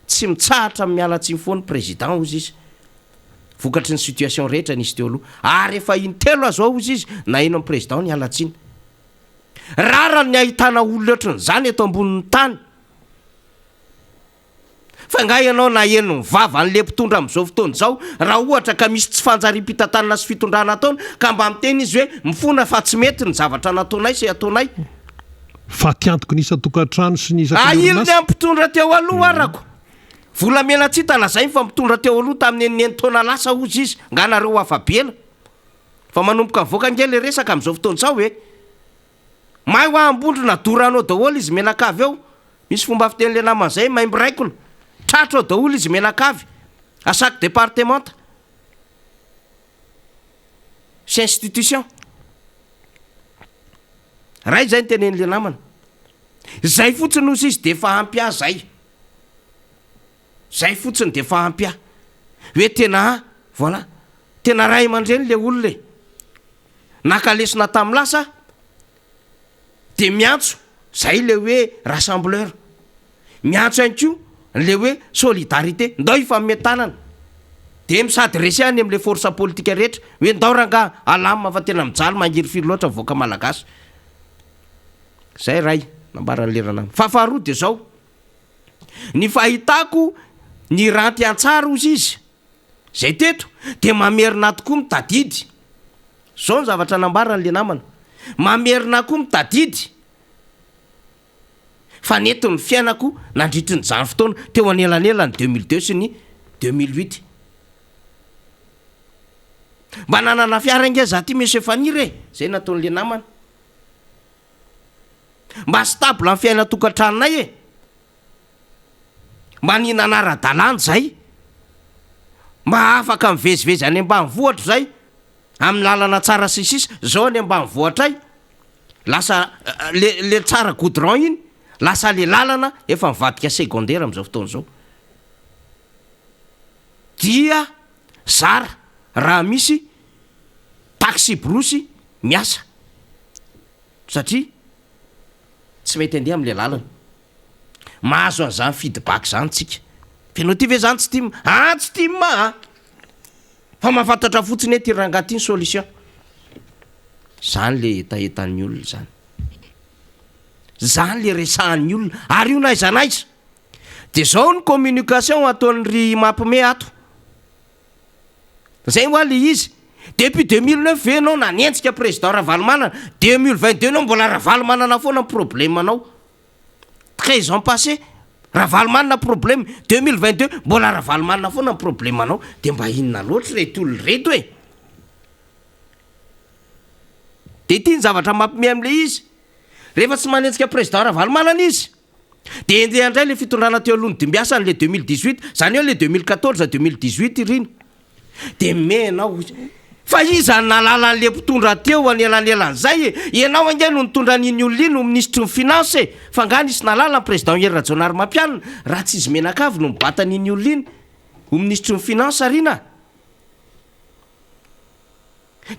tsy mitsahatra amin'ny miala tsiny foana président hozy izy, vokatry ny situation rehetra nisy teo aloha. Ary efa intelo aza ao hozy izy naheno an'i président niala tsiny. Rarany ny ahitana olona ohatran'izany eto ambonin'ny tany. Fa angaha ianao naheno ny vavan'le mpitondra amin'izao fotoana izao raha ohatra ka misy tsy fanjariam-pitantanana sy fitondrana ataony ka mba miteny izy hoe mifona fa tsy mety ny zavatra nataonay sy ataonay. Fatiantoky ny isan-tokantrano sy ny isaky ny Ahiliny orinasa. amin'ny mpitondra teo aloha arako. Volamena tsy hita lazainy fa mpitondra teo aloha tamin'ny enin'enin-taona lasa hozy izy. Nga nareo afa-bela. Fa manomboka mivoaka ange le resaka amin'izao fotoana izao e. May hoa ambondrona dorano ao daholo izy mianakavy ao, misy fomba fiteny le namana zay may miraikona, tratra ao daholo izy mianakavy à chaque departemanta sy institution. Ray zay ny tenen'le namana. Zay fotsiny ozy izy de efa ampy ahy zay. Zay fotsiny de efa ampy ahy. Hoe tena voilà, tena ray aman-dreny le olona e. Naka lesona tamin'ny lasa dia miantso zay le hoe rassembleur, miantso ihany koa le hoe solidarité, ndao hifanome tanana, dia mi-s'adresser any amin'le force politique rehetra hoe ndao rangaha alamina fa tena mijaly mangirifiry loatra ny vahoaka malagasy. Zay ray nambaran'le ranamana. Fa faharoa dia zao, ny fahitako ny ranty antsara ozy izy, Zay teto dia mamerina tokoa mitadidy. Zao ny zavatra nambarany le namana. Mamerina koa mitadidy fa nety ny fiainako nandritry ny zany fotoana teo anelanelan'ny 2002 sy ny 2008. Mba nanana fiara ange za ty Monsieur Faniry e! Zay nataon'le namana. Mba stable ny fiainan-tokantranonay e! Mba nihinana ara-dalàna izay. Mba afaka mivezivezy any ambanivohitra izay, amin'ny lalana tsara sy ny sisa. Izao any ambanivohitray, lasa le le tsara goudron iny, lasa le lalana efa mivadika secondaire amin'izao fotoana izao. Dia zara raha misy taxi-brousse miasa satria tsy mety andeha amin'ilay lalana. Mahazo an'izany feedback zany tsika. F'enao ty ve zany tsy tim? Ah tsy tim ah! Fa mahafantatra fotsiny hoe ty rangahy ty ny solution. Zany le hetahetan'ny olona zany. Zany le resahan'ny olona. Ary io n'aiza n'aiza. De zao ny communication ataon'ny ry mapme ato. Zay hoa le izy. Depuis 2009 ve enao nanenjika président Ravalomanana? 2022 enao mbola Ravalomanana foana ny problème anao. 13 ans passé Ravalomanana problème, 2022 mbola Ravalomanana foana ny problème anao, de mba inona loatra ireto olona ireto e? De ity ny zavatra mampime amle izy, rehefa tsy manenjika président Ravalomanana izy, de enjeha indray le fitondrana teo aloha nodimbiasany le 2018, zany hoe le 2014 2018 irina. Dia me ianao hoy izy, fa iza no nahalala an'ilay mpitondra teo anelanelan'izay e? Ianao ange no nitondra an'iny olona iny ho minisitry ny finance e! Fa angaha nisy nahalala ny président Hery Rajaonarimampianina raha tsy izy mianakavy no nibata an'iny olona iny ho minisitry ny finance ry na?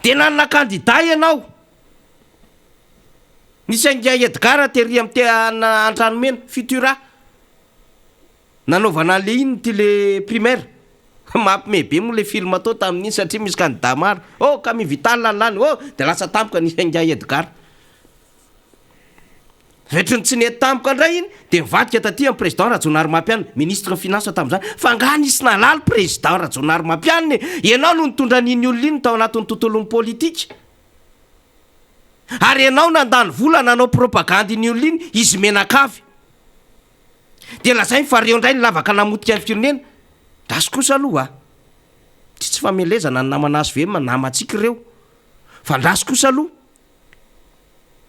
Dia nanana candidat ianao. Nisy an'ingahy Edgard tery amin'ny Andranomena, Futura. Nanaovana an'le inn ty le primaire? Mampime be moa le film tao tamin'iny satria misy candidat maro. Oh Camille Vital no lany, oh! De lasa tampoka nisy an'ingahy Edgard. Ohatry ny tsy nety tampoka indray iny de nivadika taty amin'ny président Rajaonarimampianina, ministre ny finance tamin'izany. Fa angaha nisy nahalala président Rajaonarimampianina e? Ianao no nitondra an'iny olona iny tao anatin'ny tontolon'ny politika. Ary ianao nandany vola nanao propagande iny olona iny, izy menakavy. Dia lazainy fa reo ndray ny lavaka namotika ny firenena. Gasy kosa aloha a! Ty tsy famelezana ny namana hvm namantsika ireo. Fa ndraso kosa aloha.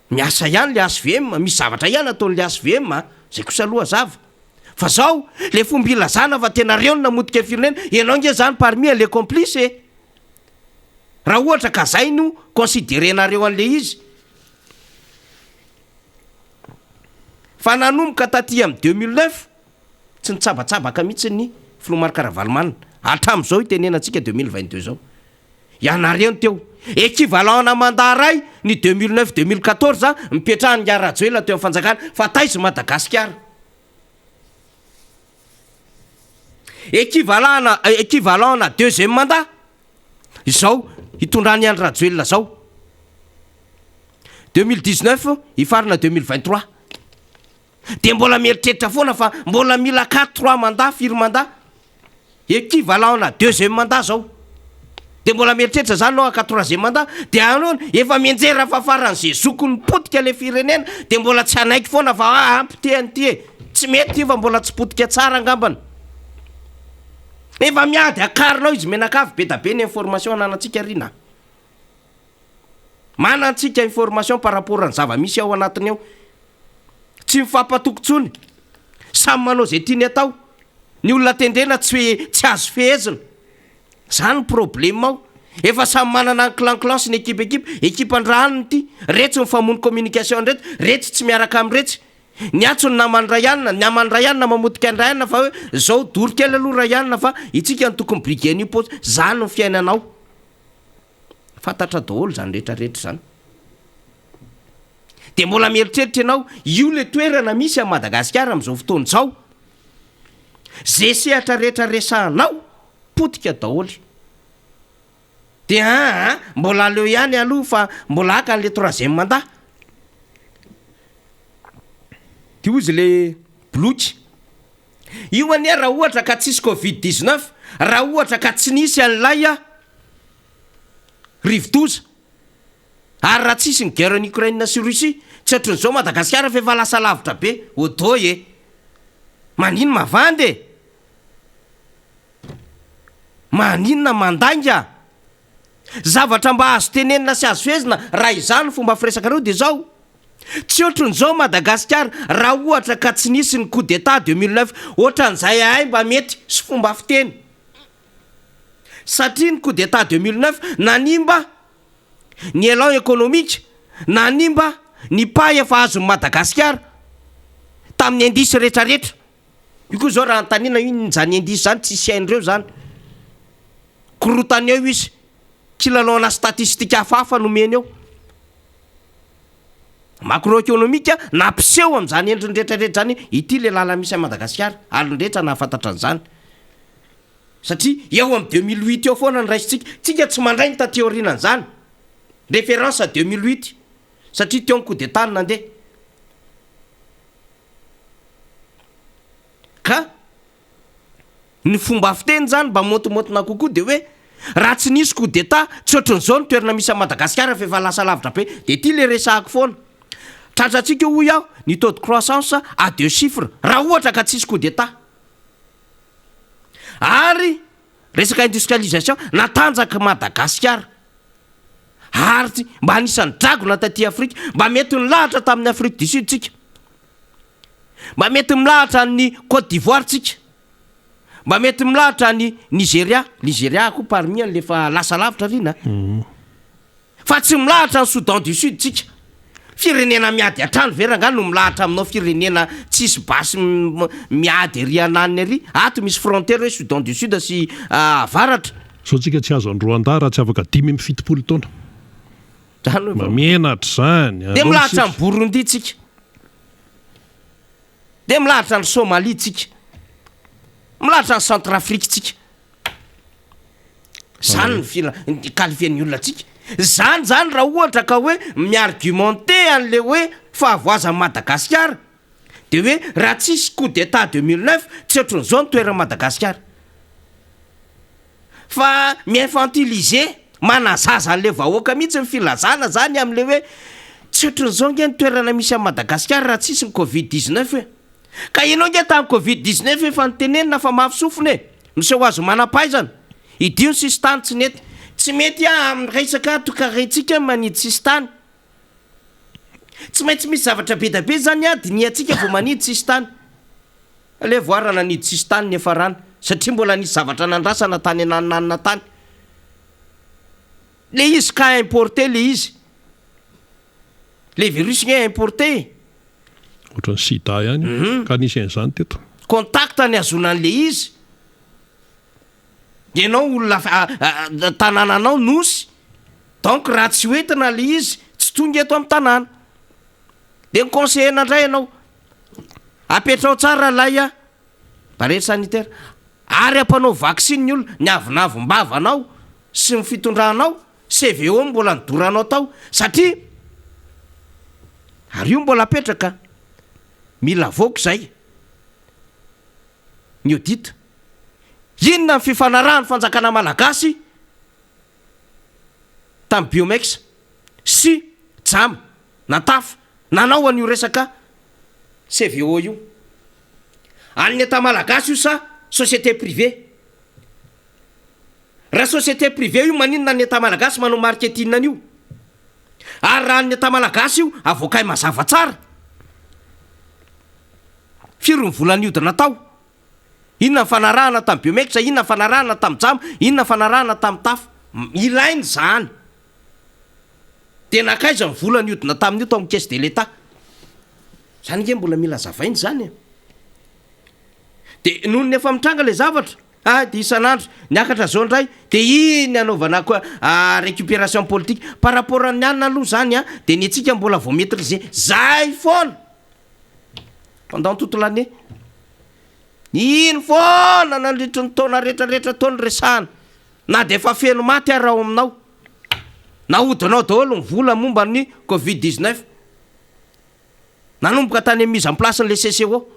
Miasa ihany le hvm, misy zavatra ihany ataon'le hvm a! Zay kosa aloha hazava. Fa zao, le fomba ilazana fa tena reo no namotika ny firenena, ianao nge zany parmi les complices e! Raha ohatra ka zay no considerer-nareo an'le izy. Fa nanomboka taty amin'ny 2009, tsy nitsabatsabaka mihitsy ny Filoha Marc Ravalomanana, hatramin'izao itenenantsika 2022 izao. Ianareo no teo. Equivalent ana mandat ray ny 2009 2014 nipetrahan'i Ingahy Rajoelina teo amin'ny fanjakana fa taiza i Madagasikara? Equivalent ana equivalent ana deuxième mandat izao hitondran'i Andry Rajoelina zao. 2019 hifarana 2023. Dia mbola mieritreritra foana fa mbola mila quatre trois mandat firy mandat? Equivalent ana deuxième mandat zao. Dia mbola mieritreritra zany nao haka troisième mandat? Dia anao efa mianjera fa faran'ze zokiny potika le firenena dia mbola tsy hanaiky foana fa ah ampy ty e. Tsy mety ty fa mbola tsy potika tsara angambany. Efa miady akarina ao izy mianakavy be da be ny information ananantsika ry na. Manantsika information par rapport ny zava-misy ao anatiny ao. Tsy mifampatoky tsony. Samy manao izay tiany atao. Ny olona tendrena tsy tsy azo fehezina. Zany ny problème ao. Efa samy manana ny clan clan sy ny équipe équipe. Équipe an-dRahanina ity. Retsy mifamono communication reto. Retsy tsy miaraka amin'iretsy. Niantso ny namany Rayanina, ny naman'i Rayanina mamotika an'i Rayanina fa hoe zao doro kely aloha Rayanina fa itsika no tokony briguer an'io poste. Zany ny fiainanao. Fantatra daholo izany rehetra rehetra izany. Dia mbola mieritreritra ianao, io le toerana misy an'i Madagasikara amin'izao fotoana izao. Ze sehatra rehetra resahanao, potika daholo. Dia aa, mbola aleo ihany aloha fa mbola haka an'le troisième mandat. Dia hozy le boloky. Io anie raha ohatra ka tsisy covid 19, raha ohatra ka tsy nisy an'ilay rivodoza, ary raha tsisy ny guerre ny Ukraine sy Russie, tsy ohatran'izao Madagasikara fa efa lasa lavitra be, odoy e! Manino mavandy e! Maninona mandainga? Zavatra mba azo tenenina sy azo fehezina raha izaho no fomba firesakareo dia izao, Tsy ohatrin'izao Madagasikara raha ohatra ka tsy nisy ny coup d'Etat 2009, ohatran'izay ahay mba mety sy fomba fiteny. Satria ny coup d'Etat 2009 nanimba ny élan économique, nanimba ny pas efa azon'i Madagasikara tamin'ny indice retraretra. Io koa zao raha anontaniana inona izany indice izany tsisy hain'ireo izany. Korontany eo izy. Kilalaona statistique hafahafa nomeny eo. Macroeconomique nampiseho amin'izany endriny rehetra rehetra izany ity le lalana misy an'i Madagasikara ary ny rehetra nahafantatra an'izany. Satria eo amin'ny 2008 eo foana no raisintsika. Tsika tsy mandray ny taty aorianan'izany. Référence 2008 satria teo ny coup d'état no nandeha. Ka ny fomba fiteny zany mba maontimaontina kokoa de hoe raha tsy nisy coup d'etat tsy ohatran'izao ny toerana misy an'i Madagasikara fa efa lasa lavitra be. De ity le resahako foana. Tratrantsika hoy aho ny taux de croissance à deux chiffres raha ohatra ka tsisy coup d'etat. Ary resaka industrialisation natanjaka Madagasikara. Ary mba anisan'ny dragona taty Afrika, mba mety nilahatra tamin'ny Afrique du Sud tsika. Mba mety milahatra an'i Côte d'Ivoire tsika. Mba mety milahatra an'i Nigeria. Nigeria koa parmi an'le efa lasa lavitra ry na. Fa tsy milahatra an'i Soudan du Sud tsika. Firenena miady an-trano ve rangahy no milahatra aminao firenena tsisy basy miady ery ananiny ery. Ato misy frontière hoe Soudan du Sud sy avaratra. Zao tsika tsy azo an'i Rwanda raha tsy afaka 75 taona. Zany hoe Mba menatra zany. Dia milahatra an'i Burundi tsika. Dia milahatra an'i Somalie tsika. Milahatra an'i Centrafrique tsika. Zany ny fila ny qualifier-n'ny olona tsika. Zany zany raha ohatra ka hoe mi-argumenter an'le hoe fahavoazan'i Madagasikara de hoe raha tsisy coup d'état 2009 tsy ohatran'izao ny toeran'i Madagasikara. Fa mi-infantiliser, manazaza an'le vahoaka mihitsy ny filazana zany am'le hoe tsy ohatran'izao nge ny toerana misy an'i Madagasikara raha tsisy ny covid 19 e! Ka ianao nge tamin'ny covid 19 efa notenenina fa mafy sofina e! Miseho azy ho manam-pahaizana. Idio ny sisintany tsy nety. Tsy mety amin'ny resaka tokarentsika ny manidy sisintany. Tsy maintsy misy zavatra be da be zany dinihantsika vao manidy sisintany. Aleo voir raha nanidy sisintany niafarana satria mbola nisy zavatra nandrasana tany ananonanona tany. Le izy cas importé le izy. Le virus nge importé e. Ohatran'ny sida ihany ka nisy an'izany teto. Contact nihazoana an'le izy. Ianao olona tanànanao nosy donc raha tsy hoentina le izy tsy tonga eto amin'ny tanàna. De ny conseiller-na indray ianao, apetrao tsara ilay barrière sanitaire ary ampanao vaksiny ny olona, ny avonavom-bavanao sy ny fitondranao, CVO mbola nidoranao tao satria ary io mbola apetraka, mila avoaka izay. Ny audit. Inona ny fifanarahan'ny fanjakana malagasy tamin'ny Biomex sy Jama na Taf nanao an'io resaka CVO io? An'ny Etat malagasy io sa société privée? Raha société privée io maninona ny Etat malagasy manao marketing an'io? Ary raha an'ny Etat malagasy io avoakay mazava tsara. Firy ny vola nihodina tao? Inona ny fanarahana tamin'ny Biomex? Inona ny fanarahana tamin'ny Jama? Inona ny fanarahana tamin'ny Taf? Ilaina izany. Dia nankaiza ny vola nihodina tamin'io tao amin'ny caisse de l'Etat? Izany ange mbola mila azavaina izany e. Dia nony efa mitranga ilay zavatra, ah dia isan'andro niakatra zao indray, dia iny anaovana récupération politique. Par rapport an'ny anona aloha izany an, dia ny antsika mbola vao maitriser. Zay foana! Pendant toute l'année. Iny foana nandritry ny taona rehetra rehetra tao no resahana. Na dia efa feno maty ary ao aminao. Nahodinao daholo ny vola momba ny covid 19. Nanomboka tany amin'ny mise en place n'ilay CCO.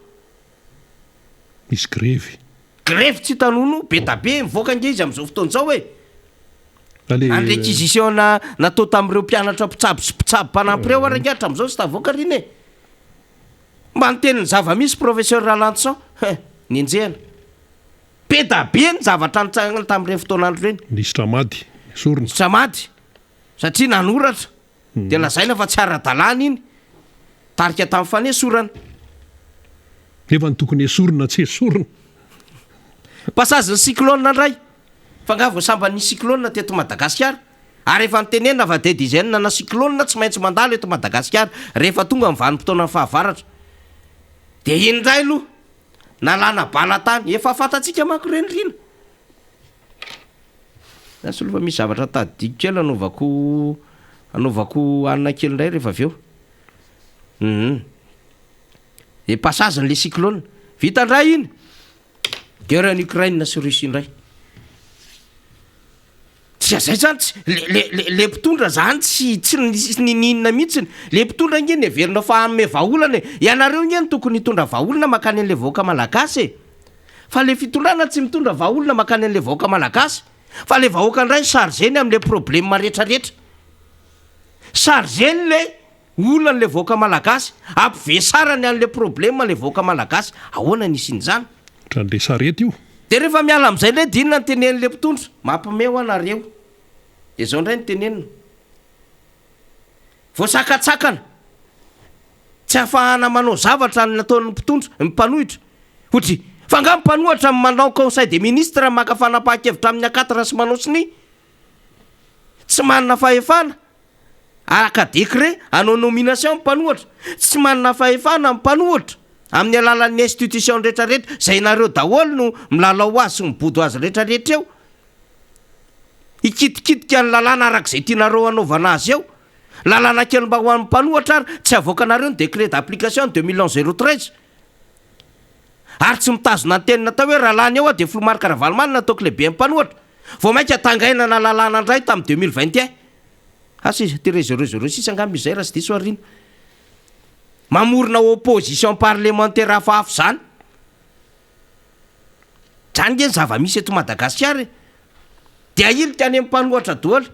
Misy grevy. Grevy tsy hita nono, be da be, mivoaka ange izy amin'izao fotoana izao e. Any réquisition natao tamin'ireo mpianatra mpitsabo sy mpitsabo mpanampy ireo ary ange hatramin'izao tsy tavoaka ry iny e. Mba niteny ny zava-misy Professeur Ralantoson, hein, nenjehina. Be da be ny zavatra nitranga tamin'ireny fotoan'andro ireny. Nisy tramady, nesorina. Nisy tramady, satria nanoratra, dia lazaina fa tsy ara-dalàna iny. Tarika tamin'ny fanesorana. Nefa ny tokony esorina tsy esorina. Passage ny cyclone indray. Fa nga vao sambany nisy cyclone teto Madagasikara? Ary efa notenenina fa des dizaines na cyclone tsy maintsy mandalo eto Madagasikara rehefa tonga ny vanim-potoanan'ny fahavaratra. Dia iny indray aloha nalana bala tany. Efa fantatsika manko ireny Rina. Lasa aloha fa misy zavatra tadidiko kely anaovako anaovako hanina kely indray rehefa avy eo. Hum. Dia passage an'ilay cyclone. Vita indray iny. Guerre any Ukraine sy Russie indray. Tsy zay zany tsy le le le le mpitondra zany tsy tsy nisy niniana mihitsiny. Le mpitondra ange neverina fa hanome vahaolana e. Ianareo ange no tokony hitondra vahaolana mankany an'le vahoaka malagasy e. Fa le fitondrana tsy mitondra vahaolana mankany an'le vahoaka malagasy fa le vahoaka indray no chargeny am'le problème retraretra. Chargeny le Olana le vahoaka malagasy, ampivesarany anle problème le vahoaka malagasy, ahoana ny hisian'izany? Ohatran'le sarety io. De rehefa miala amizay ndray de inona no tenenin'le mpitondra? Mampime hoa nareo. De zao ndray no tenenina. Voasakatsakana. Tsy afahana manao zavatra ny nataon'ny mpitondra, ny mpanohitra. Ohatry, fa nga mpanohatra manao conseil des ministres maka fanapahan-kevitra amin'ny A4 sy manao sonia? Tsy manana fahefana. Araka décret hanao nomination ny mpanohatra. Tsy manana fahefana ny mpanohatra amin'ny alalan'ny institution rehetra rehetra izay nareo daholo no milalao azy sy mibodo azy rehetra rehetra eo. Hikitikitika ny lalàna araka izay tianareo hanaovana azy eo. Lalàna kely mba ho an'ny mpanohatra ary tsy avoakanareo ny décret d'application 2011 013. Ary tsy mitazona ny teny natao hoe raha lany eo aho dia filoha Marc Ravalomanana ataoko lehiben'ny mpanohatra. Vao mainka tangainana lalàna indray tamin'ny 2021. Asa izy, tiret zéro zéro six angamba izay raha tsy diso aho Rina. Mamorona opposition parlementaire hafahafa izany. Izany nge ny zava-misy eto Madagasikara e. Dia ahilika any amin'ny mpanohatra daholo.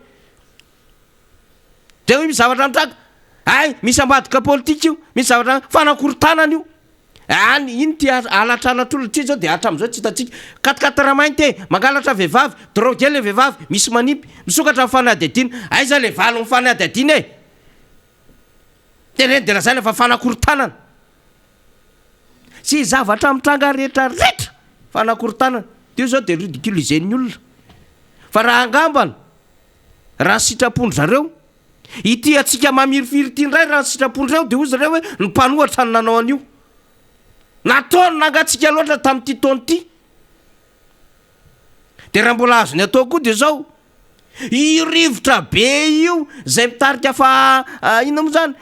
Dia hoe misy zavatra mitranga. Hay, misy ambadika politika io, misy zavatra fanakorontanana io. Any, ino ty halatralatr'olona ty zao de hatramizao tsy hitantsika. Quat-quatre mainty e, mangalatra vehivavy, droguer le vehivavy, misy manipy, misokatra ny fanadihadiana. Aiza le valin'ny fanadihadiana e? Teneno de lazaina fa fanakorontanana. Ze zavatra mitranga rehetra rehetra fanakorontanana. Teo zao de ridiculiser-n'ny olona. Fa raha angambany, raha sitrapon-dry zareo, Ity antsika mamirifiry ity indray raha ny sitrapon-dreo dia hoy izy ireo hoe ny mpanohatra no nanao an'io. Nataony nangatsiaka loatra tamin'ity taona ity. Dia raha mbola azony atao koa dia izao, io rivotra be io izay mitarika fa inona moa izany,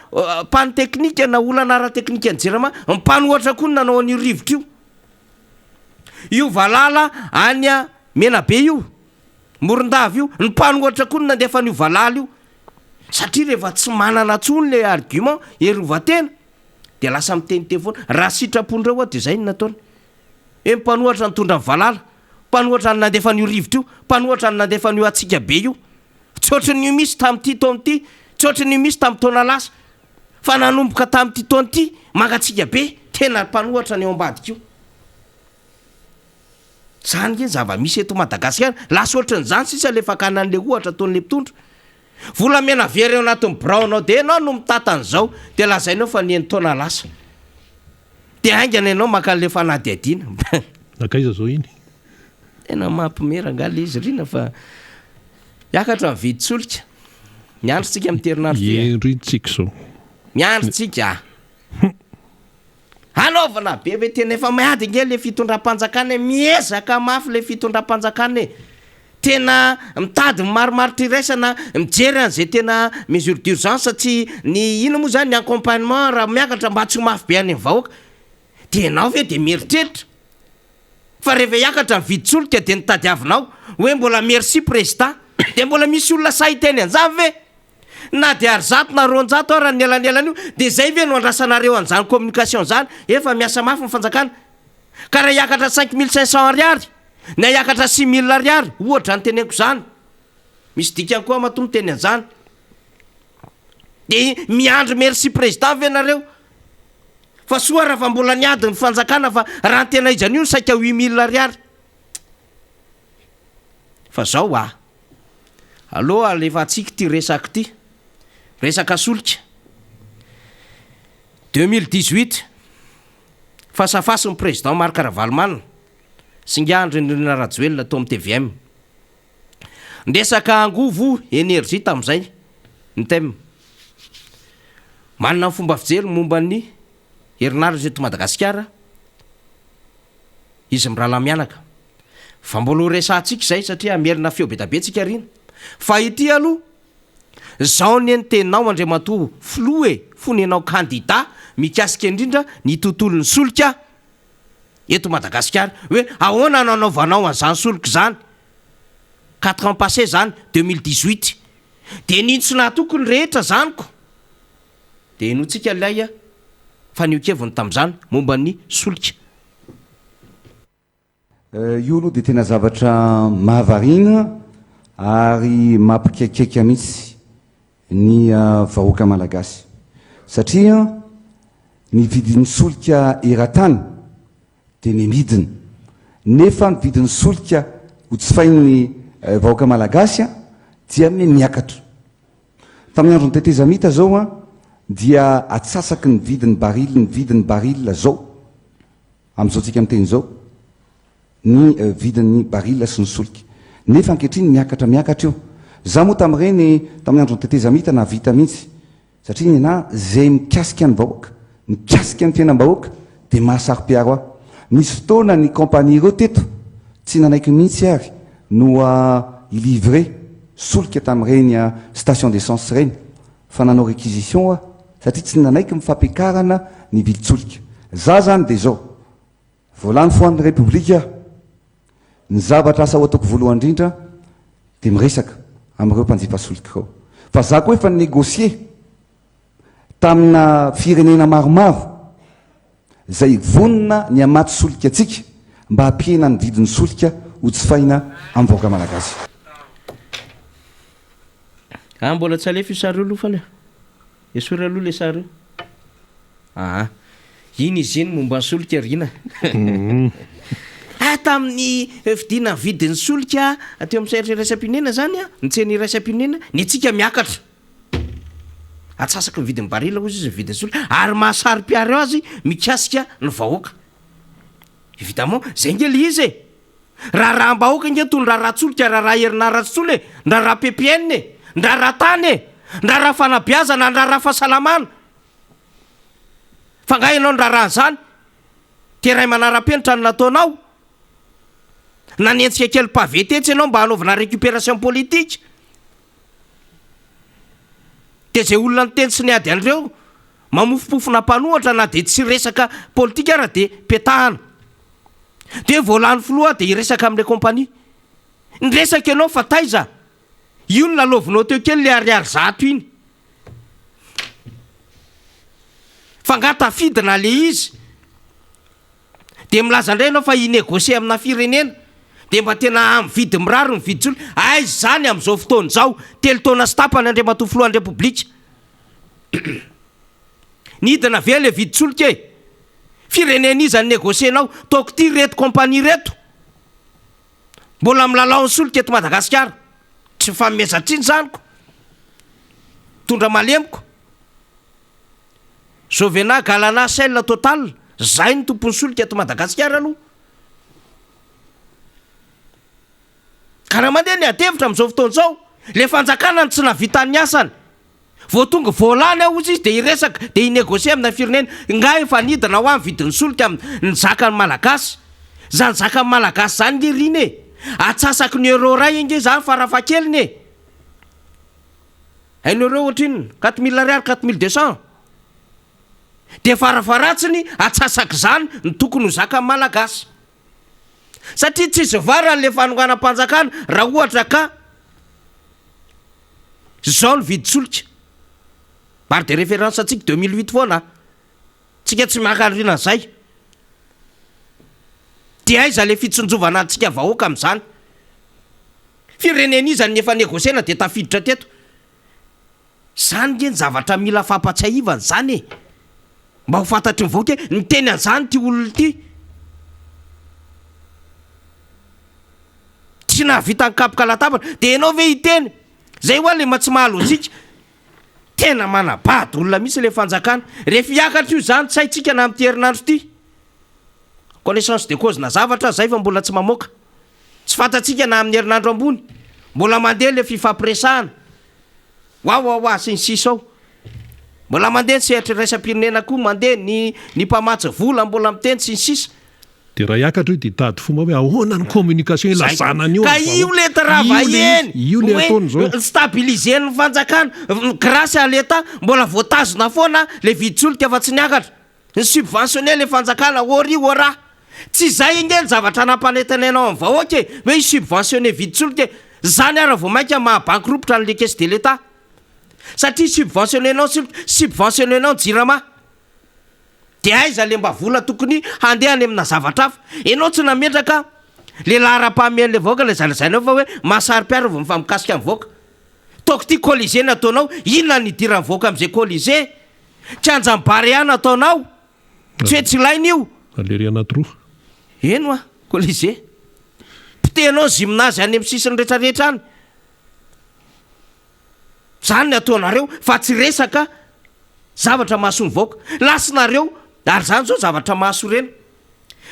panne technique na olana ara-teknikan'ny jirama, ny mpanohatra koa no nanao an'io rivotra io. Io valala any Menabe io, Morondava io, ny mpanohatra koa no nandefa an'io valala io. Satria rehefa tsy manana intsony le argument hiarovan-tena dia lasa miteniteny foana. Raha sitrapondreo hoa dia izay no nataony. Hoe ny mpanohatra nitondra ny valala, mpanohatra no nandefa an'io rivotra io, mpanohatra no nandefa an'io hatsiaka be io. Tsy ohatran'io misy tamin'ity taona ity, tsy ohatran'io misy tamin'ny taona lasa. Fa nanomboka tamin'ity taona ity, mangatsiaka be, tena mpanohatra ny ao ambadika io. Zany nge ny zava-misy eto Madagasikara, lasa ohatran'izany sisa le fakana an'le ohatra ataon'le mpitondra. Volamena very ao anatin'ny biraonao dia ianao no mitantana izao, dia lazainao fa ny enin-taona lasa. Dia haingana ianao maka an'le fanadihadiana. Nankaiza zao iny? Tena mampime rangahy le izy Rina fa hiakatra ny vidin-tsolika. Miandry tsika amin'ity herinandro ity a. Hendry tsika zao. Miandry tsika a. Hanaovana be ve tena efa miady ange le fitondram-panjakana e, miezaka mafy le fitondram-panjakana e, tena mitady ny marimaritra iraisana, mijery an'izay tena mesure d'urgence tsy ny inona moa zany ny accompagnement raha miakatra mba tsy ho mafy be any amin'ny vahoaka, de ianao ve de mieritreritra fa rehefa hiakatra ny vidin-tsolika de ny tadiavinao hoe mbola merci président, de mbola misy olona sahy hiteny an'izany ve? Na dia ary zato na 200 ara ny elanelan'io dia izay ve no andrasanareo an'izany communication izany? Efa miasa mafy ny fanjakana ka raha hiakatra 5500 ariary na hiakatra 6000 ariary ohatra izany teneniko izany misy dikany koa matoa miteny an'izany dia miandry merci président ve nareo? Fa soa raha fa mbola niady ny fanjakana fa raha ny tena izy an'io ny saika 8000 ariary fa zao ah! Aleo alefantsika ity resaka ity, resaka solika. 2018, face à face ny président Marc Ravalomanana sy ingahy Andry Nirina Rajoelina tao amin'ny tvm. Niresaka angovo, énergie tamin'izay ny thème. Manana ny fomba fijery momba ny herinaratra eto Madagasikara izy mirahalahy mianaka. Fa mbola ho resahantsika izay satria hamerina feo be da be tsika aoriana. Fa ity aloha, zao anie ny teninao Andriamatoa Filoha e, fony ianao kandida, mikasika indrindra ny tontolon'ny solika eto Madagasikara, hoe ahoana no anaovanao an'izany solika izany, quatre ans passé zany, 2018. Dia nintsona atoko ny rehetra zany ko. Dia henointsika ilay fanehoan-keviny tamin'izany momba ny solika. Io aloha dia tena zavatra mahavariana ary mampikaikaika mihitsy ny vahoaka malagasy satria ny vidin'ny solika eran-tany dia mihamidina nefa ny vidin'ny solika ho jifain'ny vahoaka malagasy dia mihamiakatra. Tamin'ny andron'ny tetezamita zao dia atsasaky ny vidin'ny baril ny vidin'ny baril zao. Amin'izao tsika miteny izao, ny vidin'ny baril sy ny solika. Nefa ankehitriny miakatra miakatra io. Za moa tamin'ireny, tamin'ny andron'ny tetezamita nahavita mihitsy. Satria nenà izay mikasika ny vahoaka, mikasika ny fiainam-bahoaka dia mahasaro-piaro ahy. Nisy fotoana ny compagnie ireo teto tsy nanaiky mihitsy ary no hi-livrer solika tamin'ireny station d'essence ireny. Fa nanao réquisition aho satria tsy nanaiky ny fampiakarana ny vidin-tsolika. Za zany dia izao, vao lany filohan'ny Repoblika aho, ny zavatra asa ho ataoko voalohany indrindra dia miresaka amin'ireo mpanjifa solika ireo. Fa za koa efa ni-négocier tamina firenena maromaro izay vonona ny hamatsy solika antsika mba hampihena ny vidin'ny solika ho jifaina amin'ny vahoaka malagasy. Ah mbola tsy alefa io sary io aloha faly a! Esory aloha le sary io. Aa. Iny izy iny momba ny solika ry Rina. Ah tamin'ny fidinan'ny vidin'ny solika teo amin'ny sehatra iraisam-pirenena zany an, ny tsena iraisam-pirenena, ny antsika miakatra. Atsasaky ny vidin'ny barila hozy izy ny vidin'ny solika ary mahasaro-piaro azy mikasika ny vahoaka. Évidemment, zay nge le izy e! Raharaham-bahoaka ange itony raharahan-tsolika, raharaha herinaratra intsony e, ny raharaha ppn e, ny raharaha tany e, ny raharaha fanabeazana, ny raharaha fahasalamana. Fa angaha ianao niraharaha an'izany? Terrain manara-penitra no nataonao? Nanenjika kely pavé tetsy ianao mba hanaovana récupération politique. Dia izay olona niteny sy niady an'ireo, mamofompofona mpanohatra na dia tsy resaka politika ara dia petahana. Dia vao lany filoha dia hiresaka amin'ilay compagnie. Niresaka ianao fa taiza? Io no lalaovinao teo kely le ariary zato iny. Fa nga tafidina le izy? Dia milaza indray ianao fa hi-negocier amina firenena. Dia mba tena amin'ny vidy mirary ny vidin-tsolika. Aiza izany amin'izao fotoana izao? Telo taona sy tapany Andriamatoa Filohan'ny Repoblika. Nidina ve le vidin-tsolika e? Firenena iza no negocier-nao? Toako ity ireto compagnie ireto. Mbola milalao ny solika eto Madagasikara. Tsy fanomezan-tsiny izany ko. Mitondra malemiko. Jovena, Galana, Shell, Total, zay no tompon'ny solika eto Madagasikara aloha. Ka raha mandeha ny adihevitra amin'izao fotoana izao, le fanjakana no tsy nahavita ny asany. Vao tonga vao lany ao ozy izy dia hiresaka, dia hi-negocier amina firenena. Nga efa nidina hoa ny vidin'ny solika amin'ny ny zakan'ny Malagasy. Zany zakan'ny Malagasy zany nge r'ina e! Atsasaky ny euro iray ange zany farafahakeliny e! Un euro ohatrinona? 4000 ariary, 4200? Dia farafaharatsiny atsasak'izany ny tokony ho zakan'ny Malagasy. Satria tsisy varany le fanonganam-panjakana raha ohatra ka zao ny vidin-tsolika. Barre de référence antsika 2008 foana a. Tsika tsy maka aorianan'izay. Dia aiza le fitsinjovana antsika vahoaka amin'izany? Firenena iza no efa negocier-na dia tafiditra teto? Zany nge ny zavatra mila fampatsiahivana zany e! Mba ho fantatry ny vahoaka hoe niteny an'izany ity olona ity. Tsy nahavita nikapoka latabatra. Dia ianao ve hiteny? Zay hoa le tsy maha logique. Tena manabado olona mihitsy le fanjakana. Rehefa hiakatra io zany tsy haintsika na amin'ity herinandro ity. Connaissance de cause na zavatra zay fa mbola tsy mamoaka. Tsy fantatsika na amin'ny herinandro ambony. Mbola mandeha le fifampiresahana. Wawawa sy ny sisa ao. Mbola mandeha ny sehatra iraisam-pirenena koa mandeha ny ny mpamatsy vola mbola miteny sy ny sisa. Dia raha hiakatra io dia hitady fomba hoe ahoana ny communication Zay. ilazana an'io Ka amin'ny io vahoaka. le Io le travailler-ny izy, io le hoe ataony izao. stabiliser-n'ny fanjakana grâce à l'Etat mbola voatazona foana le vidin-tsolika fa tsy niakatra. Ny subventionner le fanjakana ori ora. Tsy izay ange ny zavatra nampanentanenao amin'ny vahoaka e, hoe hi-subventionner vidin-tsolika e. Zany ara vao mainka maha bankirompitra an'le caisse de l'Etat. Satria subventionner-nao ny solika, subventionner-nao ny jirama. Dia aiza le mba vola tokony handeha any amina zavatra hafa? Enao tsy nametraka le laharam-pahamehan'le vahoaka le zalazainao fa hoe mahasaro-piaro vao mifampikasika ny vahoaka. Taoko ty colisée nataonao, inona no idiran'ny vahoaka am'zay colisée? Kianjan'i Barea nataonao, tsy hoe tsy ilaina io. Aleria anaty roa. Eny hoa, colisée. Potehinao ny gymnase any amin'ny sisiny retraretra any. Zany ny ataonareo fa tsy resaka zavatra mahasoa ny vahoaka. Lasinareo ary zany zao zavatra mahasorena.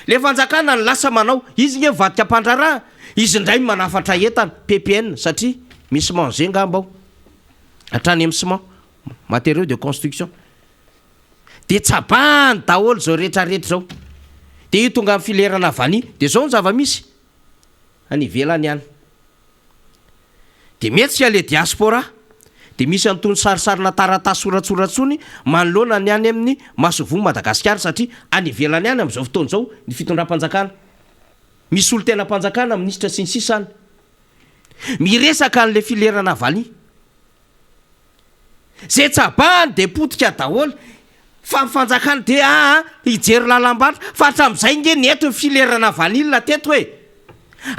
Le fanjakana no lasa manao, izy nge mivadika mpandraharaha, izy indray manafatra entana, ppn, satria misy manger ngamba ao, hatrany amin'ny ciment, matériaux de construction. Dia tsabahany daholo izao rehetra rehetra izao. Dia io tonga amin'ny filière-na vanille, dia izao ny zava-misy any ivelany any. Dia mihetsika le diaspora, dia misy an'itony sarisarina taratasy soratsoratsony manoloana ny any amin'ny masoivoho Madagasikara satria any ivelany any amin'izao fotoana izao ny fitondram-panjakana. Misy solontenam-panjakana, minisitra sy ny sisa any. Miresaka an'le filière navali. Ze tsabahany de potika daholo fa ny fanjakana de aa hijery lalam-barotra fa hatramin'izay nge nety ny filerana vanille teto e!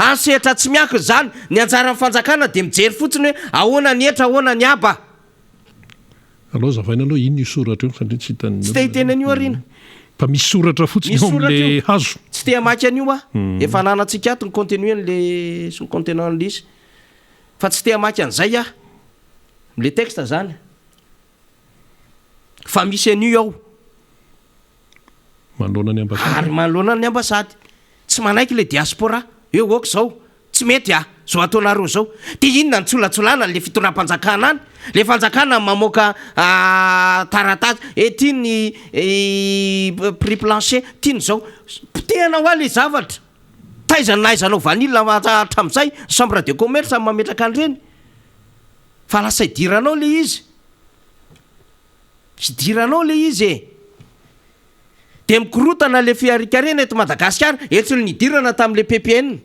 Any sehatra tsy miankina izany, ny anjaran'ny fanjakana de mijery fotsiny hoe ahoana ny hetra ahoana ny haba. Aleo azavaina aloha inona io soratra io satria tsy hitan'ny Tsy te olona. hiteny an'io aho Rina. Fa misy soratra fotsiny Misy eo soratra amin'le io. hazo. Tsy te hamaky an'io aho. Efa ananantsika ato ny contenu an'le sy ny contenant an'le izy. Fa tsy te hamaky an'izay aho. Le texte zany. Fa misy an'io ao. Manoloana ny ambasady. Ary manoloana ny ambasady. Tsy manaiky le diaspora. Hoe ok zao. Tsy mety ah. Zao ataonareo zao. Dia inona ny tsolatsolana an'le fitondram-panjakana any? Le fanjakana mamoaka taratasy. Eh ty ny prix plancher. Ty ny zao. Potehana hoa le zavatra. Taiza no nahaizanao vanille hatramin'izay? Ny chambre de commerce no mametraka an'ireny. Fa lasa idiranao ilay izy. Idiranao ilay izy e. Dia mikorotana ilay fiharikarena eto Madagasikara, etsy no nidirana tamin'ilay PPN.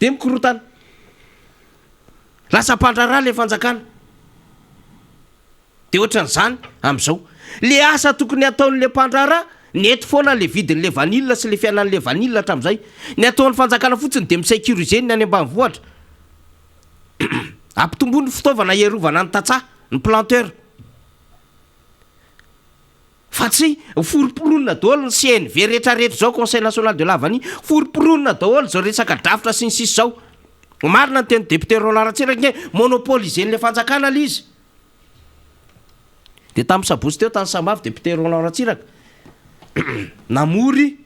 Dia mikorotana. Lasa mpandraharaha ilay fanjakana. Dia ohatran'izany amin'izao. Le asa tokony hataon'le mpandraharaha, nety foana le vidin'le vanille sy le fiainan'le vanille hatramin'izay. Ny ataon'ny fanjakana fotsiny dia mi-sécuriser ny any ambanivohitra. Ampitomboy ny fitaovana hiarovana ny tantsaha, ny planteur. Fa tsy foromporonina daholo ny CNV rehetra rehetra izao, Conseil National de la Vanille, foromporonina daholo izao resaka drafitra sy ny sisa izao. Marina ny tenin'ny député Roland Ratsiraka ange, monopoliser-n'ilay fanjakana ilay izy. Dia tamin'ny sabotsy teo tany Sambavy député Roland Ratsiraka namory,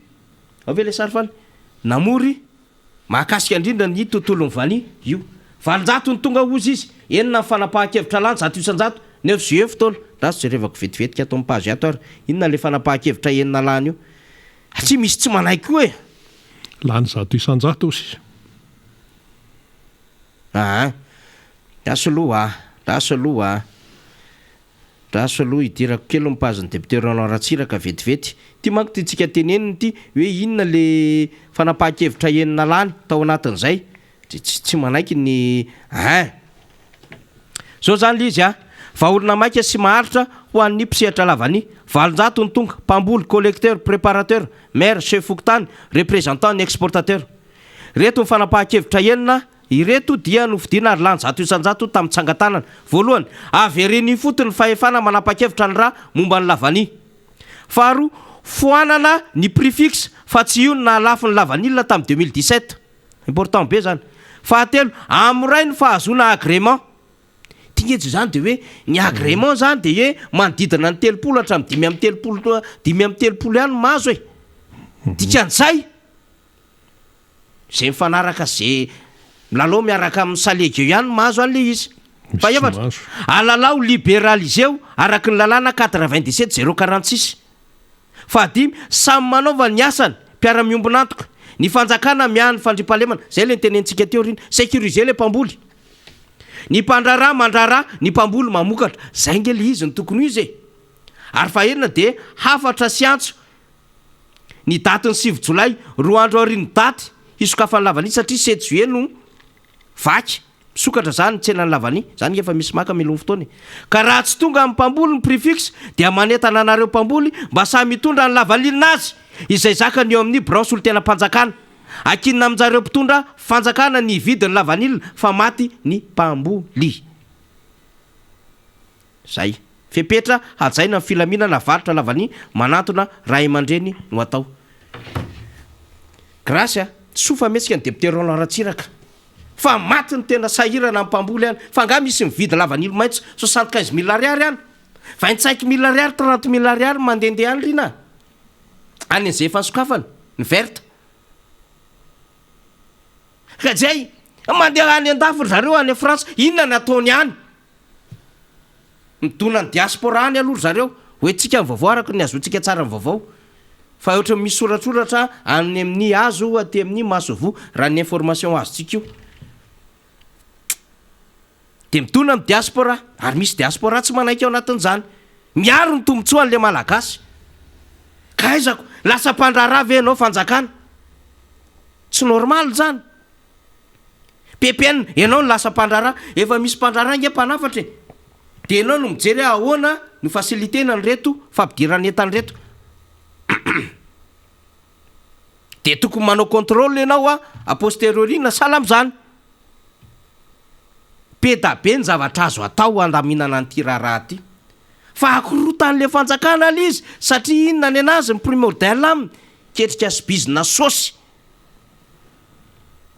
ao ve ilay sary faly? Namory Mahakasika indrindra ny tontolon'ny vania io. 800 no tonga hozy izy, enina ny fanapahan-kevitra lany, 100%, neuf juillet fotoana. Lasa jerevako vetivetika ato amin'ny page ato ary, inona ilay fanapahan-kevitra enina lany io? Satria misy tsy manaiky koa e! Lany 100% hozy. Aa. Lasa aloha a! Lasa aloha a! Raso aloha hidirako kely ny page-n'ny député Roland Ratsiraka vetivety. Ity manko tiantsika tenenina ity hoe inona le fanapahan-kevitra enina lany tao anatin'izay. Tsy tsy manaiky ny ein. Zao zany le izy a, vahaolana maika sy maharitra ho an'ny mpisehatra lavania. 800 ny tonga, mpamboly, collecteur, préparateur, maire, chef fokontany, représentant ny exportateur. Reto ny fanapahan-kevitra enina Ireto dia nofidiana ary lany 100% tamin'ny tsangan-tanana. Voalohany, avereno ifotony ny fahefana manapa-kevitra ny ra momba ny lavania. Faharoa, foanana ny prix fixe fa tsy io no nahalafo ny lavanila tamin'ny 2017. Important be izany. Fahatelo, amoray ny fahazoana agrément. Ity nge izany dia hoe ny agrément izany dia hoe manodidina ny 30 hatramin'ny 35 35 ihany no mahazo e. Dikan'izay. Zay mifanaraka ze milalao miaraka amin'ny salegy eo ihany no mahazo an'le izy. Fahefatra, alalao liberaliseo araka ny lalàna 97 046. Fahadimy, samy manaova ny asany, mpiara-miombon'antoka. Ny fanjakana miahy ny fandriampahalemana, zay le notenenitsika teo r'iny, sécuriser le mpamboly. Ny mpandraharaha mandraharaha, ny mpamboly mamokatra. Zay nge le izy no tokony ho izy e. Ary fahenina dia hafatra sy antso Ny datin'ny 9 jolay, roa andro aorian'ny daty hisokafan'ny lavania satria sept juillet no vaky, misokatra zany ny tsenan'ny lavania, zany nge efa misy maka mialoha ny fotoana e. Ka raha tsy tonga amin'ny mpamboly ny prix fixe dia manentana anareo mpamboly mba samy hitondra ny lavanilina azy izay zakany eo amin'ny birao solontenam-panjakana. Ankinina amin-jareo mpitondra fanjakana ny hividy ny lavanila fa maty ny mpamboly. Zay. Fepetra hajaina ny filaminana varotra lavania manantona ray aman-dreny no atao. Grace a! Soa fa mihetsika ny député Roland Ratsiraka. Fa maty ny tena sahirana ny mpamboly any. Fa angaha misy mividy lavanilo maitso 75 mille ariary any? 25 mille ariary, 30 mille ariary mandehandeha any ry na? Any an'izay efa nisokafana, ny verte. Ka zay, mandeha any an-dafy ry zareo any France, inona ny ataony any? Midona ny diaspora any aloha ry zareo, hoentintsika ny vaovao araka ny hahazoantsika tsara ny vaovao. Fa ohatran'ny misy soratsoratra any amin'ny hazo aty amin'ny masoivoho raha ny information azontsika io. Dia midona ny diaspora, ary misy diaspora tsy manaiky ao anatin'izany. Miaro ny tombotsoan'ilay Malagasy. Ka aiza ko, lasa mpandraharaha ve ianao fanjakana? Tsy normal izany. Ppn, ianao no lasa mpandraharaha, efa misy mpandraharaha ange mpanafatra e! Dia ianao no mijery hoe ahoana no faciliter-na an'ireto fampidirana entana ireto. Dia tokony manao contrôle ianao a, a posteriori na sahala amin'izany. Be da be ny zavatra azo atao handaminana an'ity raharaha ity. Fa akorotan'ilay fanjakana ilay izy satria inona ny an'azy ny primordial aminy? Ketrika sy bizina saosy.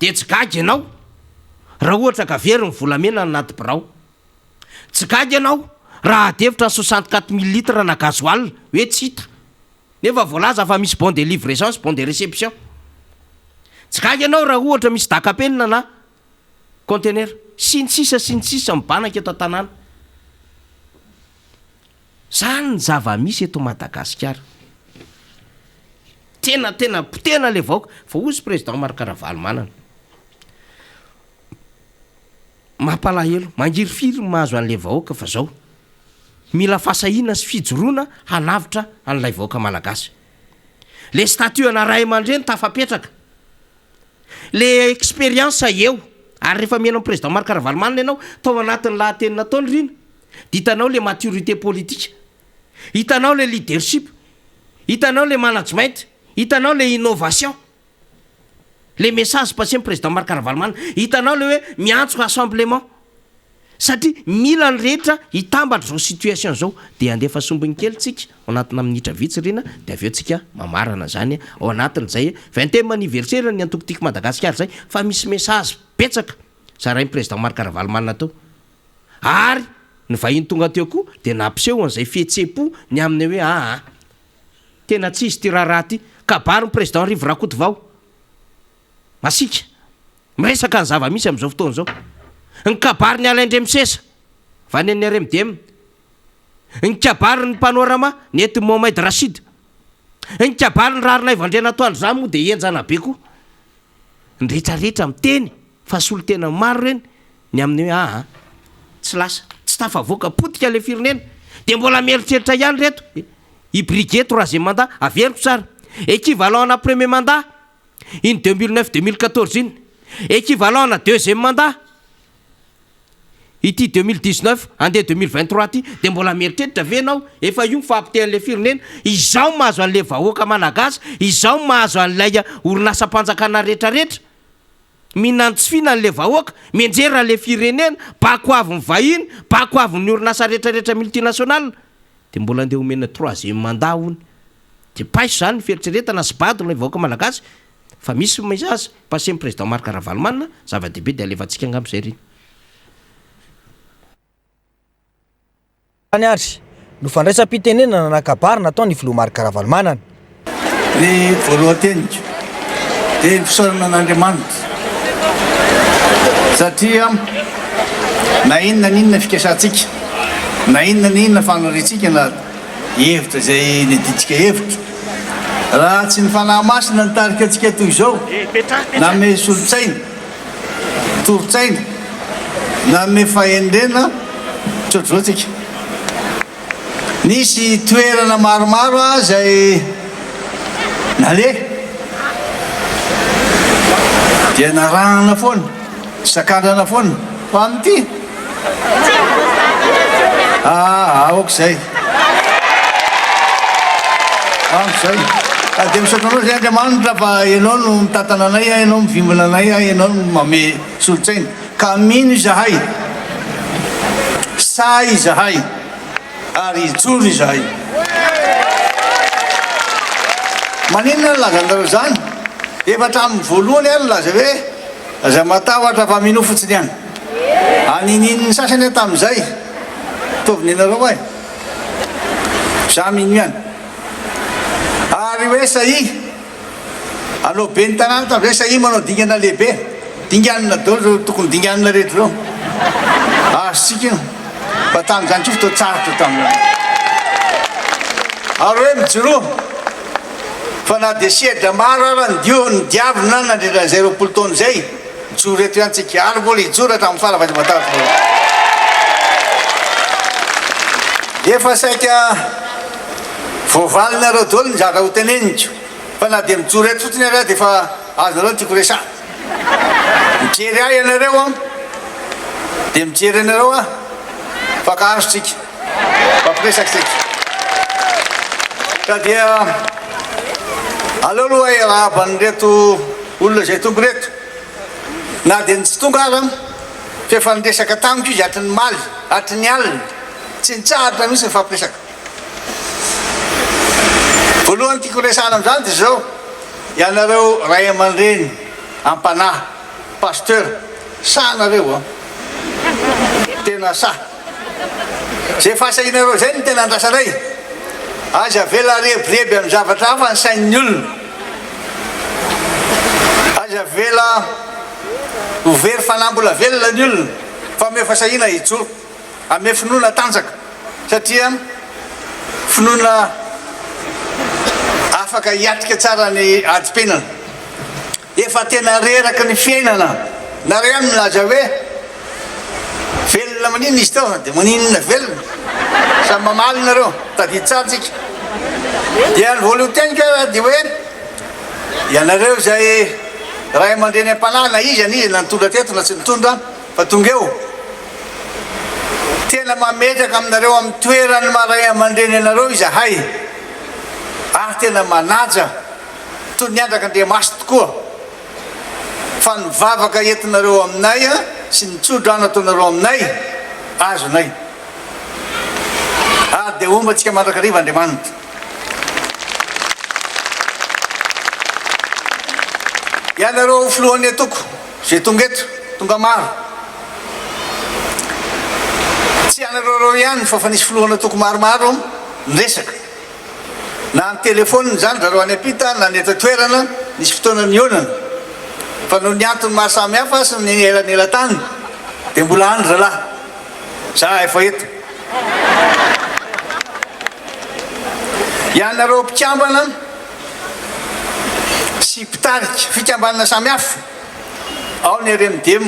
Dia tsy gaga ianao raha ohatra ka very ny volamena any anaty birao. Tsy gaga ianao raha ady hevitra ny 64 mille litres na gasoil hoe tsy hita nefa voalaza fa misy bon de livraison sy bon de réception. Tsy gaga ianao raha ohatra misy dakapenina na conteneur sy ny sisa sy ny sisa mibanaka eto an-tanàna. Zany ny zava-misy eto Madagasikara. Tena tena potehina le vahoaka fa hozy président Marc Ravalomanana. Mampalahelo, mangirifiry ny mahazo an'le vahoaka fa zao. Mila fahasahiana sy fijoroana hanavotra an'ilay vahoaka malagasy. Le statut ana ray aman-dreny tafapetraka. Le expérience eo. Ary rehefa mihaino an'i président Marc Ravalomanana ianao, tao anatin'ny lahateny nataony Rina, dia hitanao le maturité politique. Hitanao le leadership. Hitanao le management. Hitanao le innovation. Le message passé ny président Marc Ravalomanana. Hitanao le hoe miantso rassemblement. Satria mila ny rehetra hitambatra izao situation izao. Dia handefa sombiny kely tsika ao anatina minitra vitsy Rina dia avy eo tsika mamarana izany ao anatin'izay vingtième anniversaire ny antoko Tiako Madagasikara izay fa misy message betsaka zarain'ny président Marc Ravalomanana teo. Ary ny vahiny tonga teo koa dia nampiseho an'izay fihetseham-po ny amin'ny hoe aa tena tsy izy ity raharaha ity. Kabarin'ny président Rivo Rakotovao. Masiaka. Miresaka ny zava-misy amin'izao fotoana izao. Ny kabarin'i Alain Ndremisesa, avy any amin'ny RMDM. Ny kabarin'ny Panorama, nentin'i Mohamed Rachid. Ny kabarin'i Raharinaivo Andrianatoandro, izany moa dia henjana be koa. Ny rehetrarehetra miteny fa solontena maro ireny ny amin'ny hoe aa tsy lasa, tsy tafavoaka, potika ilay firenena. Dia mbola mieritreritra ihany ireto hi-briguer troisième mandat. Averiko tsara, équivalent ana premier mandat iny 2009 2014 iny, équivalent ana deuxième mandat ity 2019 andeha 2023 ity, dia mbola mieritreritra ve ianao efa io ny fahapotehan'ilay firenena, izao mahazo an'ilay vahoaka malagasy, izao mahazo an'ilay orinasam-panjakana retraretra, mihinan'ny tsy fihinan'ilay vahoaka, mianjera ilay firenena, bako avin'ny vahiny, bako avin'ny orinasa retraretra multinational, dia mbola andeha omena troisième mandat hono. Dia paiso izany ny fieritreretana sy bado ilay vahoaka malagasy fa misy message passé ny président Marc Ravalomanana, zava-dehibe dia alefantsika angamba izay ry. Izany ary no fandraisam-pitenenana na kabary nataon'ny filoha Marc Ravalomanana. Ny voalohan-teniko dia ny fisaorana an'Andriamanitra satria na inona na inona fikasantsika, na inona na inona faniriantsika na hevitra izay nidintsika hevitra. Raha tsy ny Fanahy Masina nitarika antsika toy izao, nanome solon-tsaina, toro-tsaina, nanome fahendrena, tsy ohatr'izao tsika. Nisy toerana maromaro izay naleha dia narahana foana. Sakanana foana fa amin'ity? Ah, aoka izay. Ampy izay. Ah, dia misaotra anao izay Andriamanitra fa ianao no mitantana anay, ianao mivimbina anay, ianao no manome solon-tsaina. Ka mino izahay, sahy izahay ary hijoro izahay. Maninona no nilazanareo izany? Efa hatramin'ny voalohany aho nilaza hoe Aza matahotra fa minoa fotsiny ihany. Anininin'ny sasany aho tamin'izay. Ataovy nenareo ahy. Za mino ihany. Ary hoe sahia hanao ben'ny tanàna tamin'izay, sahia manao dingana lehibe. Dinganina daholo ireo tokony dinganina rehetra ireo. Azontsika io. Fa tamin'izany koa fotoan-tsarotra tamin'izany. Ary hoe mijoroa. Fa na dia sedra maro ara ny dio ny diavina nandritra izay 20 taona izay, mijoro eto ihany tsika ary mbola hijoro hatramin'ny fara faha-dimantato mbola. Efa saika voavalinareo daholo ny zavatra ho teneniko fa na dia mijoro eto fotsiny ary aho dia efa azonareo ny tiako resahana. Mijery ahy ianareo an, dia mijery anareo aho, mifankahazo tsika. Mampiresaka isika. Ka dia aleo aloha hiarahaba an'ireto olona izay tonga ireto. Na dia ny tsy tonga aza, fa efa niresaka tamiko izy hatry ny omaly, hatry ny alina. Tsy nitsahatra mihitsy nifampiresaka. Voalohany tiako horesahana amin'izany dia izao, ianareo ray aman-dreny am-panahy, pasteur, sahy nareo an! Tena sahy. Izay fahasahianareo izay no tena andrasanay. Aza avela harebireby amin'ny zavatra hafa ny sain'ny olona. Aza avela ho very fanahy mbola velona ny olona fa omeo fahasahiana hijoro. Omeo finoana tanjaka satria finoana. Afaka hiatrika tsara ny adim-piainana. Efa tena reraky ny fiainana. Nareo ihany milaza hoe velona maninona izy teo dia maninona velona. Samy mamaly nareo. Tadidy tsara tsika. Dia ny voalohan-teniko dia hoe ianareo izay ray aman-dreny am-panahy na iza na iza na nitondra teto na tsy nitondra fa tonga eo. Tena mametraka aminareo amin'ny toeran'ny maha ray aman-dreny anareo izahay ary tena manaja toy ny andraka Andriamasy tokoa fa ny vavaka entinareo aminay sy ny tso-drano ataonareo aminay azonay ary dia homba antsika mandrakariva Andriamanitra. Ianareo filohan'ny antoko izay tonga eto, tonga maro. Tsy ianareo ireo ihany fa efa nisy filohan'antoko maromaro niresaka. Na an-telefaonina izany zareo any am-pita na ny eto an-toerana, nisy fotoana nihaonana. Fa noho ny antony maro samihafa sy ny elanelan-tany dia mbola any zalahy. Za efa eto. Ianareo mpikambana sy mpitarika fikambanana samihafa, ao ny RMDM,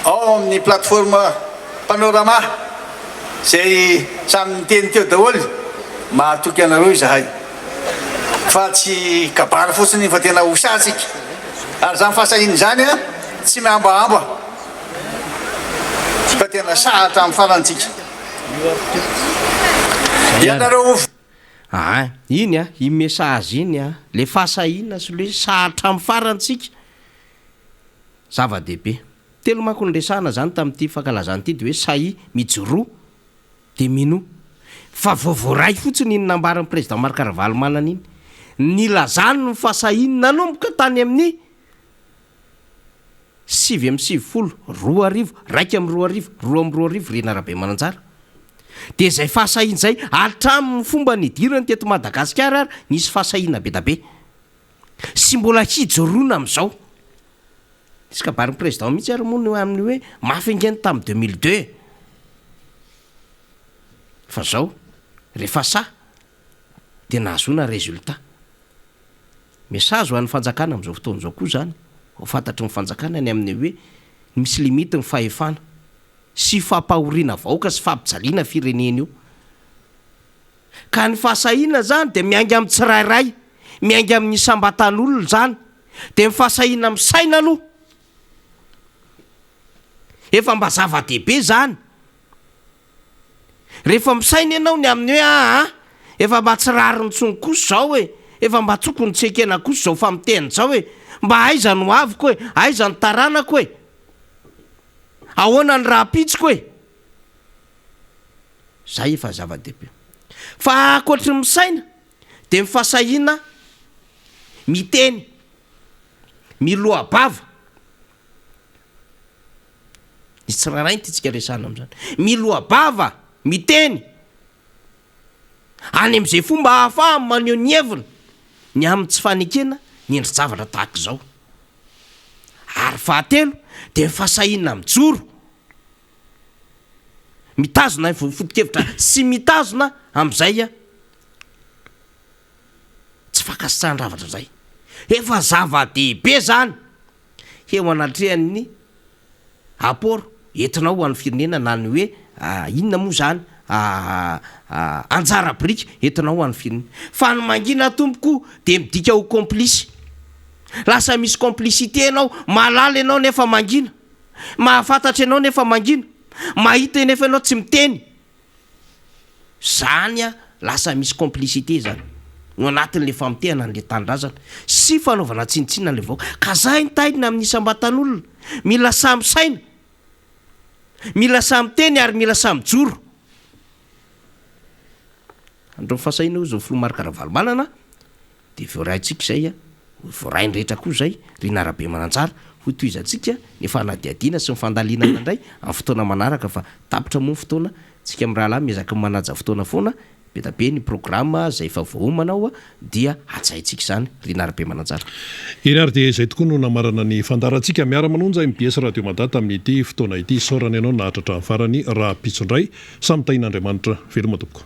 ao amin'ny plateforme Panorama, izay samy niteny teo daholo, mahatoky anareo izahay fa tsy kabary fotsiny fa tena ho sahy tsika, ary izany fahasahiana izany tsy mihambahamba fa tena sahy hatramin'ny farany tsika. Ianareo. Aa iny a, iny message iny a, le fahasahiana sy le hoe sahy hatramin'ny farany tsika, zava-dehibe. Telo manko no resahana zany tamin'ity fankalazana ity de hoe sahia mijoroa de minoa. Fa vao voaray fotsiny iny nambaran'ny président Marc Ravalomanana iny, nilazany ny fahasahiany nanomboka tany amin'ny 2099, 2021, 2022 Rina Rabemananjara. Dia izay fahasahiana izay hatramin'ny fomba nidirany teto Madagasikara ary nisy fahasahiana be da be. Sy mbola hijoroana amin'izao. Nisy kabarin'ny président mihitsy ary moa ny amin'ny hoe mafy ange ny tamin'ny 2002 e! Fa zao, rehefa sahy dia nahazoana résultat. Message ho an'ny fanjakana amin'izao fotoana izao koa izany, ho fantatry ny fanjakana ny amin'ny hoe misy limite ny fahefana sy fampahoriana vahoaka sy fampijaliana firenena io. Ka ny fahasahiana izany dia miainga amin'ny tsirairay, miainga amin'ny isam-batan'olona izany, dia ny fahasahiana misaina aloha. Efa mba zava-dehibe izany. Rehefa misaina ianao ny amin'ny hoe aa, efa mba tsy rariny intsony kosa izao e, efa mba tokony tsy ekena kosa izao famitehana izao e, mba aiza no aviko e, aiza ny taranako e, ahoana ny rahampitsiko e. Zay efa zava-dehibe. Fa ankoatry ny misaina dia ny fahasahiana miteny, miloa-bava. Ny tsirairay no tiantsika resahana amin'izany. Miloa-bava, miteny, any amin'izay fomba ahafahany maneho ny heviny ny amin'ny tsy fanekena ny endri-javatra tahaka izao. Ary fahatelo dia ny fahasahiana mijoro. Mitazona ny foto-kevitra sy mitazona amin'izay tsy fankasitrahan-dravatra izay. Efa zava-dehibe izany eo anatrehan'ny apport entinao ho an'ny firenena na ny hoe inona moa izany anjara biriky entinao ho an'ny firenena. Fa ny mangina tompoko dia midika ho complice. Lasa misy complicité ianao, mahalala ianao nefa mangina. Mahafantatra ianao nefa mangina, mahita nefa ianao tsy miteny. Zany a, lasa misy complicité zany no anatin'le famotehana an'le tanindrazana sy fanaovana tsinontsinona an'le vahoaka. Ka zay ny tairina amin'ny isam-batan'olona, mila samy saina, mila samy miteny ary mila samy mijoro. Andron'ny fahasahiana hoy izao filoha Marc Ravalomanana. Dia voaraintsika izay a, voarain'ny rehetra koa izay, Rina Rabemananjara, hoy tohizantsika ny fanadihadiana sy ny fandalinana indray amin'ny fotoana manaraka fa tapitra moa ny fotoana, tsika mirahalahy miezaka manaja fotoana foana, be da be ny programa izay efa voaomana ao dia hajaintsika izany Rina Rabemananjara. Eny ary dia izay tokoa no namarana ny fandaharantsika Miara-manonja mbs Radio Mada tamin'ity fotoana ity. Isaorana ianao nahatratra ny farany. Rahampitso indray. Samy tahin'Andriamanitra. Veloma tompoko.